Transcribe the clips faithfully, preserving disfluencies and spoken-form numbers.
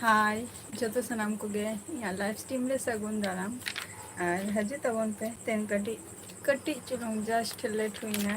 ᱦᱟᱭ, ᱡᱚᱛᱚ ᱥᱟᱱᱟᱢ ᱠᱚᱜᱮ ᱤᱧᱟᱹᱜ live stream ᱨᱮ ᱥᱟᱹᱜᱩᱱ ᱫᱟᱨᱟᱢ᱾ ᱟᱨ ᱦᱤᱡᱩᱜ ᱛᱟᱵᱚᱱ ᱯᱮ, ᱛᱮᱦᱮᱧ ᱠᱟᱹᱴᱤᱡ, ᱠᱟᱹᱴᱤᱡ ᱪᱩᱞᱩᱝ just late ᱦᱩᱭᱱᱟ᱾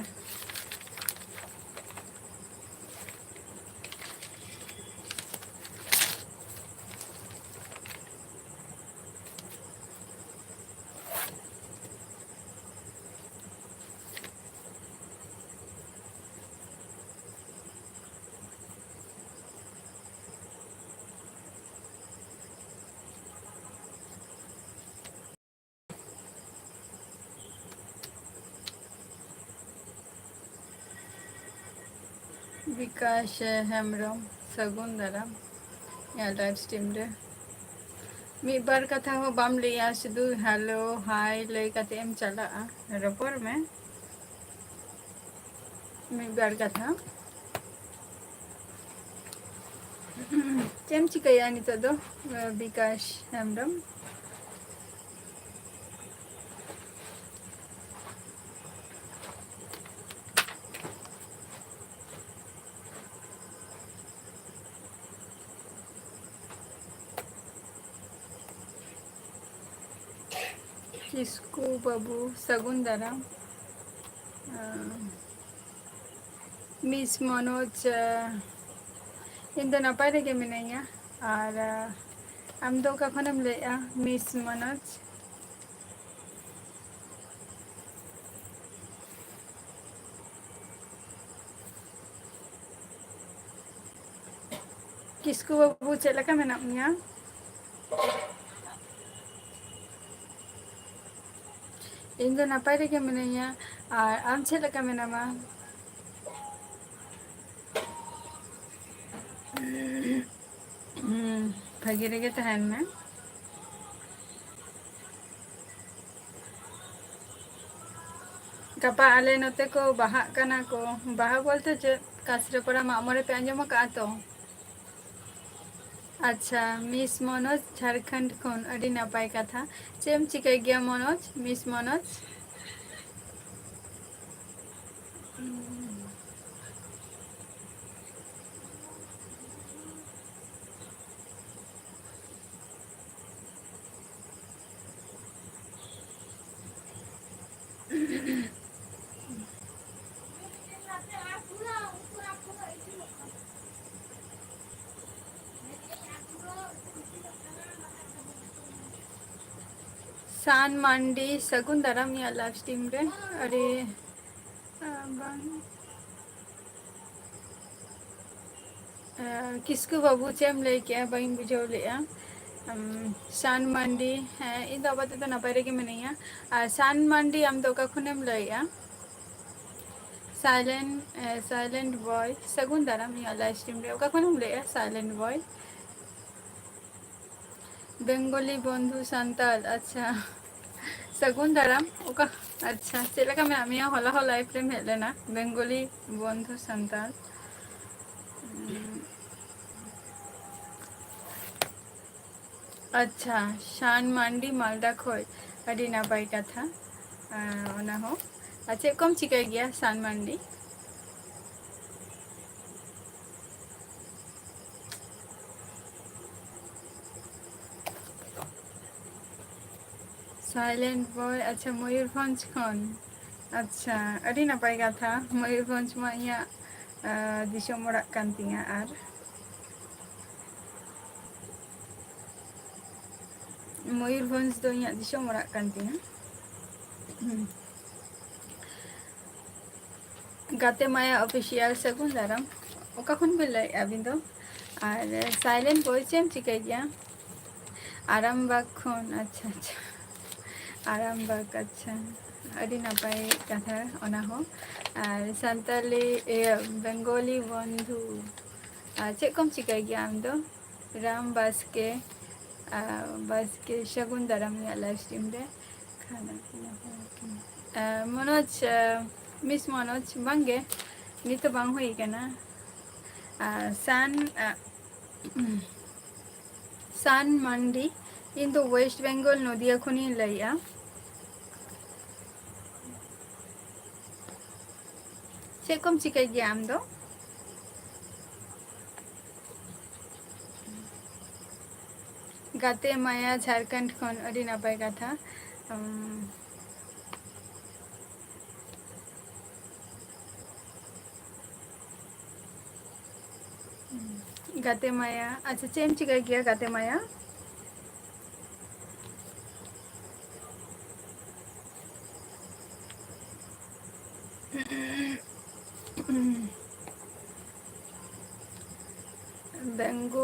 ᱵᱤᱠᱟᱥ ᱦᱮᱢᱵᱨᱚᱢ, ᱥᱟᱹᱜᱩᱱ ᱫᱟᱨᱟᱢ ᱤᱧᱟᱹᱜ live stream ᱨᱮ᱾ ᱢᱤᱫ ᱵᱟᱨ ᱠᱟᱛᱷᱟ ᱦᱚᱸ ᱵᱟᱢ ᱞᱟᱹᱭᱟ, ᱥᱩᱫᱷᱩ hello, hi ᱞᱟᱹᱭ ᱠᱟᱛᱮ ᱮᱢ ᱪᱟᱞᱟᱜᱼᱟ᱾ ᱨᱚᱯᱚᱲ ᱢᱮ ᱢᱤᱫ ᱵᱟᱨ ᱠᱟᱛᱷᱟ᱾ ᱪᱮᱫ ᱮᱢ ᱪᱤᱠᱟᱹᱭᱟ ᱱᱤᱛᱚᱜ ᱫᱚ, ᱵᱤᱠᱟᱥ ᱦᱮᱢᱵᱨᱚᱢ? ᱠᱤᱥᱠᱩ ᱵᱟᱹᱵᱩ, ᱥᱟᱹᱜᱩᱱ ᱫᱟᱨᱟᱢ᱾ ᱟᱸ, ᱢᱤᱥ ᱢᱚᱱᱳᱡᱽ, ᱟᱸ, ᱤᱧ ᱫᱚ ᱱᱟᱯᱟᱭ ᱨᱮᱜᱮ ᱢᱤᱱᱟᱹᱧᱟ᱾ ᱟᱨ, ᱟᱸ, ᱟᱢ ᱫᱚ ᱚᱠᱟ ᱠᱷᱚᱱᱮᱢ ᱞᱟᱹᱭᱮᱜᱼᱟ, ᱢᱤᱥ ᱢᱚᱱᱳᱡᱽ? ᱠᱤᱥᱠᱩ ᱵᱟᱹᱵᱩ, ᱪᱮᱫ ᱞᱮᱠᱟ ᱢᱮᱱᱟᱜ ᱢᱮᱭᱟ? ᱤᱧ ᱫᱚ ᱱᱟᱯᱟᱭ ᱨᱮᱜᱮ ᱢᱤᱱᱟᱹᱧᱟ, ᱟᱨ ᱟᱢ ᱪᱮᱫ ᱞᱮᱠᱟ ᱢᱮᱱᱟᱢᱟ? ᱦᱩᱸ, ᱵᱷᱟᱜᱮ ᱨᱮᱜᱮ ᱛᱟᱦᱮᱱ ᱢᱮ᱾ ᱜᱟᱯᱟ ᱟᱞᱮ ᱱᱚᱛᱮ ᱠᱚ ᱵᱟᱦᱟᱜ ᱠᱟᱱᱟ ᱠᱚ᱾ ᱵᱟᱦᱟ ᱵᱚᱞᱛᱮ ᱪᱮᱫ? ᱠᱟᱥᱨᱟᱯᱟᱲᱟ ᱢᱟᱜ ᱢᱚᱬᱮ ᱯᱮ ᱟᱸᱡᱚᱢ ᱟᱠᱟᱫᱼᱟ ᱛᱚ? ᱟᱪᱪᱷᱟ, ᱢᱤᱥ ᱢᱚᱱᱳᱡᱽ ᱡᱷᱟᱲᱠᱷᱚᱸᱰ ᱠᱷᱚᱱ, ᱟᱹᱰᱤ ᱱᱟᱯᱟᱭ ᱠᱟᱛᱷᱟ᱾ ᱪᱮᱫ ᱮᱢ ᱪᱤᱠᱟᱹᱭ ᱜᱮᱭᱟ ᱢᱚᱱᱳᱡᱽ, ᱢᱤᱥ ᱢᱚᱱᱳᱡᱽ? ᱥᱟᱱ ᱢᱟᱱᱰᱤ, ᱥᱟᱹᱜᱩᱱ ᱫᱟᱨᱟᱢ ᱤᱧᱟᱹᱜ live stream ᱨᱮ᱾ ᱟᱹᱰᱤ, ᱟᱸ, ᱵᱟᱝ, ᱟᱸ, ᱠᱤᱥᱠᱩ ᱵᱟᱹᱵᱩ, ᱪᱮᱫ ᱮᱢ ᱞᱟᱹᱭ ᱠᱮᱜᱼᱟ? ᱵᱟᱹᱧ ᱵᱩᱡᱷᱟᱹᱣ ᱞᱮᱜᱼᱟ᱾ ᱟᱢ, ᱥᱟᱱ ᱢᱟᱱᱰᱤ, ᱦᱮᱸ, ᱤᱧ ᱫᱚ ᱟᱯᱟᱛᱚᱛᱚ ᱱᱟᱯᱟᱭ ᱨᱮᱜᱮ ᱢᱤᱱᱟᱹᱧᱟ᱾ ᱟᱨ ᱥᱟᱱ ᱢᱟᱱᱰᱤ, ᱟᱢ ᱫᱚ ᱚᱠᱟ ᱠᱷᱚᱱᱮᱢ ᱞᱟᱹᱭᱮᱜᱼᱟ? Silent, ᱮ, Silent Boy, ᱥᱟᱹᱜᱩᱱ ᱫᱟᱨᱟᱢ ᱤᱧᱟᱹᱜ live stream ᱨᱮ᱾ ᱚᱠᱟ ᱠᱷᱚᱱᱮᱢ ᱞᱟᱹᱭᱮᱜᱼᱟ, Silent Boy? ᱵᱮᱝᱜᱚᱞᱤ ᱵᱚᱱᱫᱷᱩ ᱥᱟᱱᱛᱟᱲ, ᱟᱪᱪᱷᱟ᱾ ᱥᱟᱹᱜᱩᱱ ᱫᱟᱨᱟᱢ, ᱚᱠᱟ, ᱟᱪᱪᱷᱟ, ᱪᱮᱫ ᱞᱮᱠᱟ ᱢᱮᱱᱟᱜ ᱢᱮᱭᱟ? ᱦᱚᱞᱟ ᱦᱚᱸ live ᱨᱮᱢ ᱦᱮᱡ ᱞᱮᱱᱟ, ᱵᱮᱝᱜᱚᱞᱤ ᱵᱚᱱᱫᱷᱩ ᱥᱟᱱᱛᱟᱲ᱾ ᱩᱸ, ᱟᱪᱪᱷᱟ, ᱥᱟᱱ ᱢᱟᱱᱰᱤ ᱢᱟᱞᱫᱟ ᱠᱷᱚᱡ, ᱟᱹᱰᱤ ᱱᱟᱯᱟᱭ ᱠᱟᱛᱷᱟ᱾ ᱟᱸ, ᱚᱱᱟ ᱦᱚᱸ᱾ ᱟᱨ ᱪᱮᱫ ᱠᱚᱢ ᱪᱤᱠᱟᱹᱭ ᱜᱮᱭᱟ, ᱥᱟᱱ ᱢᱟᱱᱰᱤ? Silent Boy, ᱟᱪᱪᱷᱟ, ᱢᱚᱭᱩᱨᱵᱷᱚᱸᱡᱽ ᱠᱷᱚᱱ᱾ ᱟᱪᱪᱷᱟ, ᱟᱹᱰᱤ ᱱᱟᱯᱟᱭ ᱠᱟᱛᱷᱟ᱾ ᱢᱚᱭᱩᱨᱵᱷᱚᱸᱡᱽ ᱢᱟ ᱤᱧᱟᱹᱜ, ᱟᱸ, ᱫᱤᱥᱚᱢ ᱚᱲᱟᱜ ᱠᱟᱱ ᱛᱤᱧᱟᱹ᱾ ᱟᱨ ᱢᱚᱭᱩᱨᱵᱷᱚᱸᱡᱽ ᱫᱚ ᱤᱧᱟᱹᱜ ᱫᱤᱥᱚᱢ ᱚᱲᱟᱜ ᱠᱟᱱ ᱛᱤᱧᱟᱹ᱾ ᱦᱩᱸ᱾ ᱜᱟᱛᱮ ᱢᱟᱭᱟ Official, ᱥᱟᱹᱜᱩᱱ ᱫᱟᱨᱟᱢ᱾ ᱚᱠᱟ ᱠᱷᱚᱱ ᱵᱤᱱ ᱞᱟᱹᱭᱮᱫᱼᱟ ᱟᱹᱵᱤᱱ ᱫᱚ? ᱟᱨ Silent Boy, ᱪᱮᱫ ᱮᱢ ᱪᱤᱠᱟᱹᱭ ᱜᱮᱭᱟ? ᱟᱨᱟᱢᱵᱟᱜᱽ ᱠᱷᱚᱱ, ᱟᱪᱪᱷᱟ, ᱟᱪᱪᱷᱟ᱾ ᱟᱨᱟᱢᱵᱟᱜᱽ, ᱟᱪᱪᱷᱟ᱾ ᱟᱹᱰᱤ ᱱᱟᱯᱟᱭ ᱠᱟᱛᱷᱟ ᱚᱱᱟ ᱦᱚᱸ᱾ ᱟᱨ ᱥᱟᱱᱛᱟᱞᱤ, ᱤᱭᱟᱹ, ᱵᱮᱝᱜᱚᱞᱤ ᱵᱚᱱᱫᱷᱩ, ᱟᱨ ᱪᱮᱫ ᱠᱚᱢ ᱪᱤᱠᱟᱹᱭ ᱜᱮᱭᱟ ᱟᱢ ᱫᱚ? ᱨᱟᱢ ᱵᱟᱥᱠᱮ, ᱟᱨ ᱵᱟᱥᱠᱮ, ᱥᱟᱹᱜᱩᱱ ᱫᱟᱨᱟᱢ ᱤᱧᱟᱹᱜ live stream ᱨᱮ᱾ ᱠᱷᱟᱱᱟ ᱯᱤᱱᱟ ᱦᱩᱭ ᱠᱟᱱᱟ᱾ ᱟᱨ ᱢᱚᱱᱳᱡᱽ, ᱟᱨ Miss ᱢᱚᱱᱳᱡᱽ, ᱵᱟᱝᱜᱮ, ᱱᱤᱛ ᱫᱚ ᱵᱟᱝ ᱦᱩᱭ ᱠᱟᱱᱟ᱾ ᱟᱨ ᱥᱟᱱ, ᱟᱨ ᱥᱟᱱ ᱢᱟᱱᱰᱤ, ᱤᱧ ᱫᱚ West Bengal, ᱱᱚᱫᱤᱭᱟ ᱠᱷᱚᱱᱤᱧ ᱞᱟᱹᱭᱮᱜᱼᱟ᱾ ᱪᱮᱫ ᱠᱚᱢ ᱪᱤᱠᱟᱹᱭ ᱜᱮᱭᱟ ᱟᱢ ᱫᱚ? ᱜᱟᱛᱮ ᱢᱟᱭᱟ ᱡᱷᱟᱲᱠᱷᱚᱸᱰ ᱠᱷᱚᱱ, ᱟᱹᱰᱤ ᱱᱟᱯᱟᱭ ᱠᱟᱛᱷᱟ᱾ ᱩᱢ, ᱜᱟᱛᱮ ᱢᱟᱭᱟ, ᱟᱪᱪᱷᱟ, ᱪᱮᱫ ᱮᱢ ᱪᱤᱠᱟᱹᱭ ᱜᱮᱭᱟ ᱜᱟᱛᱮ ᱢᱟᱭᱟ?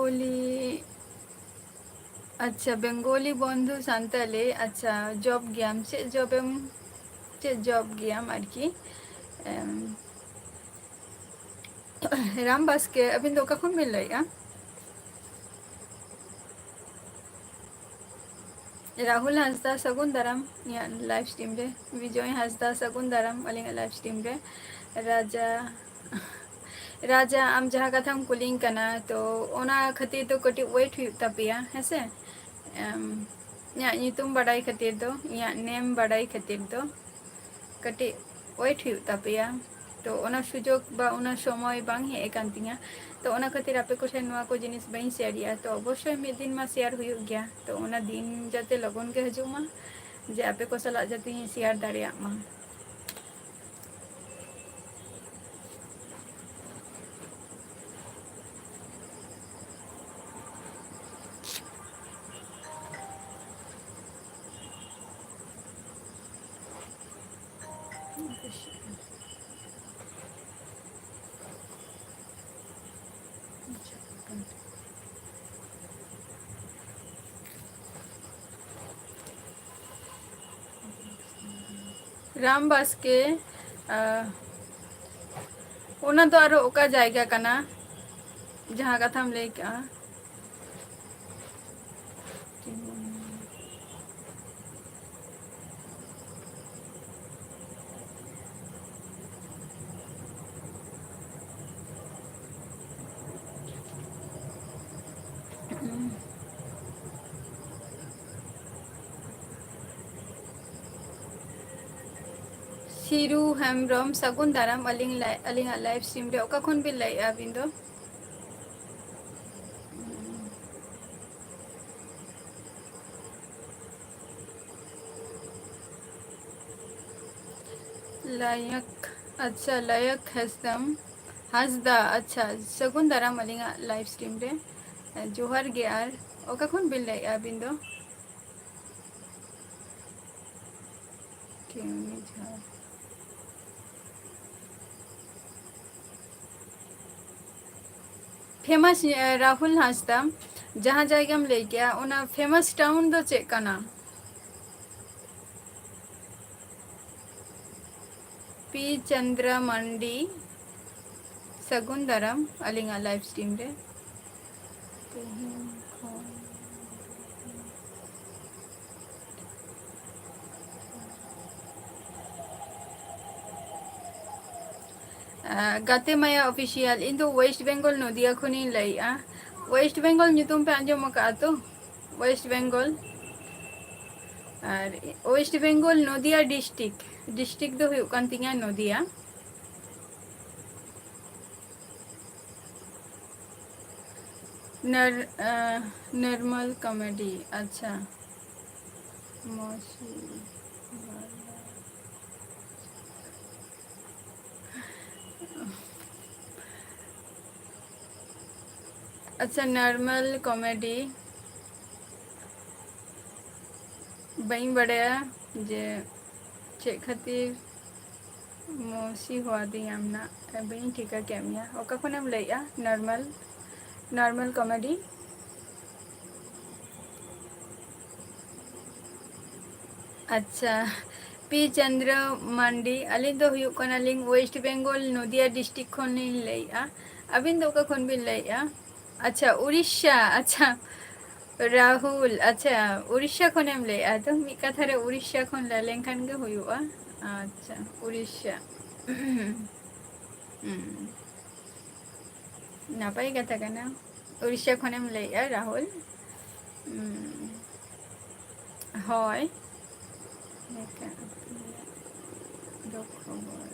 ᱵᱮᱝᱜᱚᱞᱤ, ᱟᱪᱪᱷᱟ, ᱵᱮᱝᱜᱚᱞᱤ ᱵᱚᱱᱫᱷᱩ ᱥᱟᱱᱛᱟᱞᱤ, ᱟᱪᱪᱷᱟ, ᱡᱚᱵ ᱜᱮᱭᱟᱢ, ᱪᱮᱫ ᱡᱚᱵ ᱮᱢ, ᱪᱮᱫ ᱡᱚᱵ ᱜᱮᱭᱟᱢ ᱟᱨᱠᱤ? ᱮᱢ, ᱨᱟᱢ ᱵᱟᱥᱠᱮ, ᱟᱹᱵᱤᱱ ᱫᱚ ᱚᱠᱟ ᱠᱷᱚᱱ ᱵᱤᱱ ᱞᱟᱹᱭᱮᱫᱼᱟ? ᱨᱟᱦᱩᱞ ᱦᱟᱸᱥᱫᱟ, ᱥᱟᱹᱜᱩᱱ ᱫᱟᱨᱟᱢ ᱤᱧᱟᱹᱜ ᱞᱟᱭᱤᱵᱷ ᱥᱴᱨᱤᱢ ᱨᱮ᱾ ᱵᱤᱡᱚᱭ ᱦᱟᱸᱥᱫᱟ, ᱥᱟᱹᱜᱩᱱ ᱫᱟᱨᱟᱢ ᱟᱹᱞᱤᱧᱟᱜ ᱞᱟᱭᱤᱵᱷ ᱥᱴᱨᱤᱢ ᱨᱮ᱾ ᱨᱟᱡᱟ, ᱨᱟᱡᱟ, ᱟᱢ ᱡᱟᱦᱟᱸ ᱠᱟᱛᱷᱟᱢ ᱠᱩᱞᱤᱧ ᱠᱟᱱᱟ, ᱛᱚ ᱚᱱᱟ ᱠᱷᱟᱹᱛᱤᱨ ᱫᱚ ᱠᱟᱹᱴᱤᱡ ᱣᱮᱴ ᱦᱩᱭᱩᱜ ᱛᱟᱯᱮᱭᱟ, ᱦᱮᱸ ᱥᱮ? ᱮᱢ, ᱤᱧᱟᱹᱜ ᱧᱩᱛᱩᱢ ᱵᱟᱰᱟᱭ ᱠᱷᱟᱹᱛᱤᱨ ᱫᱚ, ᱤᱧᱟᱹᱜ ᱱᱮᱢ ᱵᱟᱰᱟᱭ ᱠᱷᱟᱹᱛᱤᱨ ᱫᱚ ᱠᱟᱹᱴᱤᱡ ᱣᱮᱴ ᱦᱩᱭᱩᱜ ᱛᱟᱯᱮᱭᱟ᱾ ᱛᱚ ᱚᱱᱟ ᱥᱩᱡᱳᱜᱽ ᱵᱟ ᱚᱱᱟ ᱥᱚᱢᱚᱭ ᱵᱟᱝ ᱦᱮᱡ ᱟᱠᱟᱱ ᱛᱤᱧᱟᱹ᱾ ᱛᱚ ᱚᱱᱟ ᱠᱷᱟᱹᱛᱤᱨ ᱟᱯᱮ ᱠᱚᱴᱷᱮᱱ ᱱᱚᱣᱟ ᱠᱚ ᱡᱤᱱᱤᱥ ᱵᱟᱹᱧ ᱥᱮᱭᱟᱨᱮᱜᱼᱟ᱾ ᱛᱚ ᱚᱵᱚᱥᱥᱳᱭ ᱢᱤᱫ ᱫᱤᱱ ᱢᱟ ᱥᱮᱭᱟᱨ ᱦᱩᱭᱩᱜ ᱜᱮᱭᱟ᱾ ᱛᱚ ᱚᱱᱟ ᱫᱤᱱ ᱡᱟᱛᱮ ᱞᱚᱜᱚᱱ ᱜᱮ ᱦᱤᱡᱩᱜ ᱢᱟ, ᱡᱮ ᱟᱯᱮ ᱠᱚ ᱥᱟᱞᱟᱜ ᱡᱟᱛᱮᱧ ᱥᱮᱭᱟᱨ ᱫᱟᱲᱮᱭᱟᱜ ᱢᱟ᱾ ᱨᱟᱢ ᱵᱟᱥᱠᱮ, ᱟᱸ, ᱚᱱᱟ ᱫᱚ ᱟᱨᱚ ᱚᱠᱟ ᱡᱟᱭᱜᱟ ᱠᱟᱱᱟ, ᱡᱟᱦᱟᱸ ᱠᱟᱛᱷᱟᱢ ᱞᱟᱹᱭ ᱠᱟᱜᱼᱟ? ᱥᱤᱨᱩ ᱦᱮᱢᱵᱨᱚᱢ, ᱥᱟᱹᱜᱩᱱ ᱫᱟᱨᱟᱢ ᱟᱹᱞᱤᱧ ᱞᱟᱭ-, ᱟᱹᱞᱤᱧᱟᱜ ᱞᱟᱭᱤᱵᱷ ᱥᱴᱨᱤᱢ ᱨᱮ᱾ ᱚᱠᱟ ᱠᱷᱚᱱ ᱵᱤᱱ ᱞᱟᱹᱭᱮᱫᱼᱟ ᱟᱹᱵᱤᱱ ᱫᱚ? ᱞᱟᱭᱚᱠ, ᱟᱪᱪᱷᱟ, ᱞᱟᱭᱚᱠ ᱦᱟᱸᱥᱫᱟᱢ, ᱦᱟᱸᱥᱫᱟ, ᱟᱪᱪᱷᱟ, ᱥᱟᱹᱜᱩᱱ ᱫᱟᱨᱟᱢ ᱟᱹᱞᱤᱧᱟᱜ ᱞᱟᱭᱤᱵᱷ ᱥᱴᱨᱤᱢ ᱨᱮ᱾ ᱡᱚᱦᱟᱨ ᱜᱮ᱾ ᱟᱨ ᱚᱠᱟ ᱠᱷᱚᱱ ᱵᱤᱱ ᱞᱟᱹᱭᱮᱫᱼᱟ ᱟᱹᱵᱤᱱ ᱫᱚ? ᱠᱮᱣᱱᱤᱡᱷᱟᱲ᱾ ᱯᱷᱮᱢᱟᱥ, ᱮ, ᱨᱟᱦᱩᱞ ᱦᱟᱸᱥᱫᱟ, ᱡᱟᱦᱟᱸ ᱡᱟᱭᱜᱟᱢ ᱞᱟᱹᱭ ᱠᱮᱜᱼᱟ, ᱚᱱᱟ ᱯᱷᱮᱢᱟᱥ ᱴᱟᱣᱩᱱ ᱫᱚ ᱪᱮᱫ ᱠᱟᱱᱟ? ᱯᱤ ᱪᱚᱱᱫᱨᱟ ᱢᱟᱱᱰᱤ, ᱥᱟᱹᱜᱩᱱ ᱫᱟᱨᱟᱢ ᱟᱹᱞᱤᱧᱟᱜ ᱞᱟᱭᱤᱵᱷ ᱥᱴᱨᱤᱢ ᱨᱮ᱾ ᱛᱮᱦᱮᱧ ᱠᱷᱚᱱ ᱟᱸ, ᱜᱟᱛᱮ ᱢᱟᱭᱟ ᱚᱯᱷᱤᱥᱤᱭᱟᱞ, ᱤᱧ ᱫᱚ ᱳᱭᱮᱥᱴ ᱵᱮᱝᱜᱚᱞ ᱱᱚᱫᱤᱭᱟ ᱠᱷᱚᱱᱤᱧ ᱞᱟᱹᱭᱮᱜᱼᱟ᱾ ᱳᱭᱮᱥᱴ ᱵᱮᱝᱜᱚᱞ ᱧᱩᱛᱩᱢ ᱯᱮ ᱟᱸᱡᱚᱢ ᱟᱠᱟᱫᱼᱟ ᱛᱚ? ᱳᱭᱮᱥᱴ ᱵᱮᱝᱜᱚᱞ᱾ ᱟᱨ ᱳᱭᱮᱥᱴ ᱵᱮᱝᱜᱚᱞ ᱱᱚᱫᱤᱭᱟ ᱰᱤᱥᱴᱨᱤᱠᱴ, ᱰᱤᱥᱴᱨᱤᱠᱴ ᱫᱚ ᱦᱩᱭᱩᱜ ᱠᱟᱱ ᱛᱤᱧᱟ ᱱᱚᱫᱤᱭᱟ᱾ ᱱᱟᱨ-, ᱟᱸ, ᱱᱚᱨᱢᱟᱞ ᱠᱚᱢᱮᱰᱤ, ᱟᱪᱪᱷᱟ᱾ ᱢᱚᱡᱽ᱾ ᱟᱪᱪᱷᱟ, ᱱᱚᱨᱢᱟᱞ ᱠᱚᱢᱮᱰᱤ᱾ ᱵᱟᱹᱧ ᱵᱟᱰᱟᱭᱟ ᱡᱮ ᱪᱮᱫ ᱠᱷᱟᱹᱛᱤᱨ ᱢᱚᱥᱤ ᱦᱚᱣᱟᱫᱤᱧ ᱟᱢ ᱱᱟᱜ, ᱵᱟᱹᱧ ᱴᱷᱤᱠᱟᱹ ᱠᱮᱫ ᱢᱮᱭᱟ᱾ ᱚᱠᱟ ᱠᱷᱚᱱᱮᱢ ᱞᱟᱹᱭᱮᱜᱼᱟ? Normal, normal comedy. ᱟᱪᱪᱷᱟ, ᱯᱤ ᱪᱚᱱᱫᱨᱚ ᱢᱟᱱᱰᱤ, ᱟᱹᱞᱤᱧ ᱫᱚ ᱦᱩᱭᱩᱜ ᱠᱟᱱᱟᱞᱤᱧ ᱳᱭᱮᱥᱴ ᱵᱮᱝᱜᱚᱞ ᱱᱚᱫᱤᱭᱟ ᱰᱤᱥᱴᱨᱤᱠᱴ ᱠᱷᱚᱱ ᱞᱤᱧ ᱞᱟᱹᱭᱮᱜᱼᱟ᱾ ᱟᱹᱵᱤᱱ ᱫᱚ ᱚᱠᱟ ᱠᱷᱚᱱ ᱵᱤᱱ ᱞᱟᱹᱭᱮᱜᱼᱟ? ᱟᱪᱪᱷᱟ, ᱩᱲᱤᱥᱥᱟ, ᱟᱪᱪᱷᱟ᱾ ᱨᱟᱦᱩᱞ, ᱟᱪᱪᱷᱟ, ᱩᱲᱤᱥᱥᱟ ᱠᱷᱚᱱᱮᱢ ᱞᱟᱹᱭᱮᱜᱼᱟ ᱛᱚ? ᱢᱤᱫ ᱠᱟᱛᱷᱟ ᱨᱮ ᱩᱲᱤᱥᱥᱟ ᱠᱷᱚᱱ ᱞᱟᱹᱭ ᱞᱮᱱᱠᱷᱟᱱ ᱜᱮ ᱦᱩᱭᱩᱜᱼᱟ᱾ ᱟᱪᱪᱷᱟ, ᱩᱲᱤᱥᱥᱟ᱾ ᱦᱩᱸ᱾ ᱱᱟᱯᱟᱭ ᱠᱟᱛᱷᱟ ᱠᱟᱱᱟ᱾ ᱩᱲᱤᱥᱥᱟ ᱠᱷᱚᱱᱮᱢ ᱞᱟᱹᱭᱮᱜᱼᱟ, ᱨᱟᱦᱩᱞ? ᱦᱩᱸ᱾ ᱦᱳᱭ᱾ ᱫᱚ ᱠᱷᱚᱵᱚᱨ᱾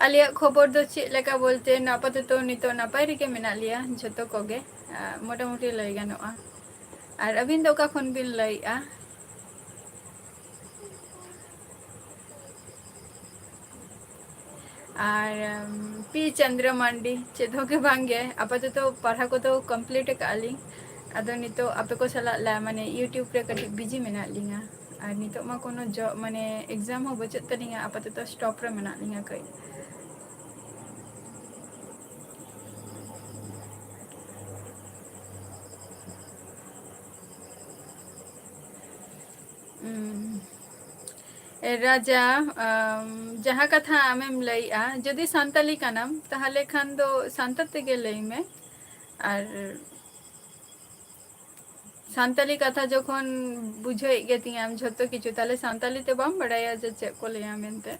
ᱟᱞᱮᱭᱟᱜ ᱠᱷᱚᱵᱚᱨ ᱫᱚ ᱪᱮᱫ ᱞᱮᱠᱟ ᱵᱚᱞᱛᱮ, ᱟᱯᱟᱛᱚᱛᱚ ᱱᱤᱛᱚᱜ ᱱᱟᱯᱟᱭ ᱨᱮᱜᱮ ᱢᱮᱱᱟᱜ ᱞᱮᱭᱟ ᱡᱷᱚᱛᱚ ᱠᱚᱜᱮ, ᱟᱨ ᱢᱚᱴᱟᱢᱩᱴᱤ ᱞᱟᱹᱭ ᱜᱟᱱᱚᱜᱼᱟ᱾ ᱟᱨ ᱟᱹᱵᱤᱱ ᱫᱚ ᱚᱠᱟ ᱠᱷᱚᱱ ᱵᱤᱱ ᱞᱟᱹᱭᱮᱜᱼᱟ? ᱟᱨ, ᱩᱢ, ᱯᱤ ᱪᱚᱱᱫᱨᱚ ᱢᱟᱱᱰᱤ, ᱪᱮᱫ ᱦᱚᱸ ᱜᱮ ᱵᱟᱝ ᱜᱮ, ᱟᱯᱟᱛᱚᱛᱚ ᱯᱟᱲᱦᱟᱣ ᱠᱚᱫᱚ ᱠᱚᱢᱯᱞᱤᱴ ᱟᱠᱟᱫᱼᱟ ᱞᱤᱧ᱾ ᱟᱫᱚ ᱱᱤᱛᱚᱜ ᱟᱯᱮ ᱠᱚ ᱥᱟᱞᱟᱜ ᱞᱟ-, ᱢᱟᱱᱮ YouTube ᱨᱮ ᱠᱟᱹᱴᱤᱡ ᱵᱤᱡᱤ ᱢᱮᱱᱟᱜ ᱞᱤᱧᱟ᱾ ᱟᱨ ᱱᱤᱛᱚᱜ ᱢᱟ ᱠᱳᱱᱳ ᱡᱚ-, ᱢᱟᱱᱮ exam ᱦᱚᱸ ᱵᱟᱹᱪᱩᱜ ᱛᱟᱹᱞᱤᱧᱟ, ᱟᱯᱟᱛᱚᱛᱚ stop ᱨᱮ ᱢᱮᱱᱟᱜ ᱞᱤᱧᱟ ᱠᱟᱹᱡ᱾ ᱮ, ᱨᱟᱡᱟ, ᱟᱢ, ᱡᱟᱦᱟᱸ ᱠᱟᱛᱷᱟ ᱟᱢᱮᱢ ᱞᱟᱹᱭᱮᱜᱼᱟ, ᱡᱩᱫᱤ ᱥᱟᱱᱛᱟᱞᱤ ᱠᱟᱱᱟᱢ, ᱛᱟᱦᱚᱞᱮ ᱠᱷᱟᱱ ᱫᱚ ᱥᱟᱱᱛᱟᱲ ᱛᱮᱜᱮ ᱞᱟᱹᱭ ᱢᱮ᱾ ᱟᱨ ᱥᱟᱱᱛᱟᱞᱤ ᱠᱟᱛᱷᱟ ᱡᱚᱠᱷᱚᱱ ᱵᱩᱡᱷᱟᱹᱣᱮᱫ ᱜᱮ ᱛᱤᱧᱟᱢ ᱡᱷᱚᱛᱚ ᱠᱤᱪᱷᱩ, ᱛᱟᱦᱚᱞᱮ ᱥᱟᱱᱛᱟᱞᱤ ᱛᱮ ᱵᱟᱢ ᱵᱟᱲᱟᱭᱟ ᱡᱮ ᱪᱮᱫ ᱠᱚ ᱞᱟᱹᱭᱟ ᱢᱮᱱᱛᱮ?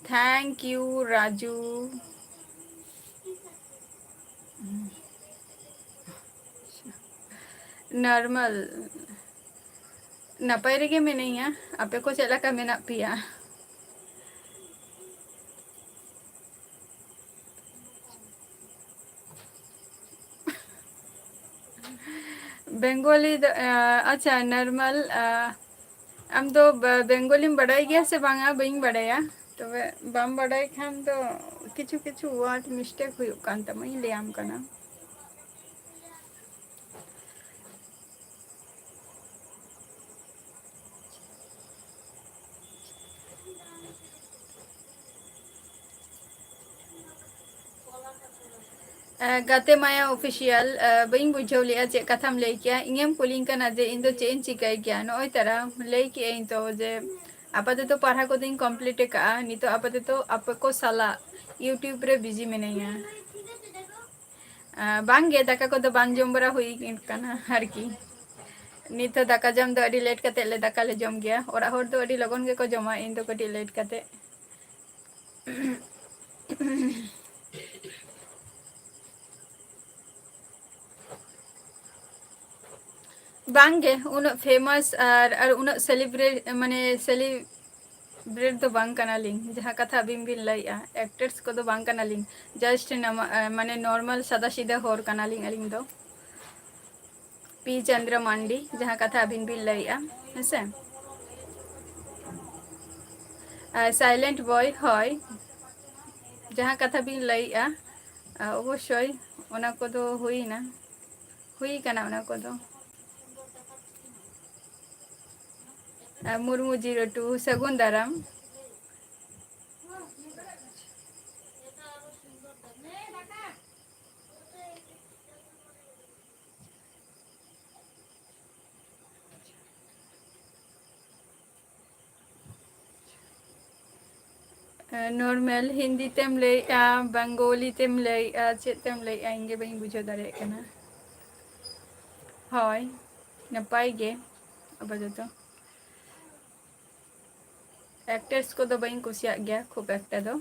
Thank you, Raju. Normal᱾ ᱱᱟᱯᱟᱭ ᱨᱮᱜᱮ ᱢᱤᱱᱟᱹᱧᱟ, ᱟᱯᱮ ᱠᱚ ᱪᱮᱫ ᱞᱮᱠᱟ ᱢᱮᱱᱟᱜ ᱯᱮᱭᱟ? ᱵᱮᱝᱜᱚᱞᱤ ᱫᱚ, ᱟ, ᱟᱪᱪᱷᱟ, normal, ᱟ, ᱟᱢ ᱫᱚ ᱵᱮ-, ᱵᱮᱝᱜᱚᱞᱤᱢ ᱵᱟᱰᱟᱭ ᱜᱮᱭᱟ ᱥᱮ ᱵᱟᱝᱟ? ᱵᱟᱹᱧ ᱵᱟᱰᱟᱭᱟ᱾ ᱛᱚᱵᱮ ᱵᱟᱢ ᱵᱟᱰᱟᱭ ᱠᱷᱟᱱ ᱫᱚ ᱠᱤᱪᱷᱩ ᱠᱤᱪᱷᱩ word mistake ᱦᱩᱭᱩᱜ ᱠᱟᱱ ᱛᱟᱢᱟ, ᱤᱧ ᱞᱟᱹᱭᱟᱢ ᱠᱟᱱᱟ᱾ ᱮ, ᱜᱟᱛᱮ ᱢᱟᱭᱟ Official, ᱮ, ᱵᱟᱹᱧ ᱵᱩᱡᱷᱟᱹᱣ ᱞᱮᱜᱼᱟ ᱪᱮᱫ ᱠᱟᱛᱷᱟᱢ ᱞᱟᱹᱭ ᱠᱮᱜᱼᱟ᱾ ᱤᱧᱮᱢ ᱠᱩᱞᱤᱧ ᱠᱟᱱᱟ ᱡᱮ ᱤᱧ ᱫᱚ ᱪᱮᱫ ᱤᱧ ᱪᱤᱠᱟᱹᱭ ᱜᱮᱭᱟ? ᱱᱚᱜᱼᱚᱭ ᱛᱟᱨᱟ ᱞᱟᱹᱭ ᱠᱮᱜᱼᱟᱹᱧ ᱛᱚ ᱡᱮ ᱟᱯᱟᱛᱚᱛᱚ ᱯᱟᱲᱦᱟᱣ ᱠᱚᱫᱚᱧ complete ᱟᱠᱟᱜᱼᱟ᱾ ᱱᱤᱛᱚᱜ ᱟᱯᱟᱛᱚᱛᱚ ᱟᱯᱮ ᱠᱚ ᱥᱟᱞᱟᱜ YouTube ᱨᱮ busy ᱢᱤᱱᱟᱹᱧᱟ᱾ ᱟ, ᱵᱟᱝᱜᱮ, ᱫᱟᱠᱟ ᱠᱚᱫᱚ ᱵᱟᱝ ᱡᱚᱢ ᱵᱟᱲᱟ ᱦᱩᱭ ᱠᱟᱱᱟ ᱟᱨᱠᱤ᱾ ᱱᱤᱛ ᱦᱚᱸ ᱫᱟᱠᱟ ᱡᱚᱢ ᱫᱚ ᱟᱹᱰᱤ late ᱠᱟᱛᱮᱫ ᱞᱮ ᱫᱟᱠᱟ ᱞᱮ ᱡᱚᱢ ᱜᱮᱭᱟ᱾ ᱚᱲᱟᱜ ᱦᱚᱲ ᱫᱚ ᱟᱹᱰᱤ ᱞᱚᱜᱚᱱ ᱜᱮᱠᱚ ᱡᱚᱢᱟ, ᱤᱧ ᱫᱚ ᱠᱟᱹᱴᱤᱡ late ᱠᱟᱛᱮᱫ᱾ ᱵᱟᱝᱜᱮ, ᱩᱱᱟᱹᱜ famous ᱟᱨ, ᱟᱨ ᱩᱱᱟᱹᱜ celebrate, ᱢᱟᱱᱮ celebrate ᱫᱚ ᱵᱟᱝ ᱠᱟᱱᱟᱞᱤᱧ, ᱡᱟᱦᱟᱸ ᱠᱟᱛᱷᱟ ᱟᱹᱵᱤᱱ ᱵᱤᱱ ᱞᱟᱹᱭᱮᱜᱼᱟ, actress ᱠᱚᱫᱚ ᱵᱟᱝ ᱠᱟᱱᱟᱞᱤᱧ᱾ Just ᱱᱟᱢᱟ-, ᱢᱟᱱᱮ normal ᱥᱟᱫᱟ ᱥᱤᱫᱟᱹ ᱦᱚᱲ ᱠᱟᱱᱟᱞᱤᱧ ᱟᱹᱞᱤᱧ ᱫᱚ᱾ ᱯᱤ ᱪᱚᱱᱫᱨᱚ ᱢᱟᱱᱰᱤ, ᱡᱟᱦᱟᱸ ᱠᱟᱛᱷᱟ ᱟᱹᱵᱤᱱ ᱵᱤᱱ ᱞᱟᱹᱭᱮᱜᱼᱟ, ᱦᱮᱸᱥᱮ? ᱟᱨ Silent Boy, ᱦᱳᱭ, ᱡᱟᱦᱟᱸ ᱠᱟᱛᱷᱟ ᱵᱤᱱ ᱞᱟᱹᱭᱮᱜᱼᱟ, ᱟ, ᱚᱵᱚᱥᱥᱳᱭ ᱚᱱᱟ ᱠᱚᱫᱚ ᱦᱩᱭᱱᱟ, ᱦᱩᱭ ᱠᱟᱱᱟ ᱚᱱᱟ ᱠᱚᱫᱚ᱾ ᱟᱨ ᱢᱩᱨᱢᱩ zero two, ᱥᱟᱹᱜᱩᱱ ᱫᱟᱨᱟᱢ᱾ ᱱᱚᱨᱢᱟᱞ ᱦᱤᱱᱫᱤ ᱛᱮᱢ ᱞᱟᱹᱭᱮᱜᱼᱟ, ᱵᱮᱝᱜᱚᱞᱤ ᱛᱮᱢ ᱞᱟᱹᱭᱮᱜᱼᱟ, ᱪᱮᱫ ᱛᱮᱢ ᱞᱟᱹᱭᱮᱜᱼᱟ, ᱤᱧ ᱜᱮ ᱵᱟᱹᱧ ᱵᱩᱡᱷᱟᱹᱣ ᱫᱟᱲᱮᱭᱟᱜ ᱠᱟᱱᱟ᱾ ᱦᱳᱭ, ᱱᱟᱯᱟᱭ ᱜᱮ ᱟᱯᱟᱛᱚᱛᱚ᱾ ᱮᱠᱴᱨᱮᱥ ᱠᱚᱫᱚ ᱵᱟᱹᱧ ᱠᱩᱥᱤᱭᱟᱜ ᱜᱮᱭᱟ ᱠᱷᱩᱵ ᱮᱠᱴᱟ ᱫᱚ᱾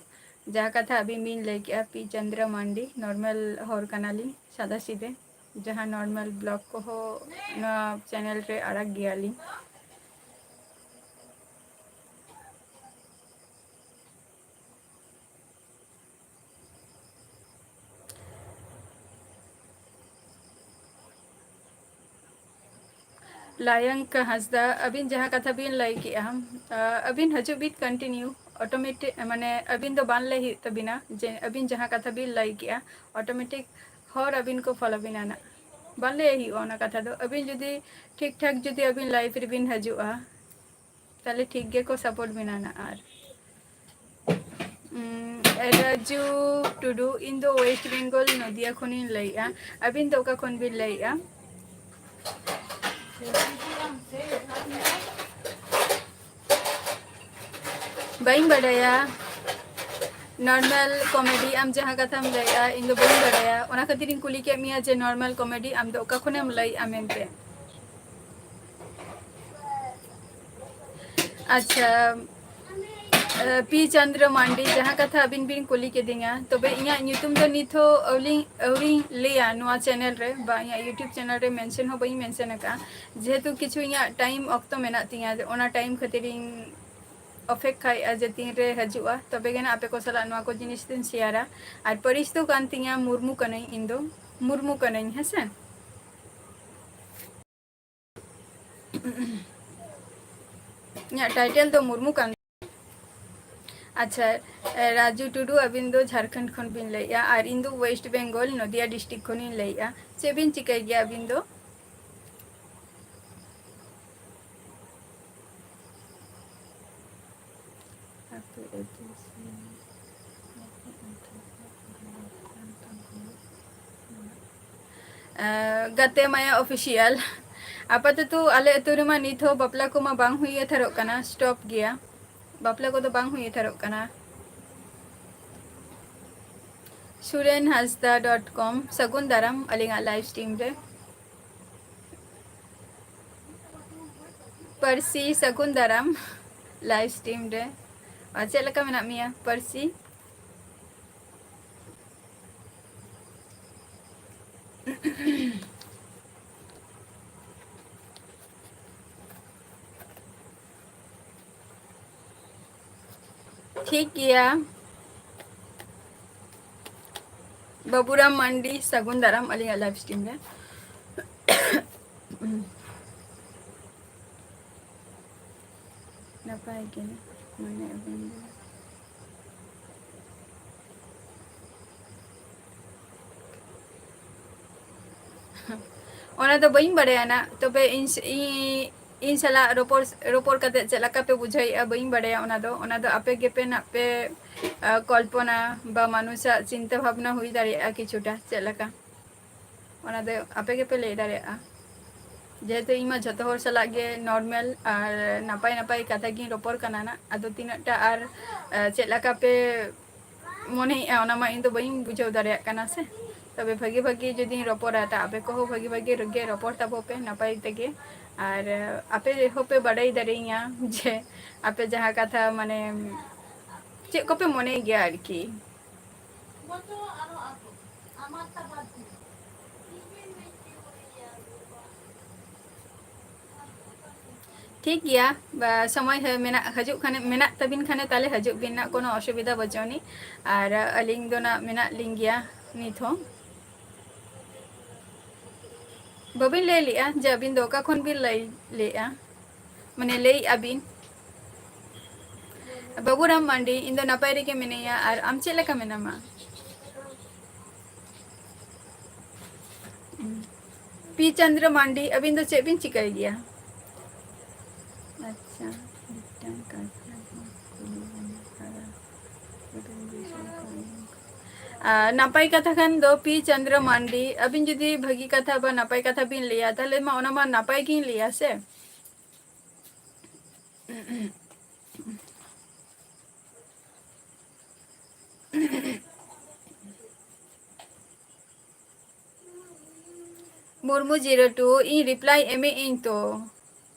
ᱡᱟᱦᱟᱸ ᱠᱟᱛᱷᱟ ᱟᱹᱵᱤᱱ ᱵᱤᱱ ᱞᱟᱹᱭ ᱠᱮᱜᱼᱟ, ᱯᱤ ᱪᱚᱱᱫᱨᱟ ᱢᱟᱱᱰᱤ, ᱱᱚᱨᱢᱟᱞ ᱦᱚᱲ ᱠᱟᱱᱟᱞᱤᱧ, ᱥᱟᱫᱟ ᱥᱤᱫᱮ᱾ ᱡᱟᱦᱟᱸ ᱱᱚᱨᱢᱟᱞ ᱵᱞᱚᱜ ᱠᱚᱦᱚᱸ ᱱᱚᱣᱟ ᱪᱮᱱᱮᱞ ᱨᱮ ᱟᱲᱟᱜ ᱜᱮᱭᱟᱞᱤᱧ᱾ ᱞᱟᱭᱚᱝᱠ ᱦᱟᱸᱥᱫᱟ, ᱟᱹᱵᱤᱱ ᱡᱟᱦᱟᱸ ᱠᱟᱛᱷᱟ ᱵᱤᱱ ᱞᱟᱹᱭ ᱠᱮᱜᱼᱟ, ᱟᱹᱵᱤᱱ ᱦᱤᱡᱩᱜ ᱵᱤᱱ ᱠᱚᱱᱴᱤᱱᱤᱭᱩ, ᱚᱴᱳᱢᱮᱴᱤᱠ, ᱢᱟᱱᱮ ᱟᱹᱵᱤᱱ ᱫᱚ ᱵᱟᱝ ᱞᱟᱹᱭ ᱦᱩᱭᱩᱜ ᱛᱟᱹᱵᱤᱱᱟ ᱡᱮ ᱟᱹᱵᱤᱱ ᱡᱟᱦᱟᱸ ᱠᱟᱛᱷᱟ ᱵᱤᱱ ᱞᱟᱹᱭ ᱠᱮᱜᱼᱟ, ᱚᱴᱳᱢᱮᱴᱤᱠ ᱦᱚᱲ ᱟᱹᱵᱤᱱ ᱠᱚ ᱯᱷᱚᱞᱳ ᱵᱤᱱᱟ ᱱᱟᱜ᱾ ᱵᱟᱝ ᱞᱟᱹᱭ ᱦᱩᱭᱩᱜᱼᱟ ᱚᱱᱟ ᱠᱟᱛᱷᱟ ᱫᱚ᱾ ᱟᱹᱵᱤᱱ ᱡᱩᱫᱤ ᱴᱷᱤᱠ ᱴᱷᱟᱠ ᱡᱩᱫᱤ ᱟᱹᱵᱤᱱ ᱞᱟᱭᱤᱵᱷ ᱨᱮᱵᱤᱱ ᱦᱤᱡᱩᱜᱼᱟ, ᱛᱟᱦᱞᱮ ᱴᱷᱤᱠ ᱜᱮᱠᱚ ᱥᱟᱯᱳᱨᱴ ᱵᱤᱱᱟ ᱱᱟᱜ᱾ ᱟᱨ ᱩᱸ, ᱨᱟᱡᱩ ᱴᱩᱰᱩ, ᱤᱧ ᱫᱚ ᱳᱭᱮᱥᱴ ᱵᱮᱝᱜᱚᱞ ᱱᱚᱫᱤᱭᱟ ᱠᱷᱚᱱᱤᱧ ᱞᱟᱹᱭᱮᱜᱼᱟ᱾ ᱟᱹᱵᱤᱱ ᱫᱚ ᱚᱠᱟ ᱠᱷᱚᱱ ᱵᱤᱱ ᱞᱟᱹᱭᱮᱜᱼᱟ? ᱵᱟᱹᱧ ᱵᱟᱰᱟᱭᱟ᱾ ᱱᱚᱨᱢᱟᱞ ᱠᱚᱢᱮᱰᱤ ᱟᱢ ᱡᱟᱦᱟᱸ ᱠᱟᱛᱷᱟᱢ ᱞᱟᱹᱭᱮᱜᱼᱟ, ᱤᱧ ᱫᱚ ᱵᱟᱹᱧ ᱵᱟᱰᱟᱭᱟ, ᱚᱱᱟ ᱠᱷᱟᱹᱛᱤᱨ ᱤᱧ ᱠᱩᱞᱤ ᱠᱮᱫ ᱢᱮᱭᱟ ᱡᱮ ᱱᱚᱨᱢᱟᱞ ᱠᱚᱢᱮᱰᱤ ᱟᱢ ᱫᱚ ᱚᱠᱟ ᱠᱷᱚᱱᱮᱢ ᱞᱟᱹᱭᱮᱜᱼᱟ ᱢᱮᱱᱛᱮ᱾ ᱟᱪᱪᱷᱟ, ᱯᱤ ᱪᱚᱱᱫᱨᱚ ᱢᱟᱱᱰᱤ, ᱡᱟᱦᱟᱸ ᱠᱟᱛᱷᱟ ᱟᱹᱵᱤᱱ ᱵᱤᱱ ᱠᱩᱞᱤ ᱠᱤᱫᱤᱧᱟ, ᱛᱚᱵᱮ ᱤᱧᱟᱹᱜ ᱧᱩᱛᱩᱢ ᱫᱚ ᱱᱤᱛ ᱦᱚᱸ ᱟᱹᱣᱞᱤ-, ᱟᱹᱣᱨᱤᱧ ᱞᱟᱹᱭᱟ ᱱᱚᱣᱟ ᱪᱮᱱᱮᱞ ᱨᱮ, ᱵᱟ ᱤᱧᱟᱹᱜ YouTube ᱪᱮᱱᱮᱞ ᱨᱮ ᱢᱮᱱᱥᱚᱱ ᱦᱚᱸ ᱵᱟᱹᱧ ᱢᱮᱱᱥᱚᱱ ᱟᱠᱟᱫᱼᱟ, ᱡᱮᱦᱮᱛᱩ ᱠᱤᱪᱷᱩ ᱤᱧᱟᱹᱜ ᱴᱟᱭᱤᱢ ᱚᱠᱛᱚ ᱢᱮᱱᱟᱜ ᱛᱤᱧᱟᱹ, ᱚᱱᱟ ᱴᱟᱭᱤᱢ ᱠᱷᱟᱹᱛᱤᱨ ᱤᱧ ᱚᱯᱮᱠᱠᱷᱟᱭᱮᱫᱼᱟ ᱡᱮ ᱛᱤᱱᱨᱮ ᱦᱤᱡᱩᱜᱼᱟ, ᱛᱚᱵᱮ ᱜᱮ ᱱᱟᱜ ᱟᱯᱮ ᱠᱚ ᱥᱟᱞᱟᱜ ᱱᱚᱣᱟ ᱠᱚ ᱡᱤᱱᱤᱥ ᱫᱚᱧ ᱥᱮᱭᱟᱨᱟ᱾ ᱟᱨ ᱯᱟᱹᱨᱤᱥ ᱫᱚ ᱠᱟᱱ ᱛᱤᱧᱟ ᱢᱩᱨᱢᱩ ᱠᱟᱹᱱᱟᱹᱧ, ᱤᱧ ᱫᱚ ᱢᱩᱨᱢᱩ ᱠᱟᱹᱱᱟᱹᱧ, ᱦᱮᱸ ᱥᱮ᱾ ᱤᱧᱟᱹᱜ ᱴᱟᱭᱴᱮᱞ ᱫᱚ ᱢᱩᱨᱢᱩ ᱠᱟᱱ᱾ ᱟᱪᱪᱷᱟ, ᱨᱟᱡᱩ ᱴᱩᱰᱩ, ᱟᱹᱵᱤᱱ ᱫᱚ ᱡᱷᱟᱲᱠᱷᱚᱸᱰ ᱠᱷᱚᱱ ᱵᱤᱱ ᱞᱟᱹᱭᱮᱜᱼᱟ ᱟᱨ ᱤᱧ ᱫᱚ ᱳᱭᱮᱥᱴ ᱵᱮᱝᱜᱚᱞ ᱱᱚᱫᱤᱭᱟ ᱰᱤᱥᱴᱨᱤᱠᱴ ᱠᱷᱚᱱᱤᱧ ᱞᱟᱹᱭᱮᱜᱼᱟ᱾ ᱪᱮᱫ ᱵᱤᱱ ᱪᱤᱠᱟᱹᱭ ᱜᱮᱭᱟ ᱟᱹᱵᱤᱱ ᱫᱚ? ᱟᱹᱛᱩ ᱟᱹᱛᱩ ᱥᱮᱱ ᱜᱟᱛᱮ ᱢᱟᱭᱟ ᱚᱯᱷᱤᱥᱤᱭᱟᱞ᱾ ᱟᱯᱟᱛᱚᱛᱚ ᱟᱞᱮ ᱟᱹᱛᱩ ᱨᱮᱢᱟ ᱱᱤᱛ ᱦᱚᱸ ᱵᱟᱯᱞᱟ ᱠᱚᱢᱟ ᱵᱟᱝ ᱦᱩᱭ ᱦᱟᱛᱟᱲᱚᱜ ᱠᱟᱱᱟ, ᱥᱴᱚᱯ ᱜᱮᱭᱟ, ᱵᱟᱯᱞᱟ ᱠᱚᱫᱚ ᱵᱟᱝ ᱦᱩᱭ ᱦᱟᱛᱟᱲᱚᱜ ᱠᱟᱱᱟ᱾ ᱥᱩᱨᱮᱱ ᱦᱟᱸᱥᱫᱟ ᱰᱚᱴ ᱠᱚᱢ, ᱥᱟᱹᱜᱩᱱ ᱫᱟᱨᱟᱢ ᱟᱹᱞᱤᱧᱟᱜ ᱞᱟᱭᱤᱵᱷ ᱥᱴᱨᱤᱢ ᱨᱮ᱾ ᱯᱟᱹᱨᱥᱤ, ᱥᱟᱹᱜᱩᱱ ᱫᱟᱨᱟᱢ ᱞᱟᱭᱤᱵᱷ ᱥᱴᱨᱤᱢ ᱨᱮ᱾ ᱟᱨ ᱪᱮᱫ ᱞᱮᱠᱟ ᱢᱮᱱᱟᱜ ᱢᱮᱭᱟ ᱯᱟᱹᱨᱥᱤ? ᱴᱷᱤᱠ ᱜᱮᱭᱟ᱾ ᱵᱟᱹᱵᱩᱨᱟᱢ ᱢᱟᱱᱰᱤ, ᱥᱟᱹᱜᱩᱱ ᱫᱟᱨᱟᱢ ᱟᱹᱞᱤᱧᱟᱜ ᱞᱟᱭᱤᱵᱷ ᱥᱴᱨᱤᱢ ᱨᱮ᱾ ᱱᱟᱯᱟᱭ ᱜᱮ ᱢᱮᱱᱟᱜ ᱵᱮᱱ ᱜᱮᱭᱟ᱾ ᱚᱱᱟ ᱫᱚ ᱵᱟᱹᱧ ᱵᱟᱲᱟᱭᱟ ᱱᱟᱜ, ᱛᱚᱵᱮ ᱤᱧ ᱥ-, ᱤᱧ, ᱤᱧ ᱥᱟᱞᱟᱜ ᱨᱚᱯᱚᱲ, ᱨᱚᱯᱚᱲ ᱠᱟᱛᱮ ᱪᱮᱫ ᱞᱮᱠᱟ ᱯᱮ ᱵᱩᱡᱷᱟᱹᱣᱮᱫᱼᱟ ᱵᱟᱹᱧ ᱵᱟᱲᱟᱭᱟ᱾ ᱚᱱᱟ ᱫᱚ, ᱚᱱᱟ ᱫᱚ ᱟᱯᱮ ᱜᱮᱯᱮ ᱱᱟᱜ ᱯᱮ, ᱟ, ᱠᱚᱞᱯᱚᱱᱟ ᱵᱟ ᱢᱟᱱᱩᱥᱟᱜ ᱪᱤᱱᱛᱟᱹ ᱵᱷᱟᱵᱽᱱᱟ ᱦᱩᱭ ᱫᱟᱲᱮᱭᱟᱜᱼᱟ ᱠᱤᱪᱷᱩᱴᱟ ᱪᱮᱫ ᱞᱮᱠᱟ, ᱚᱱᱟ ᱫᱚ ᱟᱯᱮ ᱜᱮᱯᱮ ᱞᱟᱹᱭ ᱫᱟᱲᱮᱭᱟᱜᱼᱟ᱾ ᱡᱮᱦᱮᱛᱩ ᱤᱧ ᱢᱟ ᱡᱷᱚᱛᱚ ᱦᱚᱲ ᱥᱟᱞᱟᱜ ᱜᱮ ᱱᱚᱨᱢᱟᱞ ᱟᱨ ᱱᱟᱯᱟᱭ ᱱᱟᱯᱟᱭ ᱠᱟᱛᱷᱟ ᱜᱤᱧ ᱨᱚᱯᱚᱲ ᱠᱟᱱᱟ ᱱᱟᱜ, ᱟᱫᱚ ᱛᱤᱱᱟᱹᱜ ᱴᱟ ᱟᱨ, ᱟ, ᱪᱮᱫ ᱞᱮᱠᱟ ᱯᱮ ᱢᱚᱱᱮᱭᱮᱫᱼᱟ, ᱚᱱᱟ ᱢᱟ ᱤᱧ ᱫᱚ ᱵᱟᱹᱧ ᱵᱩᱡᱷᱟᱹᱣ ᱫᱟᱲᱮᱭᱟᱜ ᱠᱟᱱᱟ ᱥᱮ᱾ ᱛᱚᱵᱮ ᱵᱷᱟᱹᱜᱤ ᱵᱷᱟᱹᱜᱤ ᱡᱩᱫᱤᱧ ᱨᱚᱯᱚᱲᱟ, ᱛᱟ ᱟᱯᱮ ᱠᱚᱦᱚᱸ ᱵᱷᱟᱹᱜᱤ ᱵᱷᱟᱹᱜᱤ ᱜᱮ ᱨᱚᱯᱚᱲ ᱛᱟᱵᱚ ᱯᱮ ᱱᱟᱯᱟᱭ ᱛᱮᱜᱮ᱾ ᱟᱨ ᱟᱯᱮ ᱦᱚᱸᱯᱮ ᱵᱟᱰᱟᱭ ᱫᱟᱲᱮᱭᱟᱹᱧᱟ ᱡᱮ ᱟᱯᱮ ᱡᱟᱦᱟᱸ ᱠᱟᱛᱷᱟ, ᱢᱟᱱᱮ, ᱪᱮᱫ ᱠᱚᱯᱮ ᱢᱚᱱᱮᱭ ᱜᱮᱭᱟ ᱟᱨᱠᱤ᱾ ᱴᱷᱤᱠ ᱜᱮᱭᱟ, ᱵᱟ, ᱥᱚᱢᱚᱭ ᱦᱮ-, ᱢᱮᱱᱟᱜ, ᱦᱤᱡᱩᱜ ᱠᱷᱟᱱᱮ, ᱢᱮᱱᱟᱜ ᱛᱟᱵᱤᱱ ᱠᱷᱟᱱᱮ ᱛᱟᱦᱞᱮ ᱦᱤᱡᱩᱜ ᱵᱤᱱ ᱱᱟᱜ, ᱠᱳᱱᱳ ᱚᱥᱩᱵᱤᱫᱷᱟ ᱵᱟᱹᱪᱩᱜ ᱟᱹᱱᱤᱡ᱾ ᱟᱨ ᱟᱹᱞᱤᱧ ᱫᱚ ᱱᱟᱜ ᱢᱮᱱᱟᱜ ᱞᱤᱧ ᱜᱮᱭᱟ ᱱᱤᱛ ᱦᱚᱸ᱾ ᱵᱟᱹᱵᱤᱱ ᱞᱟᱹᱭ ᱞᱮᱜᱼᱟ ᱡᱮ ᱟᱹᱵᱤᱱ ᱫᱚ ᱚᱠᱟ ᱠᱷᱚᱱ ᱵᱤᱱ ᱞᱟᱹᱭ ᱞᱮᱜᱼᱟ, ᱢᱟᱱᱮ ᱞᱟᱹᱭᱮᱜᱼᱟ ᱵᱤᱱ? ᱵᱟᱹᱵᱩᱨᱟᱢ ᱢᱟᱱᱰᱤ, ᱤᱧ ᱫᱚ ᱱᱟᱯᱟᱭ ᱨᱮᱜᱮ ᱢᱤᱱᱟᱹᱧᱟ, ᱟᱨ ᱟᱢ ᱪᱮᱫ ᱞᱮᱠᱟ ᱢᱮᱱᱟᱢᱟ? ᱯᱤ ᱪᱚᱱᱫᱨᱚ ᱢᱟᱱᱰᱤ, ᱟᱹᱵᱤᱱ ᱫᱚ ᱪᱮᱫ ᱵᱤᱱ ᱪᱤᱠᱟᱹᱭ ᱜᱮᱭᱟ? ᱟᱪᱪᱷᱟ, ᱢᱤᱫᱴᱟᱝ ᱠᱟᱛᱷᱟ ᱠᱚ ᱠᱩᱞᱤ ᱵᱮᱱᱟ, ᱟᱨ ᱟᱹᱵᱤᱱ ᱵᱩᱡᱷᱟᱹᱣ ᱠᱟᱜ ᱵᱤᱱ᱾ ᱟᱨ ᱱᱟᱯᱟᱭ ᱠᱟᱛᱷᱟ ᱠᱷᱟᱱ ᱫᱚ ᱯᱤ ᱪᱚᱱᱫᱨᱚ ᱢᱟᱱᱰᱤ, ᱟᱹᱵᱤᱱ ᱡᱩᱫᱤ ᱵᱷᱟᱹᱜᱤ ᱠᱟᱛᱷᱟ ᱵᱟ ᱱᱟᱯᱟᱭ ᱠᱟᱛᱷᱟ ᱵᱤᱱ ᱞᱟᱹᱭᱟ, ᱛᱟᱦᱞᱮ ᱢᱟ ᱚᱱᱟ ᱢᱟ ᱱᱟᱯᱟᱭ ᱜᱤᱧ ᱞᱟᱹᱭᱟ ᱥᱮ᱾ ᱢᱩᱨᱢᱩ ᱡᱤᱨᱳ ᱴᱩ, ᱤᱧ ᱨᱤᱯᱞᱟᱭ ᱮᱢᱮᱫ ᱟᱹᱧ ᱛᱚ᱾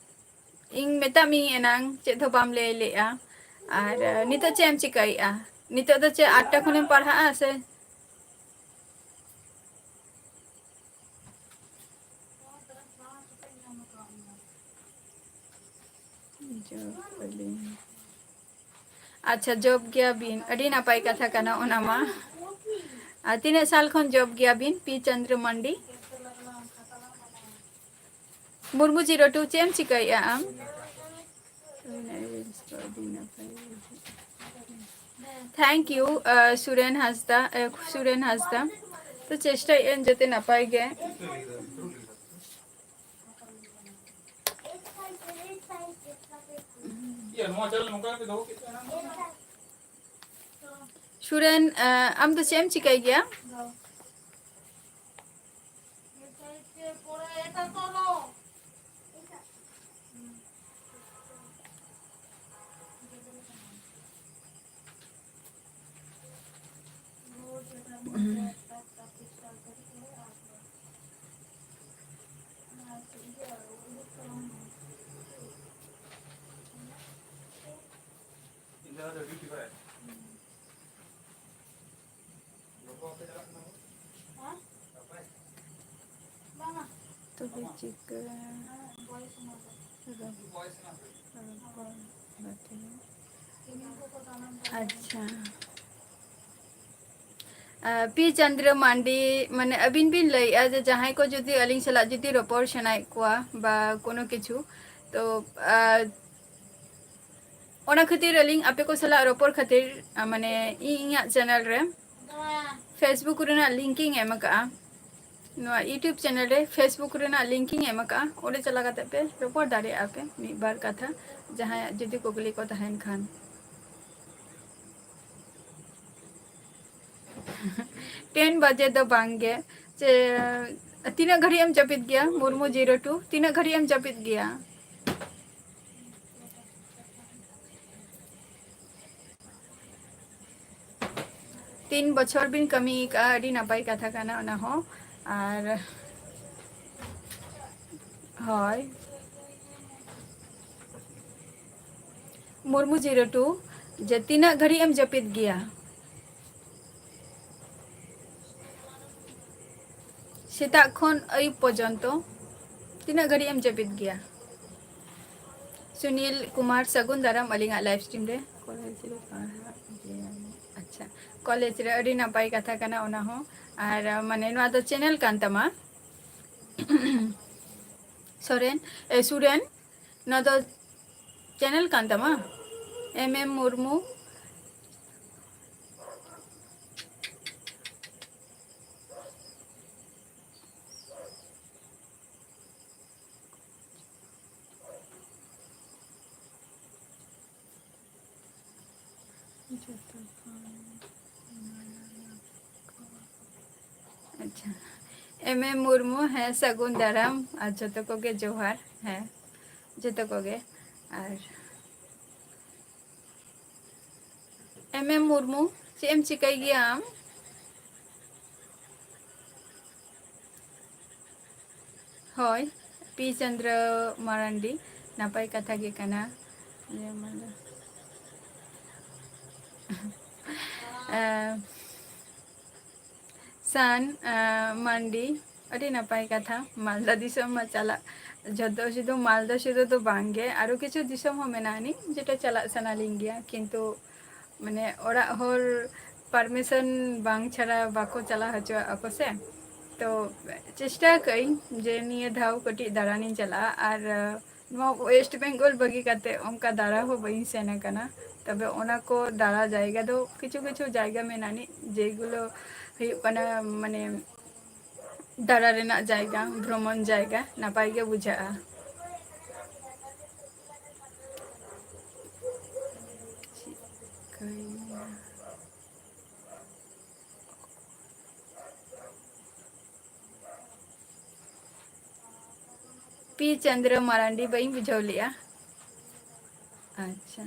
ᱤᱧ ᱢᱮᱛᱟᱜ ᱢᱤᱭᱟᱹᱧ ᱮᱱᱟᱝ, ᱪᱮᱫ ᱦᱚᱸ ᱵᱟᱢ ᱞᱟᱹᱭ ᱞᱮᱜᱼᱟ᱾ ᱟᱨ, ᱟᱨ ᱱᱤᱛᱚᱜ ᱪᱮᱫ ᱮᱢ ᱪᱤᱠᱟᱹᱭᱮᱫᱼᱟ? ᱱᱤᱛᱚᱜ ᱫᱚ ᱪᱮᱫ ᱟᱴᱴᱟ ᱠᱷᱚᱱᱮᱢ ᱯᱟᱲᱦᱟᱜᱼᱟ ᱥᱮ? ᱡᱚᱵ ᱟᱹᱞᱤᱧ᱾ ᱟᱪᱪᱷᱟ, ᱡᱚᱵ ᱜᱮᱭᱟ ᱵᱤᱱ, ᱟᱹᱰᱤ ᱱᱟᱯᱟᱭ ᱠᱟᱛᱷᱟ ᱠᱟᱱᱟ ᱚᱱᱟ ᱢᱟ᱾ ᱟᱨ ᱛᱤᱱᱟᱹᱜ ᱥᱟᱞ ᱠᱷᱚᱱ ᱡᱚᱵ ᱜᱮᱭᱟ ᱵᱤᱱ, P Chandra Mandi? Murmu zero two, ᱪᱮᱫ ᱮᱢ ᱪᱤᱠᱟᱹᱭᱮᱫᱼᱟ ᱟᱢ? ᱟᱹᱵᱤᱱᱟᱜ reels ᱠᱚ ᱟᱹᱰᱤ ᱱᱟᱯᱟᱭ ᱵᱩᱡᱷᱟᱹᱜ ᱠᱟᱱᱟ᱾ Thank you, ᱥᱩᱨᱮᱱ ᱦᱟᱸᱥᱫᱟ, ᱥᱩᱨᱮᱱ ᱦᱟᱸᱥᱫᱟ᱾ ᱛᱚ ᱪᱮᱥᱴᱟᱭᱮᱫ ᱟᱹᱧ ᱡᱟᱛᱮ ᱱᱟᱯᱟᱭ ᱜᱮ᱾ ᱥᱩᱨᱮᱱ, ᱟᱢ ᱫᱚ ᱪᱮᱫ ᱮᱢ ᱪᱤᱠᱟᱹᱭ ᱜᱮᱭᱟ? ᱛᱚᱵᱮ ᱪᱤᱠᱟᱹ? ᱟᱪᱪᱷᱟ᱾ ᱟᱨ ᱯᱤ ᱪᱚᱱᱫᱨᱚ ᱢᱟᱱᱰᱤ, ᱢᱟᱱᱮ ᱟᱹᱵᱤᱱ ᱵᱤᱱ ᱞᱟᱹᱭᱮᱜᱼᱟ ᱡᱮ ᱡᱟᱦᱟᱸᱭ ᱠᱚ ᱡᱩᱫᱤ ᱟᱹᱞᱤᱧ ᱥᱟᱞᱟᱜ ᱡᱩᱫᱤ ᱨᱚᱯᱚᱲ ᱥᱟᱱᱟᱭᱮᱫ ᱠᱚᱣᱟ ᱵᱟ ᱠᱳᱱᱳ ᱠᱤᱪᱷᱩ, ᱛᱚ, ᱟᱨ ᱚᱱᱟ ᱠᱷᱟᱹᱛᱤᱨ ᱟᱹᱞᱤᱧ ᱟᱯᱮ ᱠᱚ ᱥᱟᱞᱟᱜ ᱨᱚᱯᱚᱲ ᱠᱷᱟᱹᱛᱤᱨ, ᱟ, ᱢᱟᱱᱮ ᱤᱧ ᱤᱧᱟᱹᱜ channel ᱨᱮ Facebook ᱨᱮᱱᱟᱜ link ᱤᱧ ᱮᱢ ᱟᱠᱟᱜᱼᱟ᱾ ᱱᱚᱣᱟ YouTube channel ᱨᱮ Facebook ᱨᱮᱱᱟᱜ link ᱤᱧ ᱮᱢ ᱟᱠᱟᱜᱼᱟ, ᱚᱸᱰᱮ ᱪᱟᱞᱟᱣ ᱠᱟᱛᱮ ᱯᱮ ᱨᱚᱯᱚᱲ ᱫᱟᱲᱮᱭᱟᱜᱼᱟ ᱯᱮ ᱢᱤᱫ ᱵᱟᱨ ᱠᱟᱛᱷᱟ, ᱡᱟᱦᱟᱸᱭᱟᱜ ᱡᱩᱫᱤ ᱠᱩᱠᱞᱤ ᱠᱚ ᱛᱟᱦᱮᱱ ᱠᱷᱟᱱ᱾ ten ᱵᱟᱡᱮ ᱫᱚ ᱵᱟᱝ ᱜᱮ᱾ ᱪᱮ, ᱛᱤᱱᱟᱹᱜ ᱜᱷᱟᱹᱲᱤᱡ ᱮᱢ ᱡᱟᱹᱯᱤᱫ ᱜᱮᱭᱟ ᱢᱩᱨᱢᱩ ᱡᱤᱨᱳ ᱴᱩ? ᱛᱤᱱᱟᱹᱜ ᱜᱷᱟᱹᱲᱤᱡ ᱮᱢ ᱡᱟᱹᱯᱤᱫ ᱜᱮᱭᱟ? ᱛᱤᱱ ᱵᱚᱪᱷᱚᱨ ᱵᱤᱱ ᱠᱟᱹᱢᱤ ᱟᱠᱟᱫᱼᱟ, ᱟᱹᱰᱤ ᱱᱟᱯᱟᱭ ᱠᱟᱛᱷᱟ ᱠᱟᱱᱟ ᱚᱱᱟ ᱦᱚᱸ᱾ ᱟᱨ ᱦᱳᱭ᱾ ᱢᱩᱨᱢᱩ ᱡᱤᱨᱳ ᱴᱩ, ᱡᱮ ᱛᱤᱱᱟᱹᱜ ᱜᱷᱟᱹᱲᱤᱡ ᱮᱢ ᱡᱟᱹᱯᱤᱫ ᱜᱮᱭᱟ? ᱥᱮᱛᱟᱜ ᱠᱷᱚᱱ ᱟᱹᱭᱩᱵ ᱯᱚᱨᱡᱚᱱᱛᱚ ᱛᱤᱱᱟᱹᱜ ᱜᱷᱟᱹᱲᱤᱡ ᱮᱢ ᱡᱟᱹᱯᱤᱫ ᱜᱮᱭᱟ? ᱥᱩᱱᱤᱞ ᱠᱩᱢᱟᱨ, ᱥᱟᱹᱜᱩᱱ ᱫᱟᱨᱟᱢ ᱟᱹᱞᱤᱧᱟᱜ live stream ᱨᱮ᱾ ᱠᱚᱞᱮᱡᱽ ᱨᱮ ᱯᱟᱲᱦᱟᱜ ᱜᱮᱭᱟᱢ? ᱟᱪᱪᱷᱟ, ᱠᱚᱞᱮᱡᱽ ᱨᱮ, ᱟᱹᱰᱤ ᱱᱟᱯᱟᱭ ᱠᱟᱛᱷᱟ ᱠᱟᱱᱟ ᱚᱱᱟ ᱦᱚᱸ᱾ ᱟᱨ, ᱢᱟᱱᱮ, ᱱᱚᱣᱟ ᱫᱚ channel ᱠᱟᱱ ᱛᱟᱢᱟ᱾ ᱥᱚᱨᱮᱱ, ᱮ, ᱥᱩᱨᱮᱱ, ᱱᱚᱣᱟ ᱫᱚ channel ᱠᱟᱱ ᱛᱟᱢᱟ? ᱮᱢ ᱮᱢ ᱢᱩᱨᱢᱩ᱾ ᱟᱪᱪᱷᱟ, ᱮᱢ ᱮᱢ ᱢᱩᱨᱢᱩ, ᱦᱮᱸ, ᱥᱟᱹᱜᱩᱱ ᱫᱟᱨᱟᱢ ᱟᱨ ᱡᱚᱛᱚ ᱠᱚᱜᱮ ᱡᱚᱦᱟᱨ, ᱦᱮᱸ, ᱡᱚᱛᱚ ᱠᱚᱜᱮ᱾ ᱟᱨ ᱮᱢ ᱮᱢ ᱢᱩᱨᱢᱩ, ᱪᱮᱫ ᱮᱢ ᱪᱤᱠᱟᱹᱭ ᱜᱮᱭᱟ ᱟᱢ? ᱦᱳᱭ, ᱯᱤ ᱪᱚᱱᱫᱨᱚ ᱢᱟᱨᱟᱱᱰᱤ, ᱱᱟᱯᱟᱭ ᱠᱟᱛᱷᱟ ᱜᱮ ᱠᱟᱱᱟ᱾ ᱡᱮᱢᱚᱱ, ᱮᱸ, ᱥᱟᱱ, ᱮᱸ, ᱢᱟᱱᱰᱤ, ᱟᱹᱰᱤ ᱱᱟᱯᱟᱭ ᱠᱟᱛᱷᱟ᱾ ᱢᱟᱞᱫᱟ ᱫᱤᱥᱚᱢ ᱢᱟ ᱪᱟᱞᱟᱜ, ᱡᱚᱛᱚ ᱥᱩᱫᱷᱩ ᱢᱟᱞᱫᱟ ᱥᱩᱫᱷᱩ ᱫᱚ ᱵᱟᱝ ᱜᱮ, ᱟᱨᱚ ᱠᱤᱪᱷᱩ ᱫᱤᱥᱚᱢ ᱦᱚᱸ ᱢᱮᱱᱟᱜ ᱟᱹᱱᱤᱡ, ᱡᱮᱴᱟ ᱪᱟᱞᱟᱜ ᱥᱟᱱᱟ ᱞᱤᱧ ᱜᱮᱭᱟ, ᱠᱤᱱᱛᱩ ᱢᱟᱱᱮ ᱚᱲᱟᱜ ᱦᱚᱲ permission ᱵᱟᱝ ᱪᱷᱟᱲᱟ ᱵᱟᱠᱚ ᱪᱟᱞᱟᱣ ᱦᱚᱪᱚᱣᱟᱜ ᱟᱠᱚ ᱥᱮ᱾ ᱛᱚ ᱪᱮᱥᱴᱟ ᱟᱠᱟᱫ ᱟᱹᱧ ᱡᱮ ᱱᱤᱭᱟᱹ ᱫᱷᱟᱣ ᱠᱟᱹᱴᱤᱡ ᱫᱟᱬᱟᱱᱤᱧ ᱪᱟᱞᱟᱜᱼᱟ, ᱟᱨ, ᱟᱸ, ᱱᱚᱣᱟ West Bengal ᱵᱟᱹᱜᱤ ᱠᱟᱛᱮ ᱚᱱᱠᱟ ᱫᱟᱬᱟ ᱦᱚᱸ ᱵᱟᱹᱧ ᱥᱮᱱ ᱟᱠᱟᱱᱟ᱾ ᱛᱚᱵᱮ ᱚᱱᱟ ᱠᱚ ᱫᱟᱬᱟ ᱡᱟᱭᱜᱟ ᱫᱚ ᱠᱤᱪᱷᱩ ᱠᱤᱪᱷᱩ ᱡᱟᱭᱜᱟ ᱢᱮᱱᱟᱜ ᱟᱹᱱᱤᱡ, ᱡᱮᱜᱩᱞᱳ ᱦᱩᱭᱩᱜ ᱠᱟᱱᱟ ᱢᱟᱱᱮ ᱫᱟᱬᱟ ᱨᱮᱱᱟᱜ ᱡᱟᱭᱜᱟ, ᱵᱷᱨᱚᱢᱚᱱ ᱡᱟᱭᱜᱟ, ᱱᱟᱯᱟᱭ ᱜᱮ ᱵᱩᱡᱷᱟᱹᱜᱼᱟ᱾ ᱪᱤᱠᱟᱹᱭᱮᱱᱟ? ᱯᱤ ᱪᱚᱱᱫᱨᱚ ᱢᱟᱨᱟᱱᱰᱤ, ᱵᱟᱹᱧ ᱵᱩᱡᱷᱟᱹᱣ ᱞᱮᱜᱼᱟ᱾ ᱟᱪᱪᱷᱟ,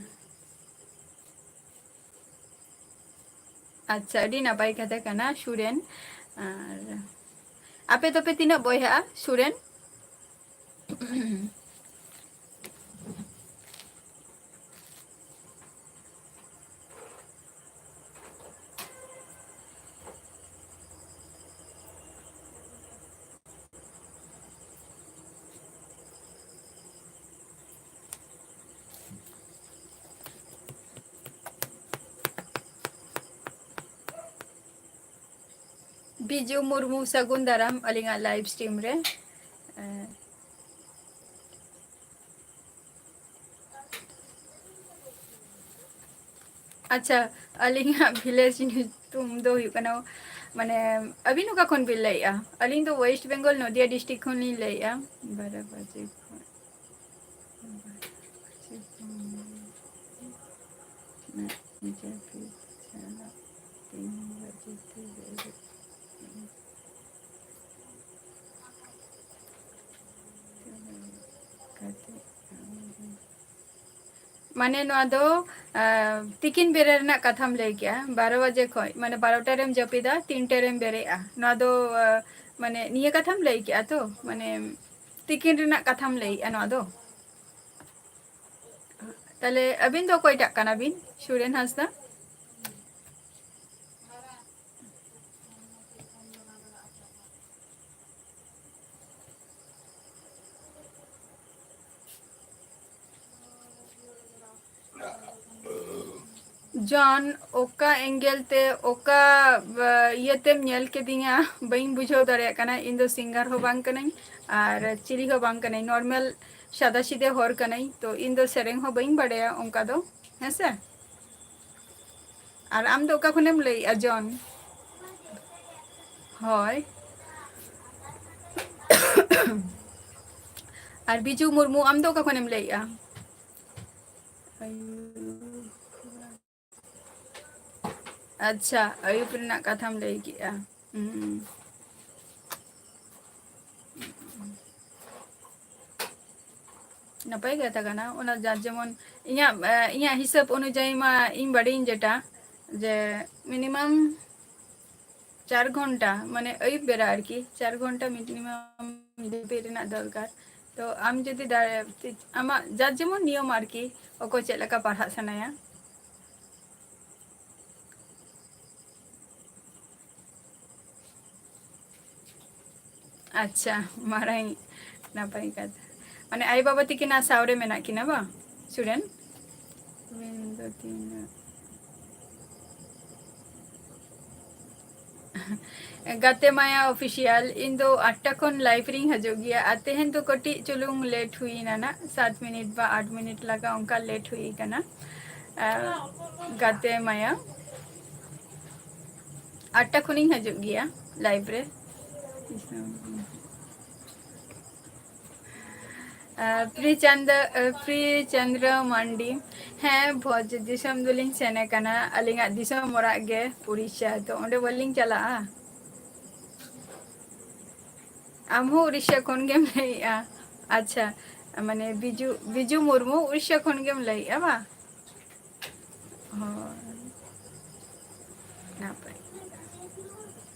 ᱟᱪᱪᱷᱟ, ᱟᱹᱰᱤ ᱱᱟᱯᱟᱭ ᱠᱟᱛᱷᱟ ᱠᱟᱱᱟ ᱥᱩᱨᱮᱱ᱾ ᱟᱨ ᱟᱯᱮ ᱫᱚᱯᱮ ᱛᱤᱱᱟᱹᱜ ᱵᱚᱭᱦᱟᱜᱼᱟ ᱥᱩᱨᱮᱱ? ᱵᱤᱡᱩ ᱢᱩᱨᱢᱩ, ᱥᱟᱹᱜᱩᱱ ᱫᱟᱨᱟᱢ ᱟᱹᱞᱤᱧᱟᱜ live stream ᱨᱮ᱾ ᱮᱸ, ᱟᱪᱪᱷᱟ, ᱟᱹᱞᱤᱧᱟᱜ village ᱧᱩᱛᱩᱢ ᱫᱚ ᱦᱩᱭᱩᱜ ᱠᱟᱱᱟ, ᱢᱟᱱᱮ, ᱟᱹᱵᱤᱱ ᱚᱠᱟ ᱠᱷᱚᱱ ᱵᱤᱱ ᱞᱟᱹᱭᱮᱜᱼᱟ? ᱟᱹᱞᱤᱧ ᱫᱚ West Bengal, ᱱᱚᱫᱤᱭᱟ district ᱠᱷᱚᱱ ᱞᱤᱧ ᱞᱟᱹᱭᱮᱜᱼᱟ᱾ ᱵᱟᱨᱚ ᱵᱟᱡᱮ ᱠᱷᱚᱱ᱾ ᱡᱟᱹᱯᱤᱫ ᱪᱟᱞᱟᱜ ᱛᱤᱱ ᱵᱟᱡᱮ ᱛᱮ ᱵᱮᱨᱮᱫ? ᱠᱟᱛᱮ ᱢᱟᱱᱮ ᱱᱚᱣᱟ ᱫᱚ, ᱟᱸ, ᱛᱤᱠᱤᱱ ᱵᱮᱲᱟ ᱨᱮᱱᱟᱜ ᱠᱟᱛᱷᱟᱢ ᱞᱟᱹᱭ ᱠᱮᱜᱼᱟ, ᱵᱟᱨᱚ ᱵᱟᱡᱮ ᱠᱷᱚᱡ, ᱢᱟᱱᱮ ᱵᱟᱨᱚᱴᱟ ᱨᱮᱢ ᱡᱟᱹᱯᱤᱫᱟ, ᱛᱤᱱᱴᱟ ᱨᱮᱢ ᱵᱮᱨᱮᱫᱼᱟ᱾ ᱱᱚᱣᱟ ᱫᱚ, ᱟᱸ, ᱢᱟᱱᱮ ᱱᱤᱭᱟᱹ ᱠᱟᱛᱷᱟᱢ ᱞᱟᱹᱭ ᱠᱮᱜᱼᱟ ᱛᱚ, ᱢᱟᱱᱮ ᱛᱤᱠᱤᱱ ᱨᱮᱱᱟᱜ ᱠᱟᱛᱷᱟᱢ ᱞᱟᱹᱭᱮᱜᱼᱟ ᱱᱚᱣᱟ ᱫᱚ? ᱛᱟᱦᱞᱮ ᱟᱹᱵᱤᱱ ᱫᱚ ᱚᱠᱚᱭᱴᱟᱜ ᱠᱟᱱᱟ ᱵᱤᱱ, ᱥᱩᱨᱮᱱ ᱦᱟᱸᱥᱫᱟ? ᱡᱚᱱ, ᱚᱠᱟ angle ᱛᱮ, ᱚᱠᱟ, ᱵᱟ, ᱤᱭᱟᱹᱛᱮᱢ ᱧᱮᱞ ᱠᱤᱫᱤᱧᱟ? ᱵᱟᱹᱧ ᱵᱩᱡᱷᱟᱹᱣ ᱫᱟᱲᱮᱭᱟᱜ ᱠᱟᱱᱟ᱾ ᱤᱧ ᱫᱚ singer ᱦᱚᱸ ᱵᱟᱝ ᱠᱟᱹᱱᱟᱹᱧ ᱟᱨ ᱪᱤᱞᱤ ᱦᱚᱸ ᱵᱟᱝ ᱠᱟᱹᱱᱟᱹᱧ, normal ᱥᱟᱫᱟ ᱥᱤᱫᱮ ᱦᱚᱲ ᱠᱟᱹᱱᱟᱹᱧ᱾ ᱛᱚ ᱤᱧ ᱫᱚ ᱥᱮᱨᱮᱧ ᱦᱚᱸ ᱵᱟᱹᱧ ᱵᱟᱲᱟᱭᱟ ᱚᱱᱠᱟ ᱫᱚ, ᱦᱮᱸᱥᱮ? ᱟᱨ ᱟᱢ ᱫᱚ ᱚᱠᱟ ᱠᱷᱚᱱᱮᱢ ᱞᱟᱹᱭᱮᱜᱼᱟ, ᱡᱚᱱ? ᱦᱳᱭ᱾ ᱟᱨ ᱵᱤᱡᱩ ᱢᱩᱨᱢᱩ, ᱟᱢ ᱫᱚ ᱚᱠᱟ ᱠᱷᱚᱱᱮᱢ ᱞᱟᱹᱭᱮᱜᱼᱟ? ᱟᱪᱪᱷᱟ, ᱟᱹᱭᱩᱵ ᱨᱮᱱᱟᱜ ᱠᱟᱛᱷᱟᱢ ᱞᱟᱹᱭ ᱠᱮᱜᱼᱟ᱾ ᱦᱩᱸ᱾ ᱱᱟᱯᱟᱭ ᱠᱟᱛᱷᱟ ᱠᱟᱱᱟ᱾ ᱚᱱᱟ ᱡᱟᱨ ᱡᱮᱢᱚᱱ ᱤᱧᱟᱹᱜ, ᱮ, ᱤᱧᱟᱹᱜ ᱦᱤᱥᱟᱹᱵ ᱚᱱᱩᱡᱟᱭᱤ ᱢᱟ ᱤᱧ ᱵᱟᱰᱟᱭᱟᱹᱧ ᱡᱮᱴᱟ, ᱡᱮ minimum ᱪᱟᱨ ᱜᱷᱚᱱᱴᱟ, ᱢᱟᱱᱮ ᱟᱹᱭᱩᱵ ᱵᱮᱲᱟ ᱟᱨᱠᱤ, ᱪᱟᱨ ᱜᱷᱚᱱᱴᱟ minimum ᱡᱟᱹᱯᱤᱫ ᱨᱮᱱᱟᱜ ᱫᱚᱨᱠᱟᱨ᱾ ᱛᱚ ᱟᱢ ᱡᱩᱫᱤ ᱫᱟᱲᱮ-, ᱟᱢᱟᱜ ᱡᱟᱨ ᱡᱮᱢᱚᱱ ᱱᱤᱭᱚᱢ ᱟᱨᱠᱤ, ᱚᱠᱚᱭ ᱪᱮᱫ ᱞᱮᱠᱟ ᱯᱟᱲᱦᱟᱜ ᱥᱟᱱᱟᱭᱟ᱾ ᱟᱪᱪᱷᱟ, ᱢᱟᱨᱟᱝ ᱱᱟᱯᱟᱭ ᱠᱟᱛᱷᱟ᱾ ᱢᱟᱱᱮ ᱟᱭᱳ ᱵᱟᱵᱟ ᱛᱤᱠᱤᱱᱟᱜ ᱥᱟᱶ ᱨᱮ ᱢᱮᱱᱟᱜ ᱠᱤᱱᱟ ᱵᱟᱝ student? ᱢᱮᱱᱫᱚ ᱛᱤᱱᱟᱹᱜ? ᱜᱟᱛᱮ ᱢᱟᱭᱟ ᱚᱯᱷᱤᱥᱤᱭᱟᱞ, ᱤᱧ ᱫᱚ ᱟᱴᱴᱟ ᱠᱷᱚᱱ live ᱨᱤᱧ ᱦᱤᱡᱩᱜ ᱜᱮᱭᱟ, ᱟᱨ ᱛᱮᱦᱮᱧ ᱫᱚ ᱠᱟᱹᱴᱤᱡ ᱪᱩᱞᱩᱝ late ᱦᱩᱭ ᱮᱱᱟ ᱱᱟᱜ, ᱥᱟᱛ ᱢᱤᱱᱤᱴ ᱵᱟ ᱟᱴ ᱢᱤᱱᱤᱴ ᱞᱮᱠᱟ ᱚᱱᱠᱟ late ᱦᱩᱭ ᱠᱟᱱᱟ᱾ ᱟᱨ ᱜᱟᱛᱮ ᱢᱟᱭᱟ, ᱟᱴᱴᱟ ᱠᱷᱚᱱᱤᱧ ᱦᱤᱡᱩᱜ ᱜᱮᱭᱟ live ᱨᱮ᱾ ᱟᱨ ᱯᱨᱤ ᱪᱟᱸᱫᱟ-, ᱟᱨ ᱯᱨᱤ ᱪᱚᱱᱫᱨᱚ ᱢᱟᱱᱰᱤ, ᱦᱮᱸ, ᱵᱷᱚᱡᱽ ᱫᱤᱥᱚᱢ ᱫᱚᱞᱤᱧ ᱥᱮᱱ ᱟᱠᱟᱱᱟ᱾ ᱟᱹᱞᱤᱧᱟᱜ ᱫᱤᱥᱚᱢ ᱚᱲᱟᱜ ᱜᱮ ᱩᱲᱤᱥᱥᱟ, ᱛᱚ ᱚᱸᱰᱮ ᱵᱟᱹᱞᱤᱧ ᱪᱟᱞᱟᱜᱼᱟ᱾ ᱟᱢ ᱦᱚᱸ ᱩᱲᱤᱥᱥᱟ ᱠᱷᱚᱱ ᱜᱮᱢ ᱞᱟᱹᱭᱮᱜᱼᱟ? ᱟᱪᱪᱷᱟ, ᱢᱟᱱᱮ ᱵᱤᱡᱩ, ᱵᱤᱡᱩ ᱢᱩᱨᱢᱩ ᱩᱲᱤᱥᱥᱟ ᱠᱷᱚᱱ ᱜᱮᱢ ᱞᱟᱹᱭᱮᱜᱼᱟ ᱵᱟᱝ? ᱦᱳᱭ᱾ ᱱᱟᱯᱟᱭ᱾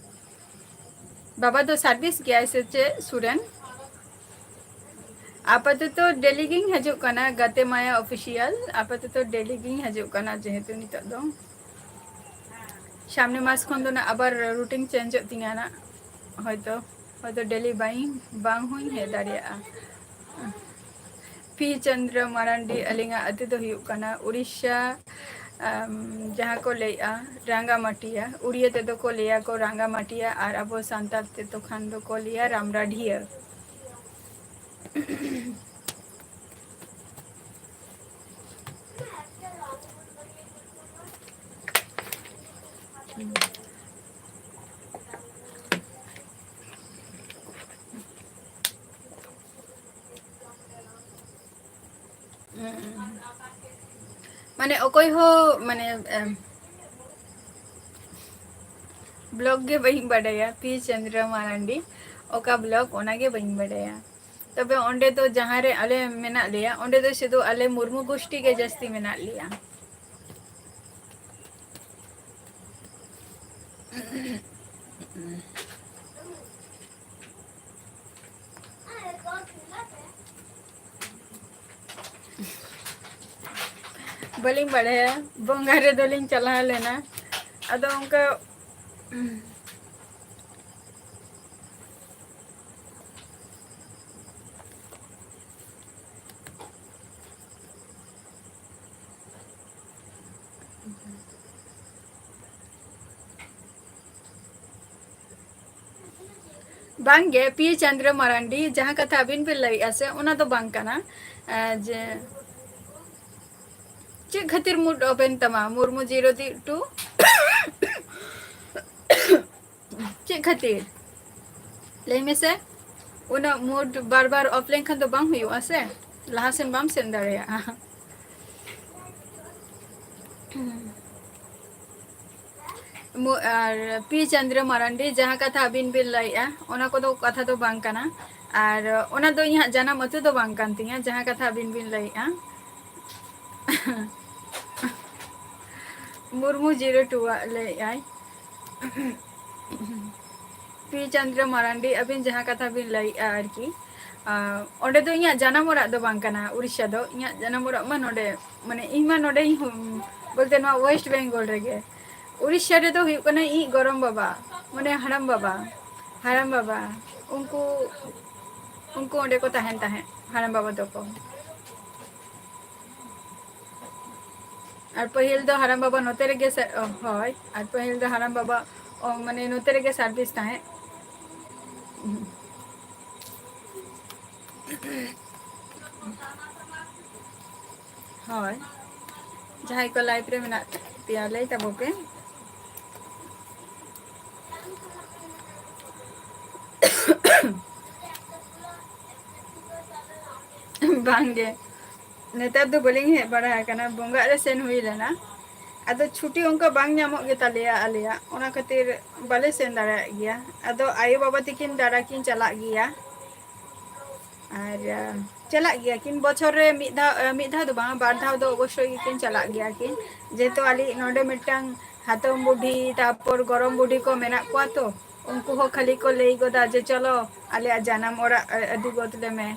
ᱵᱟᱵᱟ ᱫᱚ service ᱜᱮᱭᱟᱭ ᱥᱮ ᱪᱮᱫ, ᱥᱩᱨᱮᱱ? ᱟᱯᱟᱛᱚᱛᱚ daily ᱜᱤᱧ ᱦᱤᱡᱩᱜ ᱠᱟᱱᱟ, ᱜᱟᱛᱮ ᱢᱟᱭᱟ ᱚᱯᱷᱤᱥᱤᱭᱟᱞ᱾ ᱟᱯᱟᱛᱚᱛᱚ daily ᱜᱤᱧ ᱦᱤᱡᱩᱜ ᱠᱟᱱᱟ, ᱡᱮᱦᱮᱛᱩ ᱱᱤᱛᱚᱜ ᱫᱚ ᱥᱟᱢᱱᱮ ᱢᱟᱥ ᱠᱷᱚᱱ ᱫᱚ ᱱᱟᱜ ᱟᱵᱟᱨ routine changeᱚᱜ ᱛᱤᱧᱟᱹ ᱱᱟᱜ, ᱦᱚᱭᱛᱚ, ᱦᱚᱭᱛᱚ daily ᱵᱟᱹᱧ, ᱵᱟᱝ ᱦᱚᱸᱧ ᱦᱮᱡ ᱫᱟᱲᱮᱭᱟᱜᱼᱟ᱾ ᱯᱤ ᱪᱚᱱᱫᱨᱚ ᱢᱟᱨᱟᱱᱰᱤ, ᱟᱹᱞᱤᱧᱟᱜ ᱟᱹᱛᱩ ᱫᱚ ᱦᱩᱭᱩᱜ ᱠᱟᱱᱟ ᱩᱲᱤᱥᱥᱟ, ᱟᱢ, ᱡᱟᱦᱟᱸ ᱠᱚ ᱞᱟᱹᱭᱮᱜᱼᱟ ᱨᱟᱸᱜᱟᱢᱟᱴᱤᱭᱟ, ᱩᱲᱤᱭᱟᱹ ᱛᱮᱫᱚ ᱠᱚ ᱞᱟᱹᱭᱟ ᱠᱚ ᱨᱟᱸᱜᱟᱢᱟᱴᱤᱭᱟ, ᱟᱨ ᱟᱵᱚ ᱥᱟᱱᱛᱟᱲ ᱛᱮᱫᱚ ᱠᱷᱟᱱ ᱫᱚᱠᱚ ᱞᱟᱹᱭᱟ ᱨᱟᱢᱰᱟᱰᱷᱤᱭᱟᱹ᱾ ᱢᱟᱱᱮ ᱚᱠᱚᱭ ᱦᱚᱸ ᱢᱟᱱᱮ, ᱮᱢ, blog ᱜᱮ ᱵᱟᱹᱧ ᱵᱟᱰᱟᱭᱟ, ᱯᱤ ᱪᱚᱱᱫᱨᱚ ᱢᱟᱨᱟᱱᱰᱤ, ᱚᱠᱟ blog ᱚᱱᱟ ᱜᱮ ᱵᱟᱹᱧ ᱵᱟᱰᱟᱭᱟ᱾ ᱛᱚᱵᱮ ᱚᱸᱰᱮ ᱫᱚ ᱡᱟᱦᱟᱸ ᱨᱮ ᱟᱞᱮ ᱢᱮᱱᱟᱜ ᱞᱮᱭᱟ, ᱚᱸᱰᱮ ᱫᱚ ᱥᱩᱫᱷᱩ ᱟᱞᱮ ᱢᱩᱨᱢᱩ ᱜᱳᱥᱴᱤ ᱜᱮ ᱡᱟᱹᱥᱛᱤ ᱢᱮᱱᱟᱜ ᱞᱮᱭᱟ᱾ ᱵᱟᱹᱞᱤᱧ ᱵᱟᱲᱟᱭᱟ, ᱵᱚᱸᱜᱟ ᱨᱮᱫᱚ ᱞᱤᱧ ᱪᱟᱞᱟᱣ ᱞᱮᱱᱟ᱾ ᱟᱫᱚ ᱚᱱᱠᱟ ᱵᱟᱝᱜᱮ, ᱯᱤ ᱪᱚᱱᱫᱨᱚ ᱢᱟᱨᱟᱱᱰᱤ, ᱡᱟᱦᱟᱸ ᱠᱟᱛᱷᱟ ᱟᱹᱵᱤᱱ ᱵᱤᱱ ᱞᱟᱹᱭᱮᱜᱼᱟ ᱥᱮ, ᱚᱱᱟ ᱫᱚ ᱵᱟᱝ ᱠᱟᱱᱟ᱾ ᱮ, ᱡᱮ ᱪᱮᱫ ᱠᱷᱟᱹᱛᱤᱨ mood off ᱮᱱ ᱛᱟᱢᱟ, ᱢᱩᱨᱢᱩ zero two? ᱪᱮᱫ ᱠᱷᱟᱹᱛᱤᱨ? ᱞᱟᱹᱭ ᱢᱮᱥᱮ᱾ ᱩᱱᱟᱹᱜ mood ᱵᱟᱨ ᱵᱟᱨ off ᱞᱮᱱᱠᱷᱟᱱ ᱫᱚ ᱵᱟᱝ ᱦᱩᱭᱩᱜᱼᱟ ᱥᱮ, ᱞᱟᱦᱟ ᱥᱮᱱ ᱵᱟᱢ ᱥᱮᱱ ᱫᱟᱲᱮᱭᱟᱜᱼᱟ᱾ ᱢᱩ-, ᱟᱨ ᱯᱤ ᱪᱚᱱᱫᱨᱚ ᱢᱟᱨᱟᱱᱰᱤ, ᱡᱟᱦᱟᱸ ᱠᱟᱛᱷᱟ ᱟᱹᱵᱤᱱ ᱵᱤᱱ ᱞᱟᱹᱭᱮᱜᱼᱟ, ᱚᱱᱟ ᱠᱚᱫᱚ ᱠᱟᱛᱷᱟ ᱫᱚ ᱵᱟᱝ ᱠᱟᱱᱟ᱾ ᱟᱨ ᱚᱱᱟ ᱫᱚ ᱤᱧᱟᱹᱜ ᱡᱟᱱᱟᱢ ᱟᱹᱛᱩ ᱫᱚ ᱵᱟᱝ ᱠᱟᱱ ᱛᱤᱧᱟ, ᱡᱟᱦᱟᱸ ᱠᱟᱛᱷᱟ ᱟᱹᱵᱤᱱ ᱵᱤᱱ ᱞᱟᱹᱭᱮᱜᱼᱟ᱾ ᱢᱩᱨᱢᱩ zero two ᱟᱜ ᱞᱟᱹᱭᱮᱜᱼᱟᱭ᱾ ᱯᱤ ᱪᱚᱱᱫᱨᱚ ᱢᱟᱨᱟᱱᱰᱤ, ᱟᱹᱵᱤᱱ ᱡᱟᱦᱟᱸ ᱠᱟᱛᱷᱟ ᱵᱤᱱ ᱞᱟᱹᱭᱮᱜᱼᱟ ᱟᱨᱠᱤ, ᱟᱸ, ᱚᱸᱰᱮ ᱫᱚ ᱤᱧᱟᱹᱜ ᱡᱟᱱᱟᱢ ᱚᱲᱟᱜ ᱫᱚ ᱵᱟᱝ ᱠᱟᱱᱟ, ᱩᱲᱤᱥᱥᱟ ᱫᱚ᱾ ᱤᱧᱟᱹᱜ ᱡᱟᱱᱟᱢ ᱚᱲᱟᱜ ᱢᱟ ᱱᱚᱰᱮ, ᱢᱟᱱᱮ, ᱤᱧ ᱢᱟ ᱱᱚᱰᱮᱧ ᱦᱩ-, ᱵᱚᱞᱛᱮ ᱱᱚᱣᱟ West Bengal ᱨᱮᱜᱮ᱾ ᱩᱲᱤᱥᱥᱟ ᱨᱮᱫᱚ ᱦᱩᱭᱩᱜ ᱠᱟᱱᱟ ᱤᱧ ᱜᱚᱨᱚᱢ ᱵᱟᱵᱟ, ᱢᱟᱱᱮ, ᱦᱟᱲᱟᱢ ᱵᱟᱵᱟ, ᱦᱟᱲᱟᱢ ᱵᱟᱵᱟ, ᱩᱱᱠᱩ, ᱩᱱᱠᱩ ᱚᱸᱰᱮ ᱠᱚ ᱛᱟᱦᱮᱱ ᱛᱟᱦᱮᱸᱫ, ᱦᱟᱲᱟᱢ ᱵᱟᱵᱟ ᱛᱟᱠᱚ᱾ ᱟᱨ ᱯᱟᱹᱦᱤᱞ ᱫᱚ ᱦᱟᱲᱟᱢ ᱵᱟᱵᱟ ᱱᱚᱛᱮ ᱨᱮᱜᱮ ᱥᱮ-, ᱚ, ᱦᱳᱭ, ᱟᱨ ᱯᱟᱹᱦᱤᱞ ᱫᱚ ᱦᱟᱲᱟᱢ ᱵᱟᱵᱟ, ᱚ, ᱢᱟᱱᱮ, ᱱᱚᱛᱮ ᱨᱮᱜᱮ service ᱛᱟᱦᱮᱸᱫ᱾ ᱦᱳᱭ, ᱡᱟᱦᱟᱸᱭ ᱠᱚ live ᱨᱮ ᱢᱮᱱᱟᱜ ᱯᱮᱭᱟ, ᱞᱟᱹᱭ ᱛᱟᱵᱚ ᱯᱮ᱾ ᱵᱟᱝᱜᱮ, ᱱᱮᱛᱟᱨ ᱫᱚ ᱵᱟᱹᱞᱤᱧ ᱦᱮᱡ ᱵᱟᱲᱟ ᱟᱠᱟᱱᱟ, ᱵᱚᱸᱜᱟᱜ ᱨᱮ ᱥᱮᱱ ᱦᱩᱭ ᱞᱮᱱᱟ᱾ ᱟᱫᱚ ᱪᱷᱩᱴᱤ ᱚᱱᱠᱟ ᱵᱟᱝ ᱧᱟᱢᱚᱜ ᱜᱮᱛᱟᱞᱮᱭᱟ ᱟᱞᱮᱭᱟᱜ, ᱚᱱᱟ ᱠᱷᱟᱹᱛᱤᱨ ᱵᱟᱞᱮ ᱥᱮᱱ ᱫᱟᱲᱮᱭᱟᱜ ᱜᱮᱭᱟ᱾ ᱟᱫᱚ ᱟᱭᱳ ᱵᱟᱵᱟ ᱛᱟᱹᱠᱤᱱ ᱫᱟᱨᱟ ᱠᱤᱱ ᱪᱟᱞᱟᱜ ᱜᱮᱭᱟ᱾ ᱟᱨ, ᱟᱸ, ᱪᱟᱞᱟᱜ ᱜᱮᱭᱟ ᱠᱤᱱ ᱵᱚᱪᱷᱚᱨ ᱨᱮ ᱢᱤᱫ ᱫᱷᱟᱣ, ᱟᱸ, ᱢᱤᱫ ᱫᱷᱟᱣ ᱫᱚ ᱵᱟᱝ, ᱵᱟᱨ ᱫᱷᱟᱣ ᱫᱚ ᱚᱵᱚᱥᱥᱳᱭ ᱜᱮᱠᱤᱱ ᱪᱟᱞᱟᱜ ᱜᱮᱭᱟ ᱠᱤᱱ᱾ ᱡᱮᱦᱮᱛᱩ ᱟᱞᱮ ᱱᱚᱰᱮ ᱢᱤᱫᱴᱟᱝ ᱦᱟᱛᱚᱢ ᱵᱩᱰᱷᱤ, ᱛᱟᱨᱯᱚᱨ ᱜᱚᱨᱚᱢ ᱵᱩᱰᱷᱤ ᱠᱚ ᱢᱮᱱᱟᱜ ᱠᱚᱣᱟ ᱛᱚ, ᱩᱱᱠᱩ ᱦᱚᱸ ᱠᱷᱟᱹᱞᱤ ᱠᱚ ᱞᱟᱹᱭ ᱜᱚᱫᱟ ᱡᱮ, "ᱪᱚᱞᱚ, ᱟᱞᱮᱭᱟᱜ ᱡᱟᱱᱟᱢ ᱚᱲᱟᱜ, ᱟᱹ-, ᱟᱹᱫᱩ ᱜᱚᱫ ᱞᱮᱢᱮ,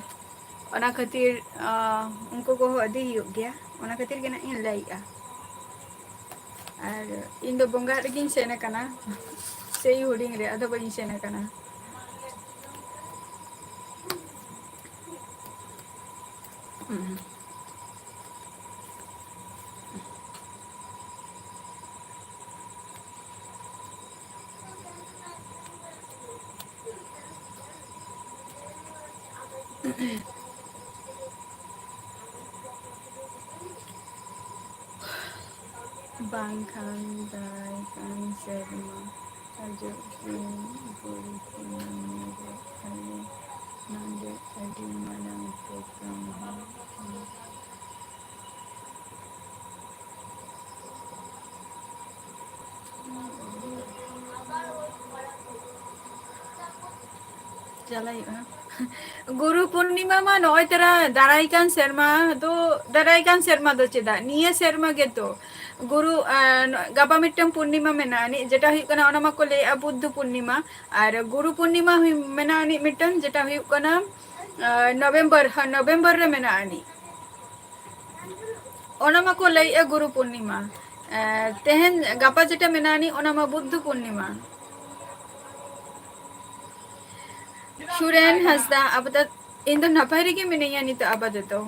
ᱚᱱᱟ ᱠᱷᱟᱹᱛᱤᱨ, ᱟᱸ, ᱩᱱᱠᱩ ᱠᱚᱦᱚᱸ ᱟᱹᱰᱤ ᱦᱩᱭᱩᱜ ᱜᱮᱭᱟ, ᱚᱱᱟ ᱠᱷᱟᱹᱛᱤᱨ ᱜᱮ ᱱᱟᱜ ᱤᱧ ᱞᱟᱹᱭᱮᱜᱼᱟ᱾ ᱟᱨ ᱤᱧ ᱫᱚ ᱵᱚᱸᱜᱟᱜ ᱨᱮᱜᱤᱧ ᱥᱮᱱ ᱟᱠᱟᱱᱟ, ᱥᱮᱭ ᱦᱩᱰᱤᱧ ᱨᱮ, ᱟᱫᱚ ᱵᱟᱹᱧ ᱥᱮᱱ ᱟᱠᱟᱱᱟ᱾ ᱦᱩᱸ᱾ ᱵᱟᱝᱠᱷᱟᱱ ᱫᱟᱨᱟᱭ ᱠᱟᱱ ᱥᱮᱨᱢᱟ ᱦᱤᱡᱩᱜ ᱫᱤᱱ ᱜᱩᱨᱩ ᱯᱩᱨᱱᱤᱢᱟ ᱨᱮ ᱟᱞᱮ ᱱᱚᱰᱮ ᱟᱹᱰᱤ ᱢᱟᱨᱟᱝ program ᱦᱩᱭᱩᱜᱼᱟ᱾ ᱪᱟᱞᱟᱜ ᱦᱩᱭᱩᱜᱼᱟ᱾ ᱜᱩᱨᱩ ᱯᱩᱨᱱᱤᱢᱟ ᱢᱟ ᱱᱚᱜᱼᱚᱭ ᱛᱚᱨᱟ ᱫᱟᱨᱟᱭ ᱠᱟᱱ ᱥᱮᱨᱢᱟ ᱫᱚ, ᱫᱟᱨᱟᱭ ᱠᱟᱱ ᱥᱮᱨᱢᱟ ᱫᱚ ᱪᱮᱫᱟᱜ, ᱱᱤᱭᱟᱹ ᱥᱮᱨᱢᱟ ᱜᱮᱛᱚ᱾ ᱜᱩᱨᱩ, ᱟᱸ, ᱜᱟᱯᱟ ᱢᱤᱫᱴᱟᱝ ᱯᱩᱨᱱᱤᱢᱟ ᱢᱮᱱᱟᱜᱼᱟ ᱟᱹᱱᱤᱡ, ᱡᱮᱴᱟ ᱦᱩᱭᱩᱜ ᱠᱟᱱᱟ, ᱚᱱᱟ ᱢᱟᱠᱚ ᱞᱟᱹᱭᱮᱜᱼᱟ ᱵᱩᱫᱽᱫᱷ ᱯᱩᱨᱱᱤᱢᱟ᱾ ᱟᱨ ᱜᱩᱨᱩ ᱯᱩᱨᱱᱤᱢᱟ ᱦᱩᱭ-, ᱢᱮᱱᱟᱜᱼᱟ ᱟᱹᱱᱤᱡ ᱢᱤᱫᱴᱟᱝ, ᱡᱮᱴᱟ ᱦᱩᱭᱩᱜ ᱠᱟᱱᱟ, ᱟᱸ, ᱱᱚᱵᱷᱮᱢᱵᱚᱨ, ᱦᱮᱸ, ᱱᱚᱵᱷᱮᱢᱵᱚᱨ ᱨᱮ ᱢᱮᱱᱟᱜᱼᱟ ᱟᱹᱱᱤᱡ᱾ ᱚᱱᱟ ᱢᱟᱠᱚ ᱞᱟᱹᱭᱮᱜᱼᱟ ᱜᱩᱨᱩ ᱯᱩᱨᱱᱤᱢᱟ᱾ ᱮᱸ, ᱛᱮᱦᱮᱧ, ᱜᱟᱯᱟ ᱡᱮᱴᱟ ᱢᱮᱱᱟᱜᱼᱟ ᱟᱹᱱᱤᱡ, ᱚᱱᱟ ᱢᱟ ᱵᱩᱫᱽᱫᱷ ᱯᱩᱨᱱᱤᱢᱟ᱾ ᱥᱩᱨᱮᱱ ᱦᱟᱸᱥᱫᱟ, ᱟᱯᱟᱛᱚᱛ-, ᱤᱧ ᱫᱚ ᱱᱟᱯᱟᱭ ᱨᱮᱜᱮ ᱢᱤᱱᱟᱹᱧᱟ ᱱᱤᱛᱚᱜ ᱟᱯᱟᱛᱚᱛᱚ᱾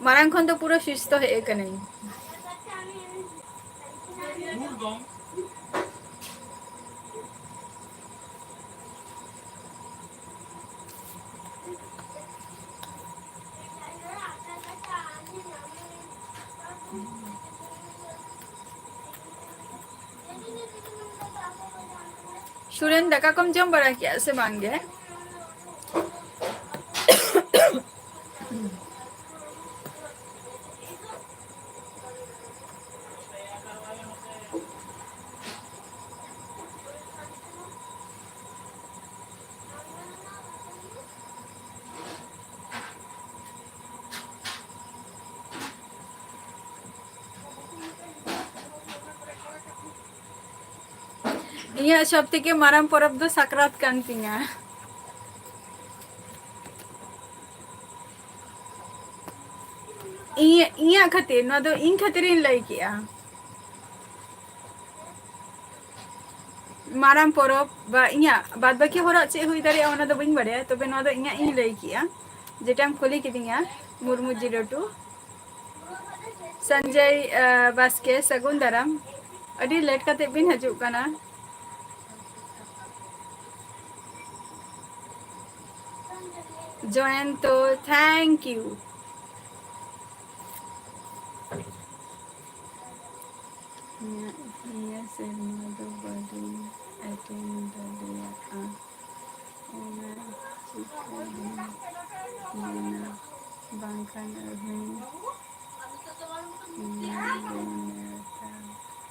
ᱢᱟᱲᱟᱝ ᱠᱷᱚᱱ ᱫᱚ ᱯᱩᱨᱟᱹ ᱥᱩᱥᱛᱷᱚ ᱦᱮᱡ ᱟᱠᱟᱱᱟᱹᱧ᱾ ᱥᱩᱨᱮᱱ, ᱫᱟᱠᱟ ᱠᱚᱢ ᱡᱚᱢ ᱵᱟᱲᱟ ᱠᱮᱜᱼᱟ ᱥᱮ ᱵᱟᱝ ᱜᱮ? ᱤᱧᱟᱹᱜ ᱥᱚᱵ ᱛᱷᱮᱠᱮ ᱢᱟᱨᱟᱝ ᱯᱚᱨᱚᱵᱽ ᱫᱚ ᱥᱟᱠᱨᱟᱛ ᱠᱟᱱ ᱛᱤᱧᱟ᱾ ᱤᱧᱟᱹᱜ, ᱤᱧᱟᱹᱜ ᱠᱷᱟᱹᱛᱤᱨ, ᱱᱚᱣᱟ ᱫᱚ ᱤᱧ ᱠᱷᱟᱹᱛᱤᱨᱤᱧ ᱞᱟᱹᱭ ᱠᱮᱜᱼᱟ᱾ ᱢᱟᱨᱟᱝ ᱯᱚᱨᱚᱵᱽ ᱵᱟ ᱤᱧᱟᱹᱜ ᱵᱟᱫ ᱵᱟᱹᱠᱤ ᱦᱚᱲᱟᱜ ᱪᱮᱫ ᱦᱩᱭ ᱫᱟᱲᱮᱭᱟᱜᱼᱟ, ᱚᱱᱟ ᱫᱚ ᱵᱟᱹᱧ ᱵᱟᱲᱟᱭᱟ, ᱛᱚᱵᱮ ᱱᱚᱣᱟ ᱫᱚ ᱤᱧᱟᱹᱜ ᱤᱧ ᱞᱟᱹᱭ ᱠᱮᱜᱼᱟ, ᱡᱮᱴᱟᱢ ᱠᱩᱞᱤ ᱠᱤᱫᱤᱧᱟ, ᱢᱩᱨᱢᱩ ᱡᱤᱨᱳ ᱴᱩ᱾ ᱥᱚᱧᱡᱚᱭ, ᱟᱸ, ᱵᱟᱥᱠᱮ, ᱥᱟᱹᱜᱩᱱ ᱫᱟᱨᱟᱢ᱾ ᱟᱹᱰᱤ late ᱠᱟᱛᱮ ᱵᱤᱱ ᱦᱤᱡᱩᱜ ᱠᱟᱱᱟ᱾ ᱡᱚᱭᱚᱱᱛᱚ, thank you᱾ ᱱᱤᱭᱟᱹ, ᱱᱤᱭᱟᱹ ᱥᱮᱨᱢᱟ ᱫᱚ ᱵᱟᱹᱞᱤᱧ attend ᱫᱟᱲᱮᱭᱟᱜᱼᱟ᱾ ᱚᱱᱟ ᱪᱤᱠᱟᱹ ᱞᱤᱧ ᱢᱮᱱᱟ? ᱵᱟᱝᱠᱷᱟᱱ ᱟᱹᱵᱤᱱ ᱤᱧ ᱵᱤᱱ ᱱᱮᱣᱛᱟ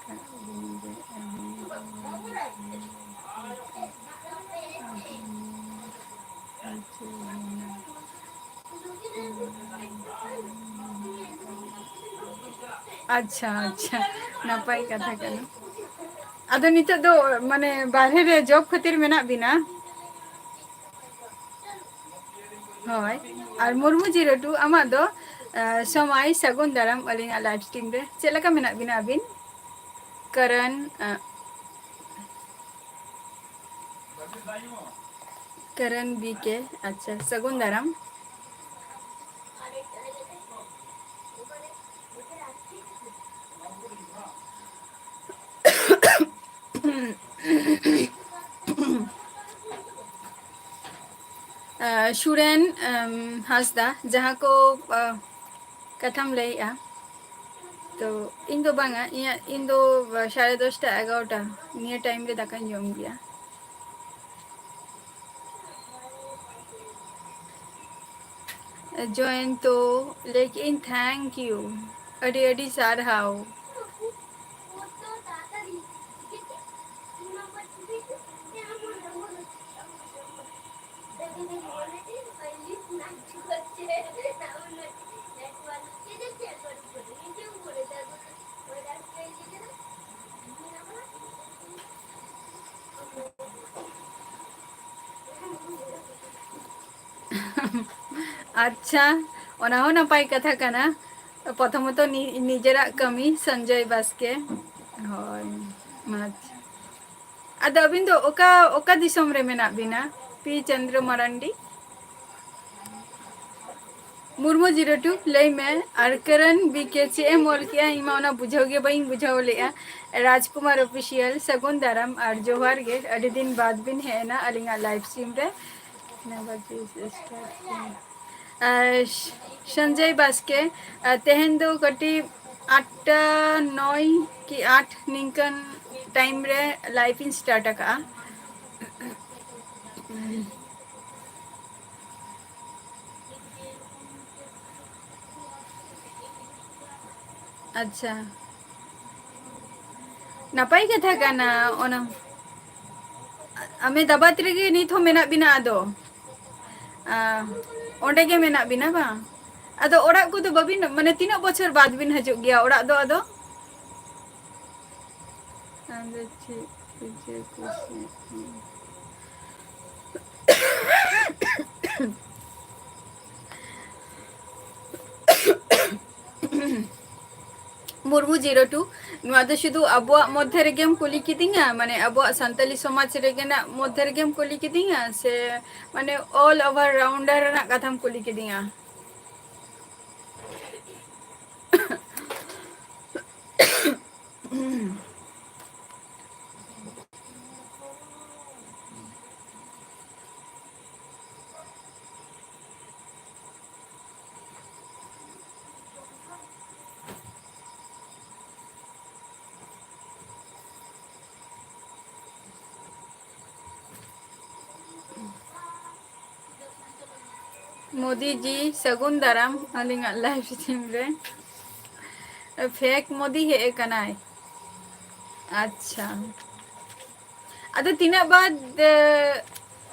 ᱠᱟᱜ ᱞᱤᱧ ᱡᱮ ᱟᱹᱞᱤᱧ ᱫᱚ ᱟᱹᱵᱤᱱ ᱵᱩᱡᱷᱟᱹᱣ ᱵᱤᱱᱟ᱾ ᱟᱪᱪᱷᱟ, ᱟᱪᱪᱷᱟ, ᱱᱟᱯᱟᱭ ᱠᱟᱛᱷᱟ ᱠᱟᱱᱟ᱾ ᱟᱫᱚ ᱱᱤᱛᱚᱜ ᱫᱚ, ᱢᱟᱱᱮ, ᱵᱟᱨᱦᱮ ᱨᱮ job ᱠᱷᱟᱹᱛᱤᱨ ᱢᱮᱱᱟᱜ ᱵᱤᱱᱟ? ᱦᱳᱭ᱾ ᱟᱨ ᱢᱩᱨᱢᱩ ᱡᱤᱨᱳ ᱴᱩ, ᱟᱢᱟᱜ ᱫᱚ, ᱟᱸ, ᱥᱚᱢᱟᱭ ᱥᱟᱹᱜᱩᱱ ᱫᱟᱨᱟᱢ ᱟᱹᱞᱤᱧᱟᱜ live stream ᱨᱮ᱾ ᱪᱮᱫ ᱞᱮᱠᱟ ᱢᱮᱱᱟᱜ ᱵᱤᱱᱟ ᱟᱹᱵᱤᱱ? ᱠᱟᱨᱚᱱ, ᱟᱸ, ᱠᱟᱨᱚᱱ ᱵᱤ ᱠᱮ, ᱟᱪᱪᱷᱟ, ᱥᱟᱹᱜᱩᱱ ᱫᱟᱨᱟᱢ᱾ ᱟᱸ, ᱥᱩᱨᱮᱱ, ᱟᱢ, ᱦᱟᱸᱥᱫᱟ, ᱡᱟᱦᱟᱸ ᱠᱚ, ᱟᱸ, ᱠᱟᱛᱷᱟᱢ ᱞᱟᱹᱭᱮᱜᱼᱟ, ᱛᱚ ᱤᱧ ᱫᱚ ᱵᱟᱝᱟ, ᱤᱧᱟᱹᱜ, ᱤᱧ ᱫᱚ ᱥᱟᱲᱮ ᱫᱚᱥᱴᱟ, ᱮᱜᱟᱨᱚᱴᱟ ᱱᱤᱭᱟᱹ time ᱨᱮ ᱫᱟᱠᱟᱧ ᱡᱚᱢ ᱜᱮᱭᱟ᱾ ᱡᱚᱭᱚᱱᱛᱚ, ᱞᱟᱹᱭ ᱠᱮᱜᱼᱟᱹᱧ thank you, ᱟᱹᱰᱤ ᱟᱹᱰᱤ ᱥᱟᱨᱦᱟᱣ᱾ ᱟᱪᱪᱷᱟ, ᱚᱱᱟ ᱦᱚᱸ ᱱᱟᱯᱟᱭ ᱠᱟᱛᱷᱟ ᱠᱟᱱᱟ᱾ ᱯᱨᱚᱛᱷᱚᱢᱚᱛᱚ ᱱᱤ-, ᱱᱤᱡᱮᱨᱟᱜ ᱠᱟᱹᱢᱤ, ᱥᱚᱧᱡᱚᱭ ᱵᱟᱥᱠᱮ᱾ ᱦᱳᱭ, ᱟᱪᱪᱷᱟ᱾ ᱟᱫᱚ ᱟᱹᱵᱤᱱ ᱫᱚ ᱚᱠᱟ, ᱚᱠᱟ ᱫᱤᱥᱚᱢ ᱨᱮ ᱢᱮᱱᱟᱜ ᱵᱤᱱᱟ? P Chandra Marandi. Murmu zero two, ᱞᱟᱹᱭ ᱢᱮ, ᱟᱨ ᱠᱟᱨᱚᱱ ᱵᱤ ᱠᱮ ᱪᱮᱫ ᱮᱢ ᱚᱞ ᱠᱮᱜᱼᱟ? ᱤᱧ ᱢᱟ ᱚᱱᱟ ᱵᱩᱡᱷᱟᱹᱣ ᱜᱮ ᱵᱟᱹᱧ ᱵᱩᱡᱷᱟᱹᱣ ᱞᱮᱜᱼᱟ᱾ ᱨᱟᱡᱽᱠᱩᱢᱟᱨ ᱚᱯᱷᱤᱥᱤᱭᱟᱞ, ᱥᱟᱹᱜᱩᱱ ᱫᱟᱨᱟᱢ ᱟᱨ ᱡᱚᱦᱟᱨ ᱜᱮ᱾ ᱟᱹᱰᱤ ᱫᱤᱱ ᱵᱟᱫᱽ ᱵᱤᱱ ᱦᱮᱡ ᱮᱱᱟ ᱟᱹᱞᱤᱧᱟᱜ ᱞᱟᱭᱤᱵᱷ ᱥᱴᱨᱤᱢ ᱨᱮ᱾ ᱟᱨ ᱥᱚᱧᱡᱚᱭ ᱵᱟᱥᱠᱮ, ᱟᱨ ᱛᱮᱦᱮᱧ ᱫᱚ ᱠᱟᱹᱴᱤᱡ ᱟᱴᱴᱟ ᱱᱚᱭ ᱠᱤ ᱟᱴ ᱱᱤᱝᱠᱟᱹᱱ ᱴᱟᱭᱤᱢ ᱨᱮ ᱞᱟᱭᱤᱵᱷ ᱤᱧ ᱥᱴᱟᱨᱴ ᱟᱠᱟᱫᱼᱟ᱾ ᱟᱪᱪᱷᱟ, ᱱᱟᱯᱟᱭ ᱠᱟᱛᱷᱟ ᱠᱟᱱᱟ ᱚᱱᱟ᱾ ᱟᱢᱮᱫᱟᱵᱟᱫᱽ ᱨᱮᱜᱮ ᱱᱤᱛ ᱦᱚᱸ ᱢᱮᱱᱟᱜ ᱵᱤᱱᱟ? ᱟᱫᱚ, ᱟ, ᱚᱸᱰᱮ ᱜᱮ ᱢᱮᱱᱟᱜ ᱵᱤᱱᱟ ᱵᱟᱝ? ᱟᱫᱚ ᱚᱲᱟᱜ ᱠᱚᱫᱚ ᱵᱟᱹᱵᱤᱱ, ᱢᱟᱱᱮ, ᱛᱤᱱᱟᱹᱜ ᱵᱚᱪᱷᱚᱨ ᱵᱟᱫᱽ ᱵᱤᱱ ᱦᱤᱡᱩᱜ ᱜᱮᱭᱟ ᱚᱲᱟᱜ ᱫᱚ ᱟᱫᱚ? ᱟᱫᱚ ᱪᱮᱫ ᱯᱩᱡᱟᱹ ᱠᱩᱥᱤᱭᱟᱜ ᱠᱟᱱᱟ? ᱢᱩᱨᱢᱩ ᱡᱤᱨᱳ ᱴᱩ, ᱱᱚᱣᱟ ᱫᱚ ᱥᱩᱫᱷᱩ ᱟᱵᱚᱣᱟᱜ ᱢᱚᱫᱽᱫᱷᱮ ᱨᱮᱜᱮᱢ ᱠᱩᱞᱤ ᱠᱤᱫᱤᱧᱟ, ᱢᱟᱱᱮ ᱟᱵᱚᱣᱟᱜ ᱥᱟᱱᱛᱟᱞᱤ ᱥᱚᱢᱟᱡᱽ ᱨᱮᱜᱮᱱᱟᱜ ᱢᱚᱫᱽᱫᱷᱮ ᱨᱮᱜᱮᱢ ᱠᱩᱞᱤ ᱠᱤᱫᱤᱧᱟ, ᱥᱮ ᱢᱟᱱᱮ all over rounder ᱨᱮᱱᱟᱜ ᱠᱟᱛᱷᱟᱢ ᱠᱩᱞᱤ ᱠᱤᱫᱤᱧᱟ? ᱢᱳᱫᱤ ᱡᱤ, ᱥᱟᱹᱜᱩᱱ ᱫᱟᱨᱟᱢ ᱟᱹᱞᱤᱧᱟᱜ ᱞᱟᱭᱤᱵᱷ ᱥᱴᱨᱤᱢ ᱨᱮ᱾ ᱯᱷᱮᱠ ᱢᱳᱫᱤ ᱦᱮᱡ ᱟᱠᱟᱱᱟᱭ᱾ ᱟᱪᱪᱷᱟ, ᱟᱫᱚ ᱛᱤᱱᱟᱹᱜ ᱵᱟᱫ, ᱮ,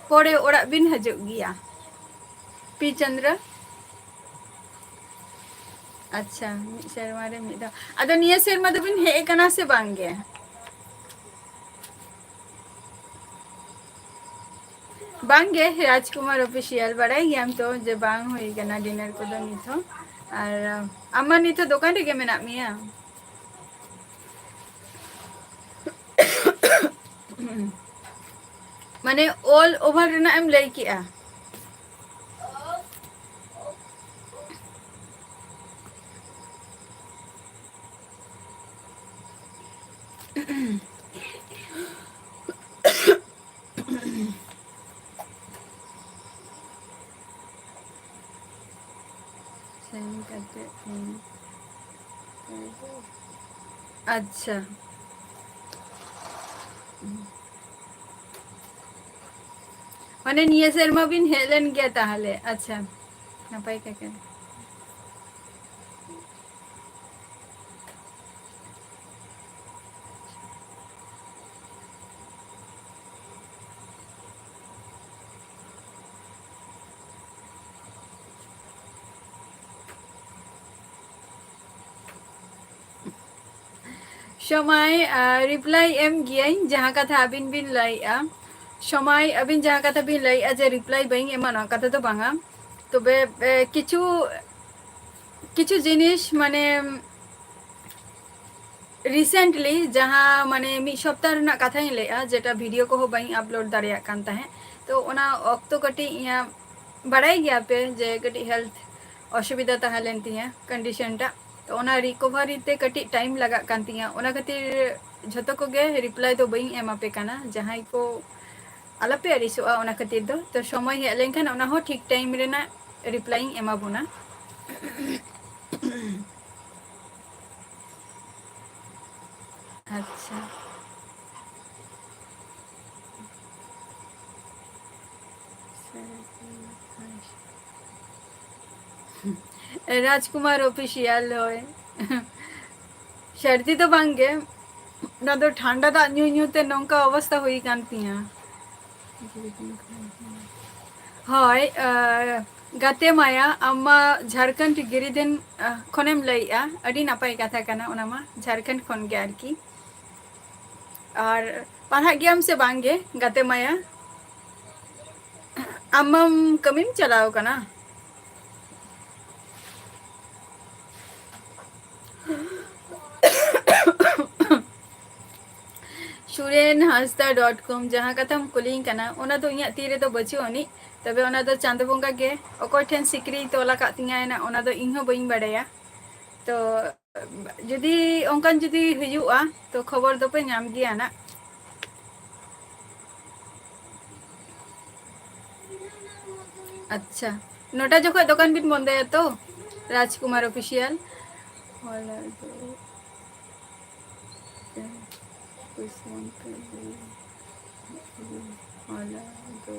ᱯᱚᱨᱮ ᱚᱲᱟᱜ ᱵᱤᱱ ᱦᱤᱡᱩᱜ ᱜᱮᱭᱟ? ᱯᱤ ᱪᱚᱱᱫᱨᱚ? ᱟᱪᱪᱷᱟ, ᱢᱤᱫ ᱥᱮᱨᱢᱟ ᱨᱮ ᱢᱤᱫ ᱫᱷᱟᱣ᱾ ᱟᱫᱚ ᱱᱤᱭᱟᱹ ᱥᱮᱨᱢᱟ ᱫᱚᱵᱤᱱ ᱦᱮᱡ ᱟᱠᱟᱱᱟ ᱥᱮ ᱵᱟᱝ ᱜᱮ? ᱵᱟᱝ ᱜᱮ, ᱨᱟᱡᱽᱠᱩᱢᱟᱨ ᱚᱯᱷᱤᱥᱤᱭᱟᱞ, ᱵᱟᱲᱟᱭ ᱜᱮᱭᱟᱢ ᱛᱚ ᱡᱮ ᱵᱟᱝ ᱦᱩᱭ ᱠᱟᱱᱟ ᱰᱤᱱᱟᱨ ᱠᱚᱫᱚ ᱱᱤᱛ ᱦᱚᱸ᱾ ᱟᱨ ᱟᱢ ᱢᱟ ᱱᱤᱛᱚᱜ ᱫᱚᱠᱟᱱ ᱨᱮᱜᱮ ᱢᱮᱱᱟᱜ ᱢᱮᱭᱟ᱾ ᱢᱟᱱᱮ all over ᱨᱮᱱᱟᱜ ᱮᱢ ᱞᱟᱹᱭ ᱠᱮᱜᱼᱟ᱾ ᱥᱮᱱ ᱠᱟᱛᱮ ᱤᱧ, ᱟᱪᱪᱷᱟ, ᱢᱟᱱᱮ ᱱᱤᱭᱟᱹ ᱥᱮᱨᱢᱟ ᱵᱤᱱ ᱦᱮᱡ ᱞᱮᱱ ᱜᱮᱭᱟ ᱛᱟᱦᱚᱞᱮ? ᱟᱪᱪᱷᱟ, ᱱᱟᱯᱟᱭ ᱠᱟᱛᱷᱟ᱾ ᱥᱚᱢᱟᱭ, ᱟᱨ reply ᱮᱢ ᱜᱤᱭᱟᱹᱧ ᱡᱟᱦᱟᱸ ᱠᱟᱛᱷᱟ ᱟᱹᱵᱤᱱ ᱵᱤᱱ ᱞᱟᱹᱭᱮᱜᱼᱟ᱾ ᱥᱚᱢᱟᱭ, ᱟᱹᱵᱤᱱ ᱡᱟᱦᱟᱸ ᱠᱟᱛᱷᱟ ᱵᱤᱱ ᱞᱟᱹᱭᱮᱜᱼᱟ ᱡᱮ reply ᱵᱟᱹᱧ ᱮᱢᱟ, ᱱᱚᱣᱟ ᱠᱟᱛᱷᱟ ᱫᱚ ᱵᱟᱝᱟ᱾ ᱛᱚᱵᱮ, ᱮ, ᱠᱤᱪᱷᱩ, ᱠᱤᱪᱷᱩ ᱡᱤᱱᱤᱥ ᱢᱟᱱᱮ recently ᱡᱟᱦᱟᱸ ᱢᱟᱱᱮ ᱢᱤᱫ ᱥᱚᱯᱛᱟ ᱨᱮᱱᱟᱜ ᱠᱟᱛᱷᱟᱧ ᱞᱟᱹᱭᱮᱜᱼᱟ, ᱡᱮᱴᱟ video ᱠᱚᱦᱚᱸ ᱵᱟᱹᱧ upload ᱫᱟᱲᱮᱭᱟᱜ ᱠᱟᱱ ᱛᱟᱦᱮᱸᱫ᱾ ᱛᱚ ᱚᱱᱟ ᱚᱠᱛᱚ ᱠᱟᱹᱴᱤᱡ ᱤᱧᱟᱹᱜ, ᱵᱟᱲᱟᱭ ᱜᱮᱭᱟ ᱯᱮ ᱡᱮ ᱠᱟᱹᱴᱤᱡ health ᱚᱥᱩᱵᱤᱫᱷᱟ ᱛᱟᱦᱮᱸ ᱞᱮᱱ ᱛᱤᱧᱟᱹ, condition ᱴᱟᱜ᱾ ᱛᱚ ᱚᱱᱟ recovery ᱛᱮ ᱠᱟᱹᱴᱤᱡ time ᱞᱟᱜᱟᱜ ᱠᱟᱱ ᱛᱤᱧᱟᱹ, ᱚᱱᱟ ᱠᱷᱟᱹᱛᱤᱨ ᱡᱷᱚᱛᱚ ᱠᱚᱜᱮ reply ᱫᱚ ᱵᱟᱹᱧ ᱮᱢ ᱟᱯᱮ ᱠᱟᱱᱟ᱾ ᱡᱟᱦᱟᱸᱭ ᱠᱚ ᱟᱞᱚᱯᱮ ᱟᱹᱲᱤᱥᱚᱜᱼᱟ ᱚᱱᱟ ᱠᱷᱟᱹᱛᱤᱨ ᱫᱚ᱾ ᱛᱚ ᱥᱚᱢᱚᱭ ᱦᱮᱡ ᱞᱮᱱᱠᱷᱟᱱ ᱚᱱᱟ ᱦᱚᱸ ᱴᱷᱤᱠ time ᱨᱮᱱᱟᱜ reply ᱤᱧ ᱮᱢᱟ ᱵᱚᱱᱟ᱾ ᱟᱪᱪᱷᱟ᱾ ᱨᱟᱡᱽᱠᱩᱢᱟᱨ Official, ᱦᱳᱭ᱾ ᱥᱟᱹᱨᱫᱤ ᱫᱚ ᱵᱟᱝ ᱜᱮ, ᱚᱱᱟ ᱫᱚ ᱴᱷᱟᱱᱰᱟ ᱫᱟᱜ ᱧᱩ ᱧᱩ ᱛᱮ ᱱᱚᱝᱠᱟ ᱚᱵᱚᱥᱛᱟ ᱦᱩᱭ ᱠᱟᱱ ᱛᱤᱧᱟ᱾ ᱦᱳᱭ, ᱟᱨ ᱜᱟᱛᱮ ᱢᱟᱭᱟ, ᱟᱢ ᱢᱟ ᱡᱷᱟᱲᱠᱷᱚᱸᱰ ᱜᱤᱨᱤᱫᱤᱱ, ᱟᱦ, ᱠᱷᱚᱱᱮᱢ ᱞᱟᱹᱭᱮᱜᱼᱟ, ᱟᱹᱰᱤ ᱱᱟᱯᱟᱭ ᱠᱟᱛᱷᱟ ᱠᱟᱱᱟ ᱚᱱᱟ ᱢᱟ, ᱡᱷᱟᱲᱠᱷᱚᱸᱰ ᱠᱷᱚᱱ ᱜᱮ ᱟᱨᱠᱤ᱾ ᱟᱨ ᱯᱟᱲᱦᱟᱜ ᱜᱮᱭᱟᱢ ᱥᱮ ᱵᱟᱝ ᱜᱮ, ᱜᱟᱛᱮ ᱢᱟᱭᱟ? ᱟᱢ ᱢᱟᱢ ᱠᱟᱹᱢᱤᱢ ᱪᱟᱞᱟᱣ ᱠᱟᱱᱟ᱾ ᱥᱩᱨᱮᱱ ᱦᱟᱸᱥᱫᱟ ᱰᱚᱴ ᱠᱚᱢ, ᱡᱟᱦᱟᱸ ᱠᱟᱛᱷᱟᱢ ᱠᱩᱞᱤᱧ ᱠᱟᱱᱟ, ᱚᱱᱟ ᱫᱚ ᱤᱧᱟᱹᱜ ᱛᱤ ᱨᱮᱫᱚ ᱵᱟᱹᱪᱩᱜ ᱟᱹᱱᱤᱡ᱾ ᱛᱚᱵᱮ ᱚᱱᱟ ᱫᱚ ᱪᱟᱸᱫᱚ ᱵᱚᱸᱜᱟ ᱜᱮ ᱚᱠᱚᱭ ᱴᱷᱮᱱ ᱥᱤᱠᱲᱤᱭ ᱛᱚᱞ ᱟᱠᱟᱫ ᱛᱤᱧᱟᱹ, ᱮᱱᱟ ᱚᱱᱟ ᱫᱚ ᱤᱧ ᱦᱚᱸ ᱵᱟᱹᱧ ᱵᱟᱰᱟᱭᱟ᱾ ᱛᱚ ᱡᱩᱫᱤ ᱚᱱᱠᱟᱱ ᱡᱩᱫᱤ ᱦᱩᱭᱩᱜᱼᱟ, ᱛᱚ ᱠᱷᱚᱵᱚᱨ ᱫᱚᱯᱮ ᱧᱟᱢ ᱜᱮᱭᱟ ᱱᱟᱜ᱾ ᱟᱪᱪᱷᱟ, ᱱᱚᱴᱟ ᱡᱚᱠᱷᱚᱡ ᱫᱚᱠᱟᱱ ᱵᱤᱱ ᱵᱚᱱᱫᱚᱭᱟ ᱛᱚ, ᱨᱟᱡᱽᱠᱩᱢᱟᱨ ᱚᱯᱷᱤᱥᱤᱭᱟᱞ? ᱦᱚᱞᱟ ᱫᱚ ᱦᱚᱞᱟ ᱫᱚ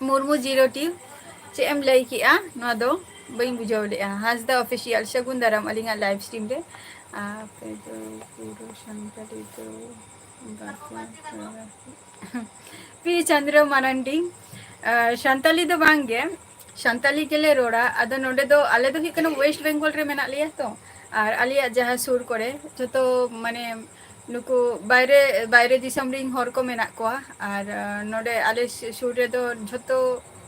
ᱢᱩᱨᱢᱩ ᱡᱤᱨᱳ ᱴᱤ, ᱪᱮᱫ ᱮᱢ ᱞᱟᱹᱭ ᱠᱮᱜᱼᱟ? ᱱᱚᱣᱟ ᱫᱚ ᱵᱟᱹᱧ ᱵᱩᱡᱷᱟᱹᱣ ᱞᱮᱜᱼᱟ᱾ ᱦᱟᱸᱥᱫᱟ ᱚᱯᱷᱤᱥᱤᱭᱟᱞ, ᱥᱟᱹᱜᱩᱱ ᱫᱟᱨᱟᱢ ᱟᱹᱞᱤᱧᱟᱜ ᱞᱟᱭᱤᱵᱷ ᱥᱴᱨᱤᱢ ᱨᱮ᱾ ᱟᱯᱮ ᱫᱚ ᱯᱩᱨᱟᱹ ᱥᱟᱱᱛᱟᱲᱤ ᱫᱚ ᱵᱟᱯᱮ ᱯᱟᱲᱦᱟᱣ᱾ ᱯᱤ ᱪᱚᱱᱫᱨᱚ ᱢᱟᱨᱟᱱᱰᱤ, ᱟᱨ ᱥᱟᱱᱛᱟᱞᱤ ᱫᱚ ᱵᱟᱝ ᱜᱮ, ᱥᱟᱱᱛᱟᱞᱤ ᱜᱮᱞᱮ ᱨᱚᱲᱟ᱾ ᱟᱫᱚ ᱱᱚᱰᱮ ᱫᱚ, ᱟᱞᱮ ᱫᱚ ᱦᱩᱭᱩᱜ ᱠᱟᱱᱟ ᱳᱭᱮᱥᱴ ᱵᱮᱝᱜᱚᱞ ᱨᱮ ᱢᱮᱱᱟᱜ ᱞᱮᱭᱟ ᱛᱚ, ᱟᱨ ᱟᱞᱮᱭᱟᱜ ᱡᱟᱦᱟᱸ ᱥᱩᱨ ᱠᱚᱨᱮ ᱡᱷᱚᱛᱚ ᱢᱟᱱᱮ ᱱᱩᱠᱩ ᱵᱟᱭᱨᱮ, ᱵᱟᱭᱨᱮ ᱫᱤᱥᱚᱢ ᱨᱮᱱ ᱦᱚᱲ ᱠᱚ ᱢᱮᱱᱟᱜ ᱠᱚᱣᱟ, ᱟᱨ ᱟᱸ, ᱱᱚᱰᱮ ᱟᱞᱮ ᱥᱩ-, ᱥᱩᱨ ᱨᱮᱫᱚ ᱡᱷᱚᱛᱚ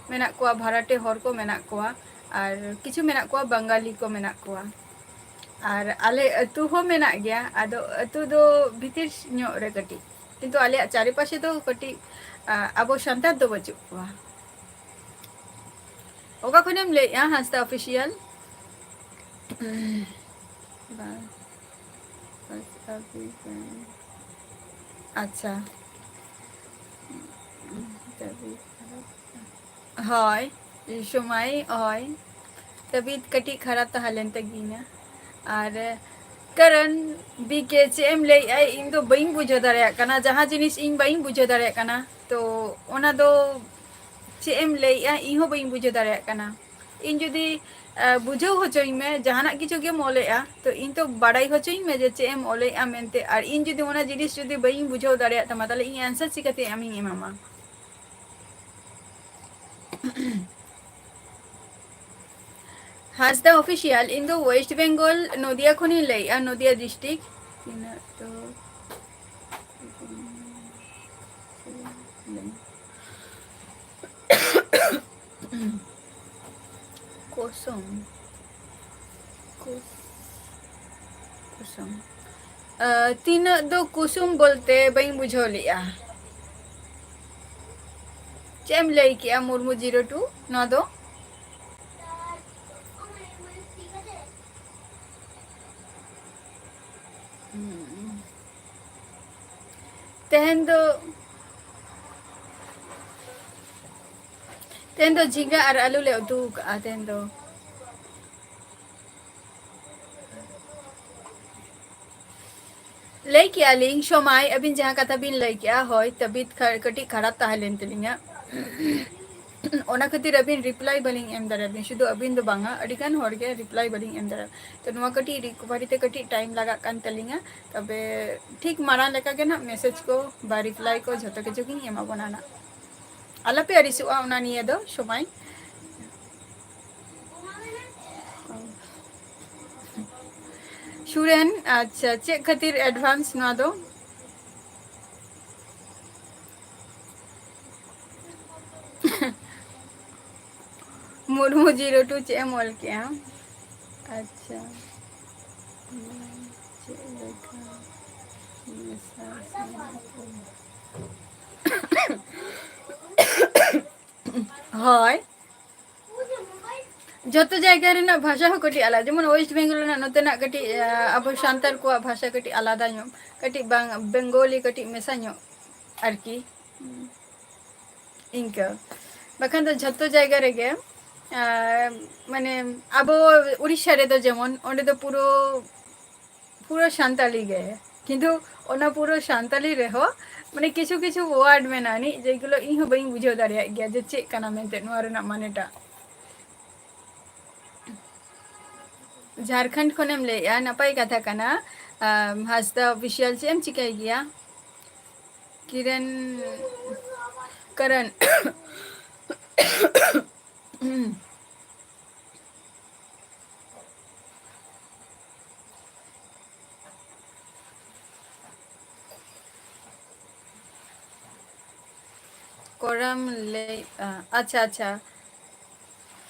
ᱢᱮᱱᱟᱜ ᱠᱚᱣᱟ, ᱵᱷᱟᱨᱟᱴᱮ ᱦᱚᱲ ᱠᱚ ᱢᱮᱱᱟᱜ ᱠᱚᱣᱟ, ᱟᱨ ᱠᱤᱪᱷᱩ ᱢᱮᱱᱟᱜ ᱠᱚᱣᱟ ᱵᱟᱝᱜᱟᱞᱤ ᱠᱚ ᱢᱮᱱᱟᱜ ᱠᱚᱣᱟ᱾ ᱟᱨ ᱟᱞᱮ ᱟᱹᱛᱩ ᱦᱚᱸ ᱢᱮᱱᱟᱜ ᱜᱮᱭᱟ, ᱟᱫᱚ ᱟᱹᱛᱩ ᱫᱚ ᱵᱷᱤᱛᱤᱨ ᱧᱚᱜ ᱨᱮ ᱠᱟᱹᱴᱤᱡ, ᱠᱤᱱᱛᱩ ᱟᱞᱮᱭᱟᱜ ᱪᱟᱨᱮᱯᱟᱥᱮ ᱫᱚ ᱠᱟᱹᱴᱤᱡ, ᱟ, ᱟᱵᱚ ᱥᱟᱱᱛᱟᱲ ᱫᱚ ᱵᱟᱹᱪᱩᱜ ᱠᱚᱣᱟ᱾ ᱚᱠᱟ ᱠᱷᱚᱱᱮᱢ ᱞᱟᱹᱭᱮᱜᱼᱟ, ᱦᱟᱸᱥᱫᱟ ᱚᱯᱷᱤᱥᱤᱭᱟᱞ? ᱵᱟᱝ, ᱵᱟᱥ ᱟᱹᱵᱤ ᱵᱟᱝ᱾ ᱟᱪᱪᱷᱟ, ᱦᱳᱭ, ᱥᱚᱢᱚᱭ, ᱦᱳᱭ, ᱛᱟᱵᱤᱭᱟᱛ ᱠᱟᱹᱴᱤᱡ ᱠᱷᱟᱨᱟᱯ ᱛᱟᱦᱮᱸ ᱞᱮᱱ ᱛᱟᱹᱜᱤᱧᱟ᱾ ᱟᱨ ᱠᱟᱨᱚᱱ ᱵᱤ ᱠᱮ ᱪᱮᱫ ᱮᱢ ᱞᱟᱹᱭᱮᱜᱼᱟ, ᱤᱧ ᱫᱚ ᱵᱟᱹᱧ ᱵᱩᱡᱷᱟᱹᱣ ᱫᱟᱲᱮᱭᱟᱜ ᱠᱟᱱᱟ᱾ ᱡᱟᱦᱟᱸ ᱡᱤᱱᱤᱥ ᱤᱧ ᱵᱟᱹᱧ ᱵᱩᱡᱷᱟᱹᱣ ᱫᱟᱲᱮᱭᱟᱜ ᱠᱟᱱᱟ, ᱛᱚ ᱚᱱᱟ ᱫᱚ ᱪᱮᱫ ᱮᱢ ᱞᱟᱹᱭᱮᱜᱼᱟ, ᱤᱧ ᱦᱚᱸ ᱵᱟᱹᱧ ᱵᱩᱡᱷᱟᱹᱣ ᱫᱟᱲᱮᱭᱟᱜ ᱠᱟᱱᱟ᱾ ᱤᱧ ᱡᱩᱫᱤ, ᱟ, ᱵᱩᱡᱷᱟᱹᱣ ᱦᱚᱪᱚᱧ ᱢᱮ, ᱡᱟᱦᱟᱱᱟᱜ ᱠᱤᱪᱷᱩ ᱜᱮᱢ ᱚᱞᱮᱜᱼᱟ, ᱛᱚ ᱤᱧ ᱛᱚ ᱵᱟᱲᱟᱭ ᱦᱚᱪᱚᱧ ᱢᱮ ᱡᱮ ᱪᱮᱫ ᱮᱢ ᱚᱞᱮᱜᱼᱟ ᱢᱮᱱᱛᱮ᱾ ᱟᱨ ᱤᱧ ᱡᱩᱫᱤ ᱚᱱᱟ ᱡᱤᱱᱤᱥ ᱡᱩᱫᱤ ᱵᱟᱹᱧ ᱵᱩᱡᱷᱟᱹᱣ ᱫᱟᱲᱮᱭᱟᱜ ᱛᱟᱢᱟ, ᱛᱟᱦᱞᱮ ᱤᱧ ᱟᱱᱥᱟᱨ ᱪᱤᱠᱟᱹᱛᱮ ᱟᱢᱤᱧ ᱮᱢᱟᱢᱟ? ᱦᱟᱸᱥᱫᱟ ᱚᱯᱷᱤᱥᱤᱭᱟᱞ, ᱤᱧ ᱫᱚ ᱳᱭᱮᱥᱴ ᱵᱮᱝᱜᱚᱞ, ᱱᱚᱫᱤᱭᱟ ᱠᱷᱚᱱᱤᱧ ᱞᱟᱹᱭᱮᱜᱼᱟ, ᱱᱚᱫᱤᱭᱟ ᱰᱤᱥᱴᱨᱤᱠᱴ᱾ ᱛᱤᱱᱟᱹᱜ ᱛᱚ ᱠᱩᱥᱩᱢ᱾ ᱠᱩᱥ-, ᱠᱩᱥᱩᱢ᱾ ᱟᱸ, ᱛᱤᱱᱟᱹᱜ ᱫᱚ ᱠᱩᱥᱩᱢ ᱵᱚᱞᱛᱮ ᱵᱟᱹᱧ ᱵᱩᱡᱷᱟᱹᱣ ᱞᱮᱜᱼᱟ᱾ ᱪᱮᱫ ᱮᱢ ᱞᱟᱹᱭ ᱠᱮᱜᱼᱟ ᱢᱩᱨᱢᱩ zero two? ᱱᱚᱣᱟ ᱫᱚ? ᱦᱩᱸ᱾ ᱛᱮᱦᱮᱧ ᱫᱚ, ᱛᱮᱦᱮᱧ ᱫᱚ ᱡᱷᱤᱸᱜᱟᱹ ᱟᱨ ᱟᱹᱞᱩ ᱞᱮ ᱩᱛᱩ ᱠᱟᱜᱼᱟ ᱛᱮᱦᱮᱧ ᱫᱚ᱾ ᱞᱟᱹᱭ ᱠᱮᱜᱼᱟ ᱞᱤᱧ, ᱥᱚᱢᱟᱭ, ᱟᱹᱵᱤᱱ ᱡᱟᱦᱟᱸ ᱠᱟᱛᱷᱟ ᱵᱤᱱ ᱞᱟᱹᱭ ᱠᱮᱜᱼᱟ, ᱦᱳᱭ, ᱛᱟᱵᱤᱛ ᱠᱷᱟ-, ᱠᱟᱹᱴᱤᱡ ᱠᱷᱟᱨᱟᱯ ᱛᱟᱦᱮᱸ ᱞᱮᱱ ᱛᱟᱹᱞᱤᱧᱟ᱾ ᱚᱱᱟ ᱠᱷᱟᱹᱛᱤᱨ ᱟᱹᱵᱤᱱ reply ᱵᱟᱹᱞᱤᱧ ᱮᱢ ᱫᱟᱲᱮᱭᱟᱵᱤᱱ, ᱥᱩᱫᱷᱩ ᱟᱹᱵᱤᱱ ᱫᱚ ᱵᱟᱝᱟ, ᱟᱹᱰᱤᱜᱟᱱ ᱦᱚᱲᱜᱮ reply ᱵᱟᱹᱞᱤᱧ ᱮᱢ ᱫᱟᱲᱮᱭᱟᱜᱼᱟ᱾ ᱛᱚ, ᱱᱚᱣᱟ ᱠᱟᱹᱴᱤᱡ recovery ᱛᱮ ᱠᱟᱹᱴᱤᱡ time ᱞᱟᱜᱟᱜ ᱠᱟᱱ ᱛᱟᱹᱞᱤᱧᱟ᱾ ᱛᱚᱵᱮ ᱴᱷᱤᱠ ᱢᱟᱲᱟᱝ ᱞᱮᱠᱟᱜᱮ ᱱᱟᱜ message ᱠᱚ ᱵᱟ reply ᱠᱚ ᱡᱷᱚᱛᱚ ᱠᱤᱪᱷᱩ ᱜᱤᱧ ᱮᱢᱟ ᱵᱚᱱᱟ ᱱᱟᱜ᱾ ᱟᱞᱚᱯᱮ ᱟᱹᱲᱤᱥᱚᱜᱼᱟ ᱚᱱᱟ ᱱᱤᱭᱮ ᱫᱚ, ᱥᱚᱢᱟᱭ᱾ ᱥᱩᱨᱮᱱ, ᱟᱪᱪᱷᱟ, ᱪᱮᱫ ᱠᱷᱟᱹᱛᱤᱨ advance ᱱᱚᱣᱟ ᱫᱚ? ᱢᱩᱨᱢᱩ zero two ᱪᱮᱫ ᱮᱢ ᱚᱞ ᱠᱮᱜᱼᱟ? ᱟᱪᱪᱷᱟ, ᱪᱮᱫ ᱞᱮᱠᱟ ᱢᱮᱥᱟ ᱥᱟᱱᱟ ᱠᱚ? ᱦᱳᱭ, ᱡᱚᱛᱚ ᱡᱟᱭᱜᱟ ᱨᱮᱱᱟᱜ ᱵᱷᱟᱥᱟ ᱦᱚᱸ ᱠᱟᱹᱴᱤᱡ ᱟᱞᱟᱫᱟ᱾ ᱡᱮᱢᱚᱱ West Bengal ᱨᱮᱱᱟᱜ ᱱᱚᱛᱮᱱᱟᱜ ᱠᱟᱹᱴᱤᱡ, ᱟᱸ, ᱟᱵᱚ ᱥᱟᱱᱛᱟᱲ ᱠᱚᱣᱟᱜ ᱵᱷᱟᱥᱟ ᱠᱟᱹᱴᱤᱡ ᱟᱞᱟᱫᱟ ᱧᱚᱜ, ᱠᱟᱹᱴᱤᱡ ᱵᱟᱝ, ᱵᱮᱝᱜᱚᱞᱤ ᱠᱟᱹᱴᱤᱡ ᱢᱮᱥᱟ ᱧᱚᱜ ᱟᱨᱠᱤ, ᱤᱱᱠᱟᱹ᱾ ᱵᱟᱠᱷᱟᱱ ᱫᱚ ᱡᱷᱚᱛᱚ ᱡᱟᱭᱜᱟ ᱨᱮᱜᱮ, ᱟᱸ, ᱢᱟᱱᱮ ᱟᱵᱚ ᱩᱲᱤᱥᱥᱟ ᱨᱮᱫᱚ ᱡᱮᱢᱚᱱ ᱚᱸᱰᱮ ᱫᱚ ᱯᱩᱨᱟᱹ ᱯᱩᱨᱟᱹ ᱥᱟᱱᱛᱟᱞᱤ ᱜᱮ, ᱠᱤᱱᱛᱩ ᱚᱱᱟ ᱯᱩᱨᱟᱹ ᱥᱟᱱᱛᱟᱞᱤ ᱨᱮᱦᱚᱸ ᱢᱟᱱᱮ ᱠᱤᱪᱷᱩ ᱠᱤᱪᱷᱩ word ᱢᱮᱱᱟᱜᱼᱟ ᱟᱹᱱᱤᱡ ᱡᱮᱜᱩᱞᱳ ᱤᱧ ᱦᱚᱸ ᱵᱟᱹᱧ ᱵᱩᱡᱷᱟᱹᱣ ᱫᱟᱲᱮᱭᱟᱜ ᱜᱮᱭᱟ ᱡᱮ ᱪᱮᱫ ᱠᱟᱱᱟ ᱢᱮᱱᱛᱮ ᱱᱚᱣᱟ ᱨᱮᱱᱟᱜ ᱢᱟᱱᱮᱴᱟᱜ᱾ ᱡᱷᱟᱲᱠᱷᱚᱸᱰ ᱠᱷᱚᱱᱮᱢ ᱞᱟᱹᱭᱮᱜᱼᱟ, ᱱᱟᱯᱟᱭ ᱠᱟᱛᱷᱟ ᱠᱟᱱᱟ᱾ ᱟᱢ, ᱦᱟᱸᱥᱫᱟ Official, ᱪᱮᱫ ᱮᱢ ᱪᱤᱠᱟᱹᱭ ᱜᱮᱭᱟ? ᱠᱤᱨᱟᱱ, ᱠᱟᱨᱟᱱ᱾ ᱠᱚᱨᱟᱢ ᱞᱟᱹᱭ, ᱟ, ᱟᱪᱪᱷᱟ, ᱟᱪᱪᱷᱟ᱾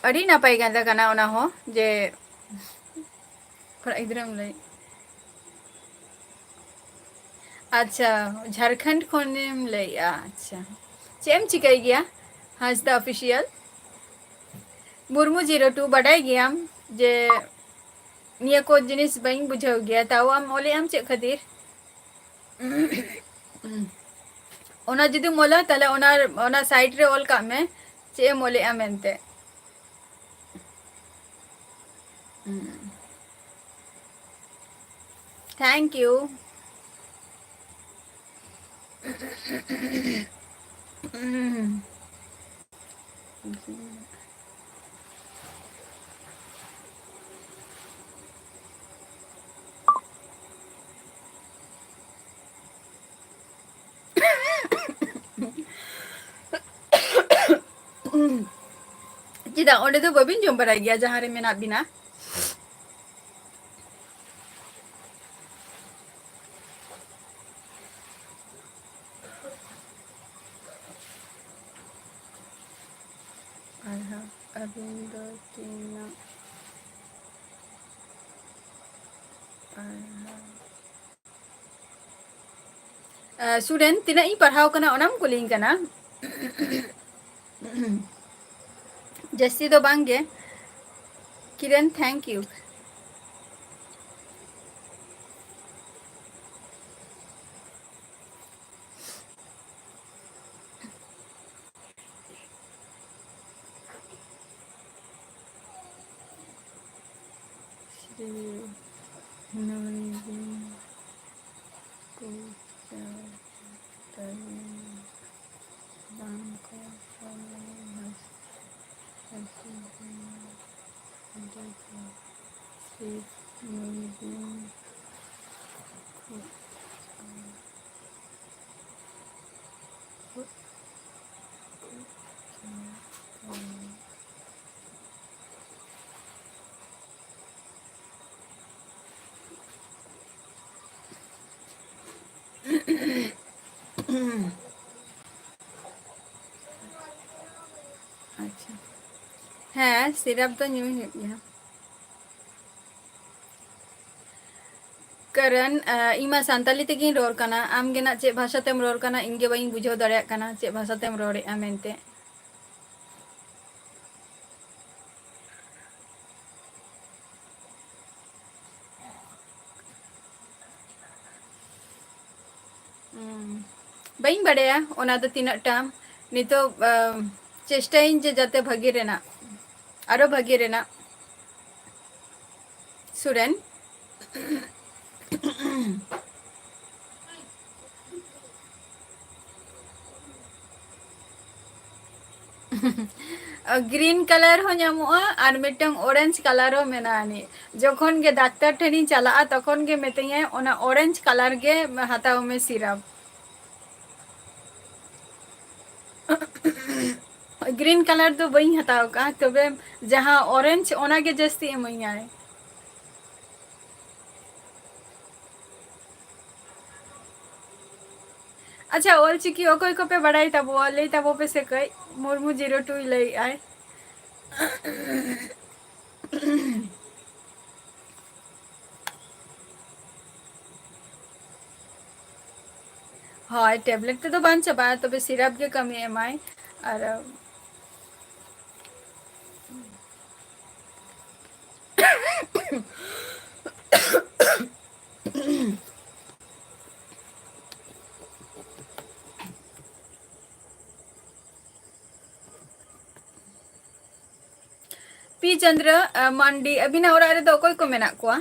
ᱟᱹᱰᱤ ᱱᱟᱯᱟᱭ ᱠᱟᱛᱷᱟ ᱠᱟᱱᱟ ᱚᱱᱟ ᱦᱚᱸ, ᱡᱮ ᱠᱚᱲᱟ ᱜᱤᱫᱽᱨᱟᱹᱢ ᱞᱟᱹᱭ᱾ ᱟᱪᱪᱷᱟ, ᱡᱷᱟᱲᱠᱷᱚᱸᱰ ᱠᱷᱚᱱᱮᱢ ᱞᱟᱹᱭᱮᱜᱼᱟ᱾ ᱟᱪᱪᱷᱟ, ᱪᱮᱫ ᱮᱢ ᱪᱤᱠᱟᱹᱭ ᱜᱮᱭᱟ? ᱦᱟᱸᱥᱫᱟ Official᱾ ᱢᱩᱨᱢᱩ zero two, ᱵᱟᱰᱟᱭ ᱜᱮᱭᱟᱢ ᱡᱮ ᱱᱤᱭᱟᱹ ᱠᱚ ᱡᱤᱱᱤᱥ ᱵᱟᱹᱧ ᱵᱩᱡᱷᱟᱹᱣ ᱜᱮᱭᱟ, ᱛᱟᱣ ᱟᱢ ᱚᱞᱮᱜ ᱟᱢ ᱪᱮᱫ ᱠᱷᱟᱹᱛᱤᱨ? ᱚᱱᱟ ᱡᱩᱫᱤᱢ ᱚᱞᱟ, ᱛᱟᱦᱞᱮ ᱚᱱᱟ, ᱚᱱᱟ side ᱨᱮ ᱚᱞ ᱠᱟᱜ ᱢᱮ, ᱪᱮᱫ ᱮᱢ ᱚᱞᱮᱜᱼᱟ ᱢᱮᱱᱛᱮ᱾ ᱦᱩᱸ᱾ Thank you. ᱪᱮᱫᱟᱜ ᱚᱸᱰᱮ ᱫᱚ ᱵᱟᱹᱵᱤᱱ ᱡᱚᱢ ᱵᱟᱲᱟᱭ ᱜᱮᱭᱟ ᱡᱟᱦᱟᱸ ᱨᱮ ᱢᱮᱱᱟᱜ ᱵᱤᱱᱟ? ᱯᱟᱲᱦᱟᱣ ᱟᱹᱵᱤᱱ ᱫᱚ ᱛᱤᱱᱟᱹᱜ ᱯᱟᱲᱦᱟᱣ? ᱟ, student, ᱛᱤᱱᱟᱹᱜ ᱤᱧ ᱯᱟᱲᱦᱟᱣ ᱠᱟᱱᱟ ᱚᱱᱟᱢ ᱠᱩᱞᱤᱧ ᱠᱟᱱᱟ? ᱡᱟᱹᱥᱛᱤ ᱫᱚ ᱵᱟᱝ ᱜᱮ᱾ Kiran, thank you᱾ ᱥᱨᱤ ᱱᱚᱵᱤᱱ ᱠᱚ ᱪᱟᱞᱟᱜ ᱛᱟᱹᱵᱤᱱ ᱵᱟᱝ ᱠᱚ ᱪᱟᱞᱟᱣ ᱦᱟᱹᱥᱩ ᱦᱟᱹᱥᱩ ᱜᱮ ᱟᱹᱰᱤ ᱜᱮ ᱥᱨᱤ ᱱᱚᱵᱤᱱ ᱠᱚ ᱟᱪᱪᱷᱟ᱾ ᱦᱮᱸ, syrup ᱫᱚ ᱧᱩᱭ ᱦᱩᱭᱩᱜ ᱜᱮᱭᱟ᱾ ᱠᱟᱨᱚᱱ, ᱟ, ᱤᱧ ᱢᱟ ᱥᱟᱱᱛᱟᱞᱤ ᱛᱮᱜᱤᱧ ᱨᱚᱲ ᱠᱟᱱᱟ, ᱟᱢ ᱜᱮ ᱱᱟᱜ ᱪᱮᱫ ᱵᱷᱟᱥᱟ ᱛᱮᱢ ᱨᱚᱲ ᱠᱟᱱᱟ, ᱤᱧ ᱜᱮ ᱵᱟᱹᱧ ᱵᱩᱡᱷᱟᱹᱣ ᱫᱟᱲᱮᱭᱟᱜ ᱠᱟᱱᱟ ᱪᱮᱫ ᱵᱷᱟᱥᱟ ᱛᱮᱢ ᱨᱚᱲᱮᱫᱼᱟ ᱢᱮᱱᱛᱮ᱾ ᱦᱩᱸ, ᱵᱟᱹᱧ ᱵᱟᱲᱟᱭᱟ ᱚᱱᱟ ᱫᱚ ᱛᱤᱱᱟᱹᱜ ᱴᱟ᱾ ᱱᱤᱛᱚᱜ, ᱟ, ᱪᱮᱥᱴᱟᱭᱟᱹᱧ ᱡᱮ ᱡᱟᱛᱮ ᱵᱷᱟᱹᱜᱤ ᱨᱮᱱᱟᱜ, ᱟᱨᱚ ᱵᱷᱟᱹᱜᱤ ᱨᱮᱱᱟᱜ᱾ ᱥᱩᱨᱮᱱ᱾ Green colour ᱦᱚᱸ ᱧᱟᱢᱚᱜᱼᱟ ᱟᱨ ᱢᱤᱫᱴᱟᱝ orange colour ᱦᱚᱸ ᱢᱮᱱᱟᱜᱼᱟ ᱟᱹᱱᱤᱡ᱾ ᱡᱚᱠᱷᱚᱱ ᱜᱮ ᱰᱟᱠᱛᱟᱨ ᱴᱷᱮᱱᱤᱧ ᱪᱟᱞᱟᱜᱼᱟ, ᱛᱚᱠᱷᱚᱱ ᱜᱮ ᱢᱤᱛᱟᱹᱧᱟᱭ, "ᱚᱱᱟ orange colour ᱜᱮ ᱦᱟᱛᱟᱣ ᱢᱮ syrup᱾" Green colour ᱫᱚ ᱵᱟᱹᱧ ᱦᱟᱛᱟᱣ ᱠᱟᱜᱼᱟ, ᱛᱚᱵᱮ ᱡᱟᱦᱟᱸ orange, ᱚᱱᱟ ᱜᱮ ᱡᱟᱹᱥᱛᱤ ᱤᱢᱟᱹᱧᱟᱭ᱾ ᱟᱪᱪᱷᱟ, ᱚᱞ ᱪᱤᱠᱤ ᱚᱠᱚᱭ ᱠᱚᱯᱮ ᱵᱟᱲᱟᱭ ᱛᱟᱵᱚᱣᱟ? ᱞᱟᱹᱭ ᱛᱟᱵᱚ ᱯᱮ ᱥᱮ ᱠᱟᱹᱡ᱾ Murmu zero two ᱞᱟᱹᱭᱮᱜᱼᱟᱭ᱾ ᱦᱳᱭ, tablet ᱛᱮᱫᱚ ᱵᱟᱝ ᱪᱟᱵᱟᱜᱼᱟ, ᱛᱚᱵᱮ syrup ᱜᱮ ᱠᱟᱹᱢᱤ ᱮᱢᱟᱭ᱾ ᱟᱨ ᱯᱤ ᱪᱚᱱᱫᱨᱚ, ᱟ, ᱢᱟᱱᱰᱤ, ᱟᱹᱵᱤᱱᱟᱜ ᱚᱲᱟᱜ ᱨᱮᱫᱚ ᱚᱠᱚᱭ ᱠᱚ ᱢᱮᱱᱟᱜ ᱠᱚᱣᱟ?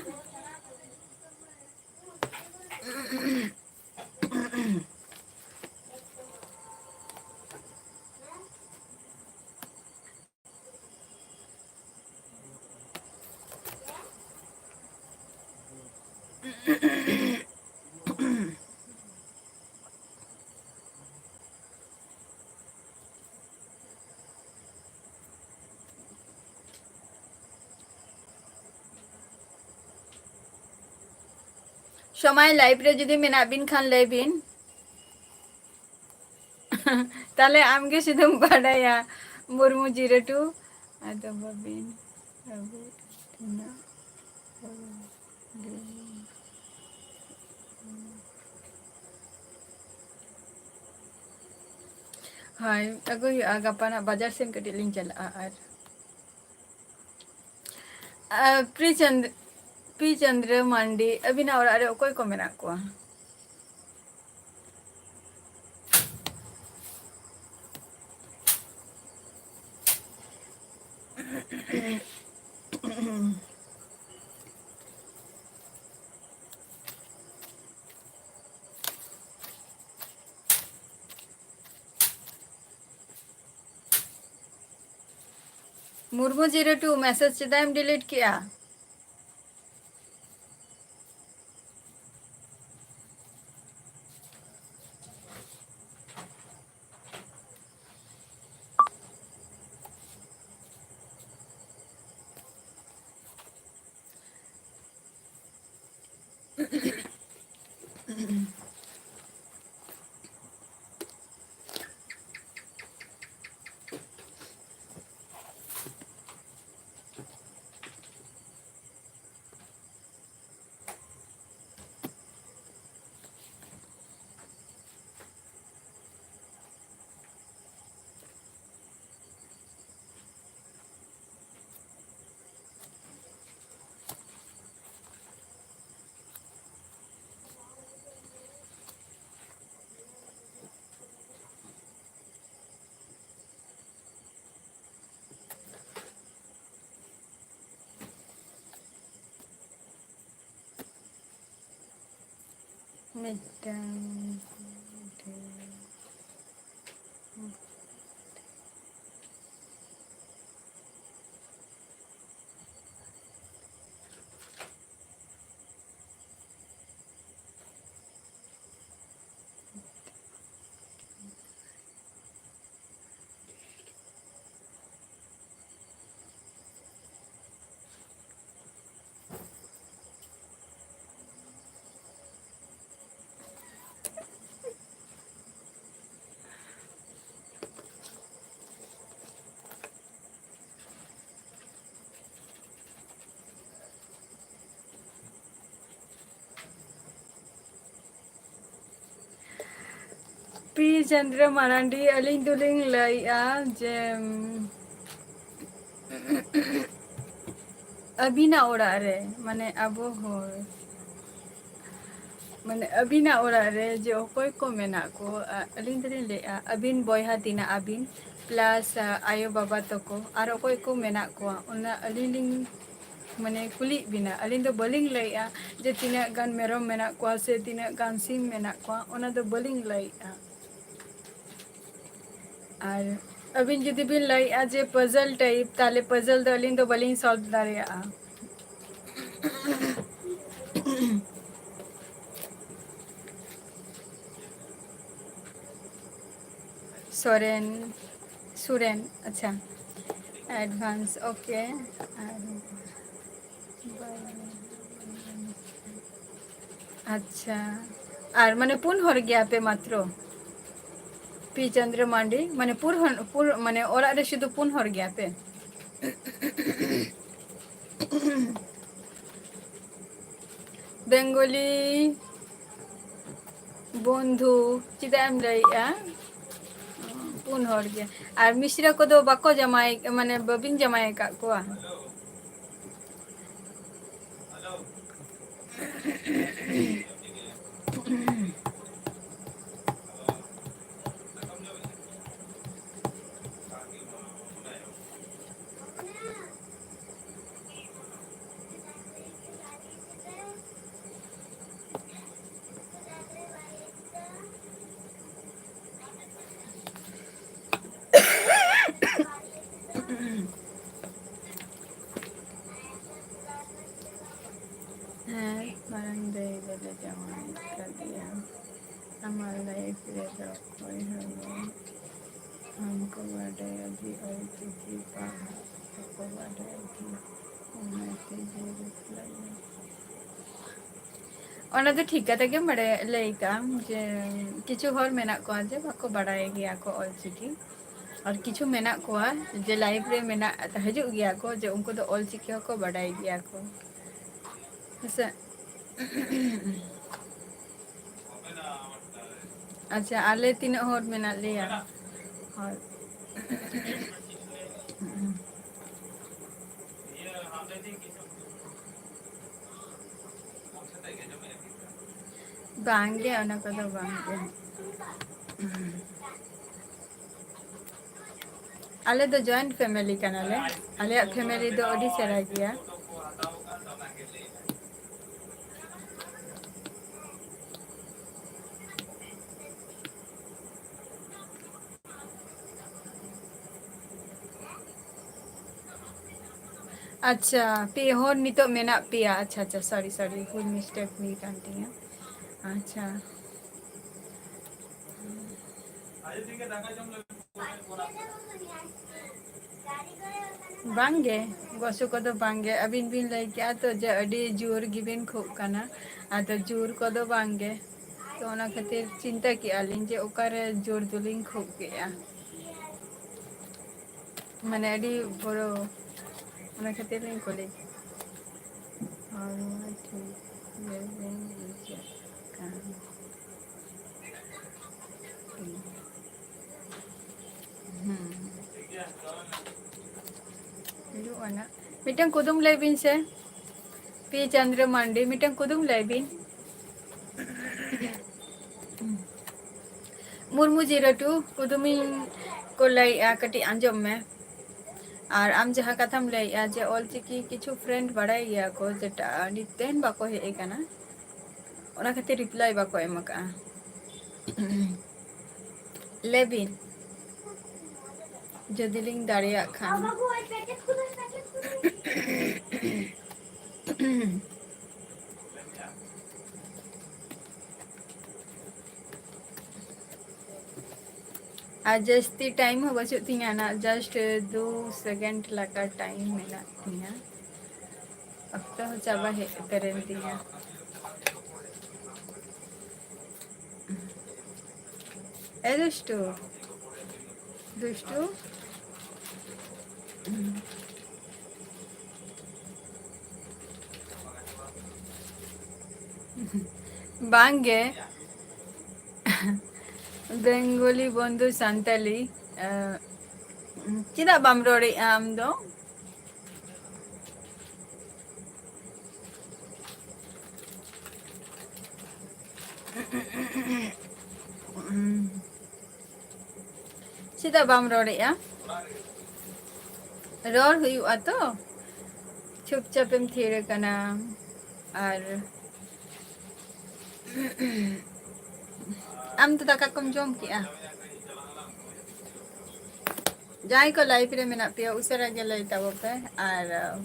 ᱥᱚᱢᱟᱭ live ᱨᱮ ᱡᱩᱫᱤ ᱢᱮᱱᱟᱜ ᱵᱤᱱ ᱠᱷᱟᱱ ᱞᱟᱹᱭ ᱵᱤᱱ᱾ ᱛᱟᱦᱞᱮ ᱟᱢᱜᱮ ᱥᱩᱫᱷᱩᱢ ᱵᱟᱰᱟᱭᱟ᱾ ᱢᱩᱨᱢᱩ ᱡᱤᱨᱳ ᱴᱩ, ᱟᱫᱚ ᱵᱟᱹᱵᱤᱱ ᱟᱹᱜᱩ ᱛᱤᱱᱟᱹᱜ? ᱦᱳᱭ, ᱟᱹᱜᱩᱭ ᱦᱩᱭᱩᱜᱼᱟ, ᱜᱟᱯᱟ ᱱᱟᱜ ᱵᱟᱡᱟᱨ ᱥᱮᱱ ᱠᱟᱹᱴᱤᱡ ᱞᱤᱧ ᱪᱟᱞᱟᱜᱼᱟ᱾ ᱟᱨ ᱟᱨ ᱯᱨᱤ ᱪᱚᱱᱫ-, ᱯᱨᱤ ᱪᱚᱱᱫᱨᱚ ᱢᱟᱱᱰᱤ, ᱟᱹᱵᱤᱱᱟᱜ ᱚᱲᱟᱜ ᱨᱮ ᱚᱠᱚᱭ ᱠᱚ ᱢᱮᱱᱟᱜ ᱠᱚᱣᱟ? ᱢᱩᱨᱢᱩ ᱡᱤᱨᱳ ᱴᱩ, message ᱪᱮᱫᱟᱜ ᱮᱢ delete ᱠᱮᱜᱼᱟ? ᱢᱤᱫᱴᱟᱝ᱾ ᱯᱤ ᱪᱚᱱᱫᱨᱚ ᱢᱟᱨᱟᱱᱰᱤ, ᱟᱹᱞᱤᱧ ᱫᱚᱞᱤᱧ ᱞᱟᱹᱭᱮᱜᱼᱟ ᱡᱮ, ᱩᱢ, ᱟᱹᱵᱤᱱᱟᱜ ᱚᱲᱟᱜ ᱨᱮ, ᱢᱟᱱᱮ ᱟᱵᱚ ᱦᱚᱲ, ᱢᱟᱱᱮ ᱟᱹᱵᱤᱱᱟᱜ ᱚᱲᱟᱜ ᱨᱮ ᱡᱮ ᱚᱠᱚᱭ ᱠᱚ ᱢᱮᱱᱟᱜ ᱠᱚ, ᱟ-, ᱟᱹᱞᱤᱧ ᱫᱚᱞᱤᱧ ᱞᱟᱹᱭᱮᱜᱼᱟ, ᱟᱹᱵᱤᱱ ᱵᱚᱭᱦᱟ ᱛᱤᱱᱟᱹᱜ ᱟᱹᱵᱤᱱ, plus, ᱟ, ᱟᱭᱳ ᱵᱟᱵᱟ ᱛᱟᱠᱚ, ᱟᱨ ᱚᱠᱚᱭ ᱠᱚ ᱢᱮᱱᱟᱜ ᱠᱚᱣᱟ, ᱚᱱᱟ ᱟᱹᱞᱤᱧ ᱞᱤᱧ, ᱢᱟᱱᱮ, ᱠᱩᱞᱤᱭᱮᱫ ᱵᱤᱱᱟ᱾ ᱟᱹᱞᱤᱧ ᱫᱚ ᱵᱟᱹᱞᱤᱧ ᱞᱟᱹᱭᱮᱜᱼᱟ ᱡᱮ ᱛᱤᱱᱟᱹᱜ ᱜᱟᱱ ᱢᱮᱨᱚᱢ ᱢᱮᱱᱟᱜ ᱠᱚᱣᱟ ᱥᱮ ᱛᱤᱱᱟᱹᱜ ᱜᱟᱱ ᱥᱤᱢ ᱢᱮᱱᱟᱜ ᱠᱚᱣᱟ, ᱚᱱᱟ ᱫᱚ ᱵᱟᱹᱞᱤᱧ ᱞᱟᱹᱭᱮᱜᱼᱟ᱾ ᱟᱨ ᱟᱹᱵᱤᱱ ᱡᱩᱫᱤ ᱵᱤᱱ ᱞᱟᱹᱭᱮᱜᱼᱟ ᱡᱮ puzzle type, ᱛᱟᱦᱞᱮ puzzle ᱫᱚ ᱟᱹᱞᱤᱧ ᱫᱚ ᱵᱟᱹᱞᱤᱧ solve ᱫᱟᱲᱮᱭᱟᱜᱼᱟ᱾ ᱥᱚᱨᱮᱱ, ᱥᱩᱨᱮᱱ, ᱟᱪᱪᱷᱟ, advance, okay᱾ ᱟᱨ ᱟᱪᱪᱷᱟ, ᱟᱨ ᱢᱟᱱᱮ ᱯᱩᱱ ᱦᱚᱲ ᱜᱮᱭᱟ ᱯᱮ ᱢᱟᱛᱨᱚ? ᱯᱤ ᱪᱚᱱᱫᱨᱚ ᱢᱟᱱᱰᱤ, ᱢᱟᱱᱮ ᱯᱩᱨ ᱦᱚᱲ, ᱯᱩᱨ, ᱢᱟᱱᱮ ᱚᱲᱟᱜ ᱨᱮ ᱥᱩᱫᱷᱩ ᱯᱩᱱ ᱦᱚᱲ ᱜᱮᱭᱟ ᱯᱮ? ᱵᱮᱝᱜᱚᱞᱤ ᱵᱚᱱᱫᱷᱩ, ᱪᱮᱫᱟᱜ ᱮᱢ ᱞᱟᱹᱭᱮᱜᱼᱟ? ᱯᱩᱱ ᱦᱚᱲ ᱜᱮ᱾ ᱟᱨ ᱢᱤᱥᱨᱟ ᱠᱚᱫᱚ ᱵᱟᱠᱚ ᱡᱟᱢᱟᱭ, ᱢᱟᱱᱮ ᱵᱟᱹᱵᱤᱱ ᱡᱟᱢᱟᱭ ᱟᱠᱟᱫ ᱠᱚᱣᱟ? ᱦᱮᱸ, ᱢᱟᱨᱟᱝ ᱫᱟᱹᱭ ᱫᱚᱞᱮ ᱡᱟᱶᱟᱭ ᱠᱟᱫᱮᱭᱟ᱾ ᱟᱢᱟᱜ life ᱨᱮᱫᱚ ᱚᱠᱚᱭ ᱦᱚᱸ ᱵᱟᱝ ᱠᱚ ᱵᱟᱰᱟᱭᱟ ᱡᱮ ᱚᱞ ᱪᱤᱠᱤ ᱯᱟᱲᱦᱟᱜ ᱵᱟᱠᱚ ᱵᱟᱰᱟᱭᱟ ᱡᱮ ᱚᱱᱟᱛᱮ ᱡᱮ reply᱾ ᱚᱱᱟ ᱫᱚ ᱴᱷᱤᱠ ᱠᱟᱛᱷᱟ ᱜᱮᱢ ᱵᱟᱲᱟᱭ, ᱞᱟᱹᱭ ᱠᱟᱜᱼᱟᱢ ᱡᱮ ᱠᱤᱪᱷᱩ ᱦᱚᱲ ᱢᱮᱱᱟᱜ ᱠᱚᱣᱟ ᱡᱮ ᱵᱟᱠᱚ ᱵᱟᱲᱟᱭ ᱜᱮᱭᱟ ᱠᱚ ᱚᱞ ᱪᱤᱠᱤ, ᱟᱨ ᱠᱤᱪᱷᱩ ᱢᱮᱱᱟᱜ ᱠᱚᱣᱟ ᱡᱮ life ᱨᱮ ᱢᱮᱱᱟᱜ, ᱦᱤᱡᱩᱜ ᱜᱮᱭᱟ ᱠᱚ ᱡᱮ ᱩᱱᱠᱩ ᱫᱚ ᱚᱞ ᱪᱤᱠᱤ ᱦᱚᱸᱠᱚ ᱵᱟᱰᱟᱭ ᱜᱮᱭᱟ ᱠᱚ, ᱦᱮᱸᱥᱮ? ᱟᱪᱪᱷᱟ, ᱟᱞᱮ ᱛᱤᱱᱟᱹᱜ ᱦᱚᱲ ᱢᱮᱱᱟᱜ ᱞᱮᱭᱟ? ᱦᱳᱭ᱾ ᱵᱟᱝᱜᱮ, ᱚᱱᱟ ᱠᱚᱫᱚ ᱵᱟᱝᱜᱮ᱾ ᱟᱞᱮ ᱫᱚ joint family ᱠᱟᱱᱟᱞᱮ᱾ ᱟᱞᱮᱭᱟᱜ family ᱫᱚ ᱟᱹᱰᱤ ᱪᱮᱦᱨᱟ ᱜᱮᱭᱟ᱾ ᱟᱪᱪᱷᱟ, ᱯᱮ ᱦᱚᱲ ᱱᱤᱛᱚᱜ ᱢᱮᱱᱟᱜ ᱯᱮᱭᱟ᱾ ᱟᱪᱪᱷᱟ, ᱟᱪᱪᱷᱟ, sorry, sorry, ᱵᱷᱩᱞ mistake ᱦᱩᱭ ᱠᱟᱱ ᱛᱤᱧᱟᱹ᱾ ᱟᱪᱪᱷᱟ᱾ ᱵᱟᱝᱜᱮ, ᱜᱚᱥᱩ ᱠᱚᱫᱚ ᱵᱟᱝᱜᱮ᱾ ᱟᱹᱵᱤᱱ ᱵᱤᱱ ᱞᱟᱹᱭ ᱠᱮᱜᱼᱟ ᱛᱚ ᱡᱮ ᱟᱹᱰᱤ ᱡᱳᱨ ᱜᱮᱵᱤᱱ ᱠᱷᱩᱜ ᱠᱟᱱᱟ, ᱟᱫᱚ ᱡᱳᱨ ᱠᱚᱫᱚ ᱵᱟᱝᱜᱮ᱾ ᱛᱚ ᱚᱱᱟ ᱠᱷᱟᱹᱛᱤᱨ ᱪᱤᱱᱛᱟᱹ ᱠᱮᱜᱼᱟ ᱞᱤᱧ ᱡᱮ ᱚᱠᱟᱨᱮ ᱡᱳᱨ ᱫᱚᱞᱤᱧ ᱠᱷᱩᱜ ᱠᱮᱜᱼᱟ, ᱢᱟᱱᱮ ᱟᱹᱰᱤ ᱵᱚᱲᱚ, ᱚᱱᱟ ᱠᱷᱟᱹᱛᱤᱨ ᱞᱤᱧ ᱠᱩᱞᱤ᱾ ᱦᱚᱲᱢᱚ ᱴᱷᱤᱠ ᱵᱮᱥ ᱵᱟᱹᱧ ᱵᱩᱡᱷᱟᱹᱜ ᱠᱟᱱ᱾ ᱦᱩᱸ᱾ ᱦᱩᱭᱩᱜᱼᱟ ᱱᱟᱜ᱾ ᱢᱤᱫᱴᱟᱝ ᱠᱩᱫᱩᱢ ᱞᱟᱹᱭ ᱵᱤᱱ ᱥᱮ᱾ ᱯᱤ ᱪᱚᱱᱫᱨᱚ ᱢᱟᱱᱰᱤ, ᱢᱤᱫᱴᱟᱝ ᱠᱩᱫᱩᱢ ᱞᱟᱹᱭ ᱵᱤᱱ᱾ ᱢᱩᱨᱢᱩ ᱡᱤᱨᱳ ᱴᱩ, ᱠᱩᱫᱩᱢᱤᱧ ᱠᱚ ᱞᱟᱹᱭᱮᱜᱼᱟ, ᱠᱟᱹᱴᱤᱡ ᱟᱸᱡᱚᱢ ᱢᱮ᱾ ᱟᱨ ᱟᱢ ᱡᱟᱦᱟᱸ ᱠᱟᱛᱷᱟᱢ ᱞᱟᱹᱭᱮᱜᱼᱟ ᱡᱮ ᱚᱞᱪᱤᱠᱤ ᱠᱤᱪᱷᱩ friend ᱵᱟᱲᱟᱭ ᱜᱮᱭᱟ ᱠᱚ, ᱡᱮᱴᱟ ᱟᱹᱰᱤ ᱫᱤᱱ ᱵᱟᱠᱚ ᱦᱮᱡ ᱟᱠᱟᱱᱟ, ᱚᱱᱟ ᱠᱷᱟᱹᱛᱤᱨ reply ᱵᱟᱠᱚ ᱮᱢ ᱟᱠᱟᱜᱼᱟ᱾ ᱞᱟᱹᱭ ᱵᱤᱱ, ᱡᱩᱫᱤ ᱞᱤᱧ ᱫᱟᱲᱮᱭᱟᱜ ᱠᱷᱟᱱ᱾ ᱟᱨ ᱡᱟᱹᱥᱛᱤ time ᱦᱚᱸ ᱵᱟᱹᱪᱩᱜ ᱛᱤᱧᱟᱹ ᱱᱟᱜ, just ᱫᱩ second ᱞᱮᱠᱟ time ᱢᱮᱱᱟᱜ ᱛᱤᱧᱟᱹ᱾ ᱚᱠᱛᱚ ᱦᱚᱸ ᱪᱟᱵᱟ ᱦᱮᱡ ᱩᱛᱟᱹᱨᱮᱱ ᱛᱤᱧᱟᱹ᱾ ᱮ ᱫᱩᱥᱴᱩ, ᱫᱩᱥᱴᱩ᱾ ᱵᱟᱝᱜᱮ᱾ ᱵᱮᱝᱜᱚᱞᱤ ᱵᱚᱱᱫᱷᱩ ᱥᱟᱱᱛᱟᱞᱤ, ᱟᱸ, ᱪᱮᱫᱟᱜ ᱵᱟᱢ ᱨᱚᱲᱮᱫᱼᱟ ᱟᱢ ᱫᱚ? ᱪᱮᱫᱟᱜ ᱵᱟᱢ ᱨᱚᱲᱮᱫᱼᱟ? ᱨᱚᱲ ᱦᱩᱭᱩᱜᱼᱟ ᱛᱚ᱾ ᱪᱩᱯᱪᱟᱯ ᱮᱢ ᱛᱷᱤᱨ ᱟᱠᱟᱱᱟ᱾ ᱟᱨ ᱟᱢ ᱫᱚ ᱫᱟᱠᱟ ᱠᱚᱢ ᱡᱚᱢ ᱠᱮᱜᱼᱟ? ᱡᱟᱦᱟᱸᱭ ᱠᱚ live ᱨᱮ ᱢᱮᱱᱟᱜ ᱯᱮᱭᱟ, ᱩᱥᱟᱹᱨᱟ ᱜᱮ ᱞᱟᱹᱭ ᱛᱟᱵᱚ ᱯᱮ᱾ ᱟᱨ, ᱟᱸ,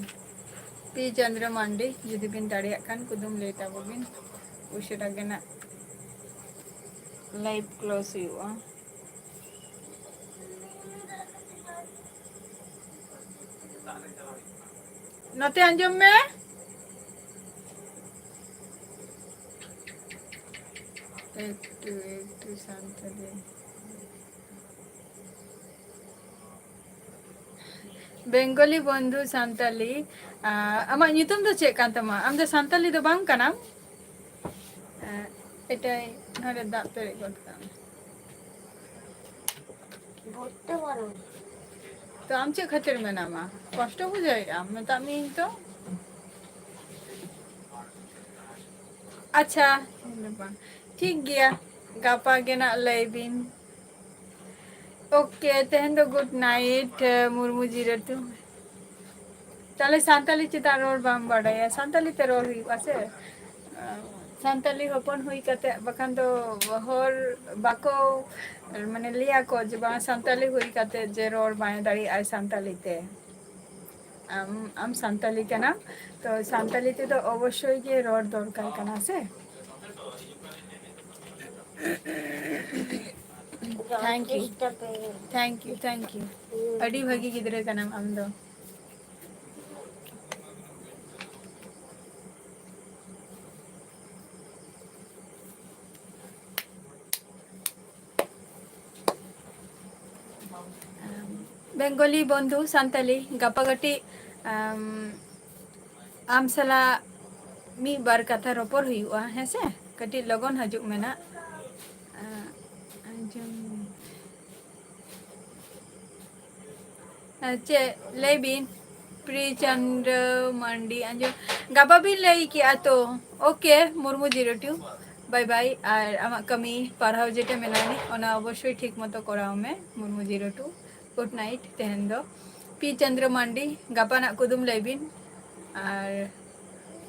ᱯᱤ ᱪᱚᱱᱫᱨᱚ ᱢᱟᱱᱰᱤ, ᱡᱩᱫᱤ ᱵᱤᱱ ᱫᱟᱲᱮᱭᱟᱜ ᱠᱷᱟᱱ, ᱠᱩᱫᱩᱢ ᱞᱟᱹᱭ ᱛᱟᱵᱚ ᱵᱤᱱ᱾ ᱩᱥᱟᱹᱨᱟ ᱜᱮ ᱱᱟᱜ live close ᱦᱩᱭᱩᱜᱼᱟ᱾ ᱱᱚᱛᱮ ᱟᱸᱡᱚᱢ ᱢᱮ᱾ ᱮᱠᱴᱩ, ᱮᱠᱴᱩ ᱥᱟᱱᱛᱟᱲᱤ᱾ ᱵᱮᱝᱜᱚᱞᱤ ᱵᱚᱱᱫᱷᱩ ᱥᱟᱱᱛᱟᱞᱤ, ᱟ, ᱟᱢᱟᱜ ᱧᱩᱛᱩᱢ ᱫᱚ ᱪᱮᱫ ᱠᱟᱱ ᱛᱟᱢᱟ? ᱟᱢ ᱫᱚ ᱥᱟᱱᱛᱟᱞᱤ ᱫᱚ ᱵᱟᱝ ᱠᱟᱱᱟᱢ? ᱟ, ᱮᱴᱟᱜ ᱱᱚᱰᱮ ᱫᱟᱜ ᱯᱮᱨᱮᱡ ᱜᱚᱫ ᱠᱟᱜ ᱢᱮ᱾ ᱵᱷᱚᱨᱛᱤ ᱵᱟᱹᱱᱩᱜ᱾ ᱛᱚ ᱟᱢ ᱪᱮᱫ ᱠᱷᱟᱹᱛᱤᱨ ᱢᱮᱱᱟᱢᱟ? ᱠᱚᱥᱴᱚ ᱵᱩᱡᱷᱟᱹᱣᱮᱫ ᱟᱢ? ᱢᱮᱛᱟᱜ ᱢᱤᱭᱟᱹᱧ ᱛᱚ᱾ ᱟᱪᱪᱷᱟ, ᱴᱷᱤᱠ ᱜᱮᱭᱟ, ᱜᱟᱯᱟ ᱜᱮ ᱱᱟᱜ ᱞᱟᱹᱭ ᱵᱤᱱ᱾ ᱳᱠᱮ, ᱛᱮᱦᱮᱧ ᱫᱚ good night, ᱢᱩᱨᱢᱩ ᱡᱤᱨᱟᱹᱛᱩ᱾ ᱛᱟᱦᱞᱮ ᱥᱟᱱᱛᱟᱞᱤ ᱪᱮᱫᱟᱜ ᱨᱚᱲ ᱵᱟᱢ ᱵᱟᱰᱟᱭᱟ? ᱥᱟᱱᱛᱟᱞᱤ ᱛᱮ ᱨᱚᱲ ᱦᱩᱭᱩᱜᱼᱟ ᱥᱮ᱾ ᱥᱟᱱᱛᱟᱞᱤ ᱦᱚᱯᱚᱱ ᱦᱩᱭ ᱠᱟᱛᱮ ᱵᱟᱠᱷᱟᱱ ᱫᱚ ᱦᱚᱲ ᱵᱟᱠᱚ, ᱢᱟᱱᱮ, ᱞᱟᱹᱭᱟ ᱠᱚ ᱡᱮ ᱵᱟᱝ, ᱥᱟᱱᱛᱟᱞᱤ ᱦᱩᱭ ᱠᱟᱛᱮ ᱡᱮ ᱨᱚᱲ ᱵᱟᱭ ᱫᱟᱲᱮᱭᱟᱜᱼᱟ ᱥᱟᱱᱛᱟᱞᱤ ᱛᱮ᱾ ᱟᱢ, ᱟᱢ ᱥᱟᱱᱛᱟᱞᱤ ᱠᱟᱱᱟᱢ, ᱛᱚ ᱥᱟᱱᱛᱟᱞᱤ ᱛᱮᱫᱚ ᱚᱵᱚᱥᱥᱳᱭ ᱜᱮ ᱨᱚᱲ ᱫᱚᱨᱠᱟᱨ ᱠᱟᱱᱟ ᱥᱮ᱾ Thank you. Thank you, thank you. ᱟᱹᱰᱤ ᱵᱷᱟᱹᱜᱤ ᱜᱤᱫᱽᱨᱟᱹ ᱠᱟᱱᱟᱢ ᱟᱢ ᱫᱚ᱾ ᱵᱮᱝᱜᱚᱞᱤ ᱵᱚᱱᱫᱷᱩ ᱥᱟᱱᱛᱟᱞᱤ, ᱜᱟᱯᱟ ᱠᱟᱹᱴᱤᱡ, ᱟᱢ, ᱟᱢ ᱥᱟᱞᱟᱜ ᱢᱤᱫ ᱵᱟᱨ ᱠᱟᱛᱷᱟ ᱨᱚᱯᱚᱲ ᱦᱩᱭᱩᱜᱼᱟ, ᱦᱮᱸ ᱥᱮ? ᱠᱟᱹᱴᱤᱡ ᱞᱚᱜᱚᱱ ᱦᱤᱡᱩᱜ ᱢᱮ ᱱᱟᱜ᱾ ᱟᱸ, ᱪᱮᱫ ᱞᱟᱹᱭ ᱵᱤᱱ? ᱯᱨᱤ ᱪᱚᱱᱫᱨᱚ ᱢᱟᱱᱰᱤ ᱟᱸᱡᱚᱢ, ᱜᱟᱯᱟ ᱵᱤᱱ ᱞᱟᱹᱭ ᱠᱮᱜᱼᱟ ᱛᱚ᱾ ᱳᱠᱮ, ᱢᱩᱨᱢᱩ ᱡᱤᱨᱳ ᱴᱩ, ᱵᱟᱭ ᱵᱟᱭ᱾ ᱟᱨ ᱟᱢᱟᱜ ᱠᱟᱹᱢᱤ ᱯᱟᱲᱦᱟᱣ ᱡᱮᱴᱟ ᱢᱮᱱᱟᱜᱼᱟ, ᱚᱱᱟ ᱚᱵᱚᱥᱥᱳᱭ ᱴᱷᱤᱠ ᱢᱚᱛᱚ ᱠᱚᱨᱟᱣ ᱢᱮ, Murmu zero two. Good night ᱛᱮᱦᱮᱧ ᱫᱚ᱾ ᱯᱤ ᱪᱚᱱᱫᱨᱚ ᱢᱟᱱᱰᱤ, ᱜᱟᱯᱟᱱᱟᱜ ᱠᱩᱫᱩᱢ ᱞᱟᱹᱭ ᱵᱤᱱ᱾ ᱟᱨ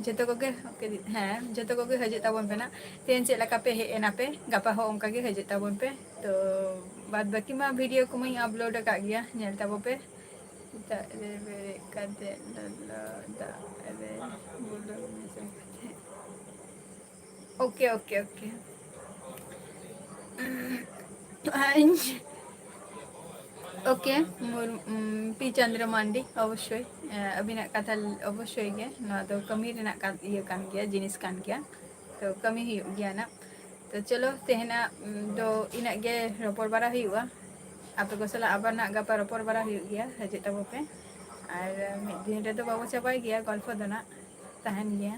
ᱡᱚᱛᱚ ᱠᱚᱜᱮ, ᱳᱠᱮ, ᱦᱮᱸ, ᱡᱚᱛᱚ ᱠᱚᱜᱮ ᱦᱤᱡᱩᱜ ᱛᱟᱵᱚᱱ ᱯᱮ ᱱᱟᱜ᱾ ᱛᱮᱦᱮᱧ ᱪᱮᱫ ᱞᱮᱠᱟ ᱯᱮ ᱦᱮᱡ ᱮᱱᱟ ᱯᱮ, ᱜᱟᱯᱟ ᱦᱚᱸ ᱚᱱᱠᱟ ᱜᱮ ᱦᱤᱡᱩᱜ ᱛᱟᱵᱚᱱ ᱯᱮ᱾ ᱛᱚ ᱵᱟᱫ ᱵᱟᱹᱠᱤ ᱢᱟ ᱵᱷᱤᱰᱤᱭᱳ ᱠᱚᱢᱟᱧ ᱟᱯᱞᱳᱰ ᱟᱠᱟᱫ ᱜᱮᱭᱟ, ᱧᱮᱞ ᱛᱟᱵᱚ ᱯᱮ᱾ ᱫᱟᱜ ᱨᱮ ᱵᱮᱨᱮᱫ ᱠᱟᱛᱮ ᱞᱚᱞᱚ ᱫᱟᱜ ᱨᱮ ᱵᱩᱞᱩᱝ ᱢᱮᱥᱟ ᱠᱟᱛᱮ᱾ Okay, okay, okay. ᱳᱠᱮ, ᱢᱩᱨ-, ᱩᱢ, ᱯᱤ ᱪᱚᱱᱫᱨᱚ ᱢᱟᱱᱰᱤ, ᱚᱵᱚᱥᱥᱳᱭ, ᱮ, ᱟᱹᱵᱤᱱᱟᱜ ᱠᱟᱛᱷᱟ ᱚᱵᱚᱥᱥᱳᱭ ᱜᱮ, ᱱᱚᱣᱟ ᱫᱚ ᱠᱟᱹᱢᱤ ᱨᱮᱱᱟᱜ ᱠᱟᱱ, ᱤᱭᱟᱹ ᱠᱟᱱ ᱜᱮᱭᱟ, ᱡᱤᱱᱤᱥ ᱠᱟᱱ ᱜᱮᱭᱟ, ᱛᱚ ᱠᱟᱹᱢᱤ ᱦᱩᱭᱩᱜ ᱜᱮᱭᱟ ᱱᱟᱜ᱾ ᱛᱚ ᱪᱚᱞᱚ, ᱛᱮᱦᱮᱧᱟᱜ, ᱩᱢ, ᱫᱚ ᱤᱱᱟᱹᱜ ᱜᱮ ᱨᱚᱯᱚᱲ ᱵᱟᱲᱟ ᱦᱩᱭᱩᱜᱼᱟ᱾ ᱟᱯᱮ ᱠᱚ ᱥᱟᱞᱟᱜ ᱟᱵᱟᱨ ᱱᱟᱜ ᱜᱟᱯᱟ ᱨᱚᱯᱚᱲ ᱵᱟᱲᱟ ᱦᱩᱭᱩᱜ ᱜᱮᱭᱟ, ᱦᱤᱡᱩᱜ ᱛᱟᱵᱚ ᱯᱮ᱾ ᱟᱨ ᱢᱤᱫ ᱫᱤᱱ ᱨᱮᱫᱚ ᱵᱟᱵᱚ ᱪᱟᱵᱟᱭ ᱜᱮᱭᱟ, ᱜᱚᱞᱯᱷᱚ ᱫᱚ ᱱᱟᱜ ᱛᱟᱦᱮᱱ ᱜᱮᱭᱟ᱾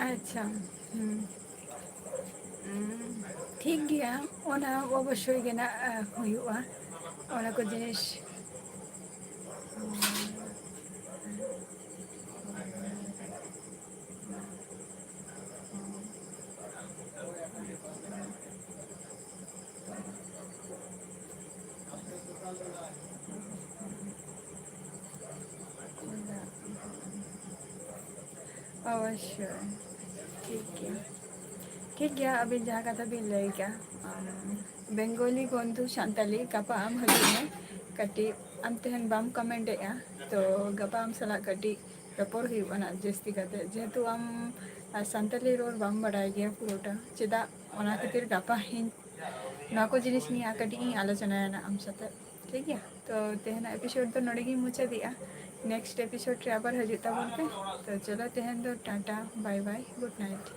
ᱟᱪᱪᱷᱟ, ᱦᱩᱸ᱾ ᱩᱸ, ᱴᱷᱤᱠ ᱜᱮᱭᱟ, ᱚᱱᱟ ᱚᱵᱚᱥᱥᱳᱭ ᱜᱮ ᱱᱟᱜ, ᱟ, ᱦᱩᱭᱩᱜᱼᱟ, ᱚᱱᱟ ᱠᱚ ᱡᱤᱱᱤᱥ᱾ ᱚᱵᱚᱥᱥᱳᱭ, ᱴᱷᱤᱠ ᱜᱮᱭᱟ᱾ ᱴᱷᱤᱠ ᱜᱮᱭᱟ, ᱟᱹᱵᱤᱱ ᱡᱟᱦᱟᱸ ᱠᱟᱛᱷᱟ ᱵᱤᱱ ᱞᱟᱹᱭ ᱠᱮᱜᱼᱟ, ᱟᱢ, ᱵᱮᱝᱜᱚᱞᱤ ᱵᱚᱱᱫᱷᱩ ᱥᱟᱱᱛᱟᱞᱤ, ᱜᱟᱯᱟ ᱟᱢ ᱦᱤᱡᱩᱜ ᱢᱮ᱾ ᱠᱟᱹᱴᱤᱡ ᱟᱢ ᱛᱮᱦᱮᱧ ᱵᱟᱢ ᱠᱚᱢᱮᱱᱴ ᱮᱜᱼᱟ, ᱛᱚ ᱜᱟᱯᱟ ᱟᱢ ᱥᱟᱞᱟᱜ ᱠᱟᱹᱴᱤᱡ ᱨᱚᱯᱚᱲ ᱦᱩᱭᱩᱜᱼᱟ ᱱᱟᱜ ᱡᱟᱹᱥᱛᱤ ᱠᱟᱛᱮ, ᱡᱮᱦᱮᱛᱩ ᱟᱢ, ᱟᱨ, ᱥᱟᱱᱛᱟᱞᱤ ᱨᱚᱲ ᱵᱟᱢ ᱵᱟᱰᱟᱭ ᱜᱮᱭᱟ ᱯᱩᱨᱟᱹᱴᱟ᱾ ᱪᱮᱫᱟᱜ? ᱚᱱᱟ ᱠᱷᱟᱹᱛᱤᱨ ᱜᱟᱯᱟ ᱤᱧ ᱱᱚᱣᱟ ᱠᱚ ᱡᱤᱱᱤᱥ ᱱᱤᱭᱮ ᱟᱨ ᱠᱟᱹᱴᱤᱡ ᱤᱧ ᱟᱞᱳᱪᱚᱱᱟᱭᱟ ᱱᱟᱜ ᱟᱢ ᱥᱟᱛᱮ, ᱴᱷᱤᱠ ᱜᱮᱭᱟ? ᱛᱚ ᱛᱮᱦᱮᱧᱟᱜ ᱮᱯᱤᱥᱳᱰ ᱫᱚ ᱱᱚᱰᱮ ᱜᱤᱧ ᱢᱩᱪᱟᱹᱫᱮᱜᱼᱟ᱾ ᱱᱮᱠᱥᱴ ᱮᱯᱤᱥᱳᱰ ᱨᱮ ᱟᱵᱟᱨ ᱦᱤᱡᱩᱜ ᱛᱟᱵᱚᱱ ᱯᱮ᱾ ᱛᱚ ᱪᱚᱞᱚ, ᱛᱮᱦᱮᱧ ᱫᱚ ᱴᱟᱴᱟ, ᱵᱟᱭ ᱵᱟᱭ, ᱜᱩᱰ ᱱᱟᱭᱤᱴ᱾